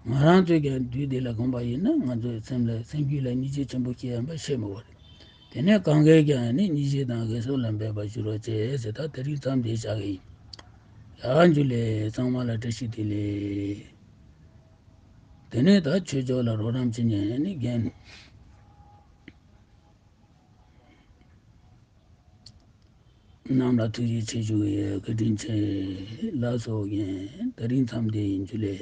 ང་རང་ཚོས་ཀྱང་དུས་འདི་ལ་སྒོམ་པ་ཡིན་ན་ང་ཚོའི་སེམས་ལ་སེམས་རྒྱུད་ལ་སྙིང་རྗེ་ཆེན་པོ་སྐྱེ་ཡ་མ་ཤེས་མི་འོ་རེད། དེ་ནས་གང་གས་ཀྱང་ནི་སྙིང་རྗེ་དང་དགེ་སྦྱོར་ལ་འབད་པར་ཞུ་རོགས་བྱེད་ཟེར། ད་དེ་རིང་མཚམས་འདིར་བཞག་གི་ཡིན། ཡ་འཇུ་ལེ། ཚང་མ་ལ་བཀྲ་ཤིས་བདེ་ལེགས། དེ་ནས་ད་ཆོས་ཕྱོགས་ལ་རོགས་རམ་བྱེད་མཁན་ནི་རྒན་རྣམས་ལ་ཐུགས་རྗེ་ཆེ་ཞུ་ཡི། བཀའ་དྲིན་ཆེ། ལགས་སོ་རྒན། དེ་རིང་མཚམས་འདིར་ཡིན། འཇུ་ལེ།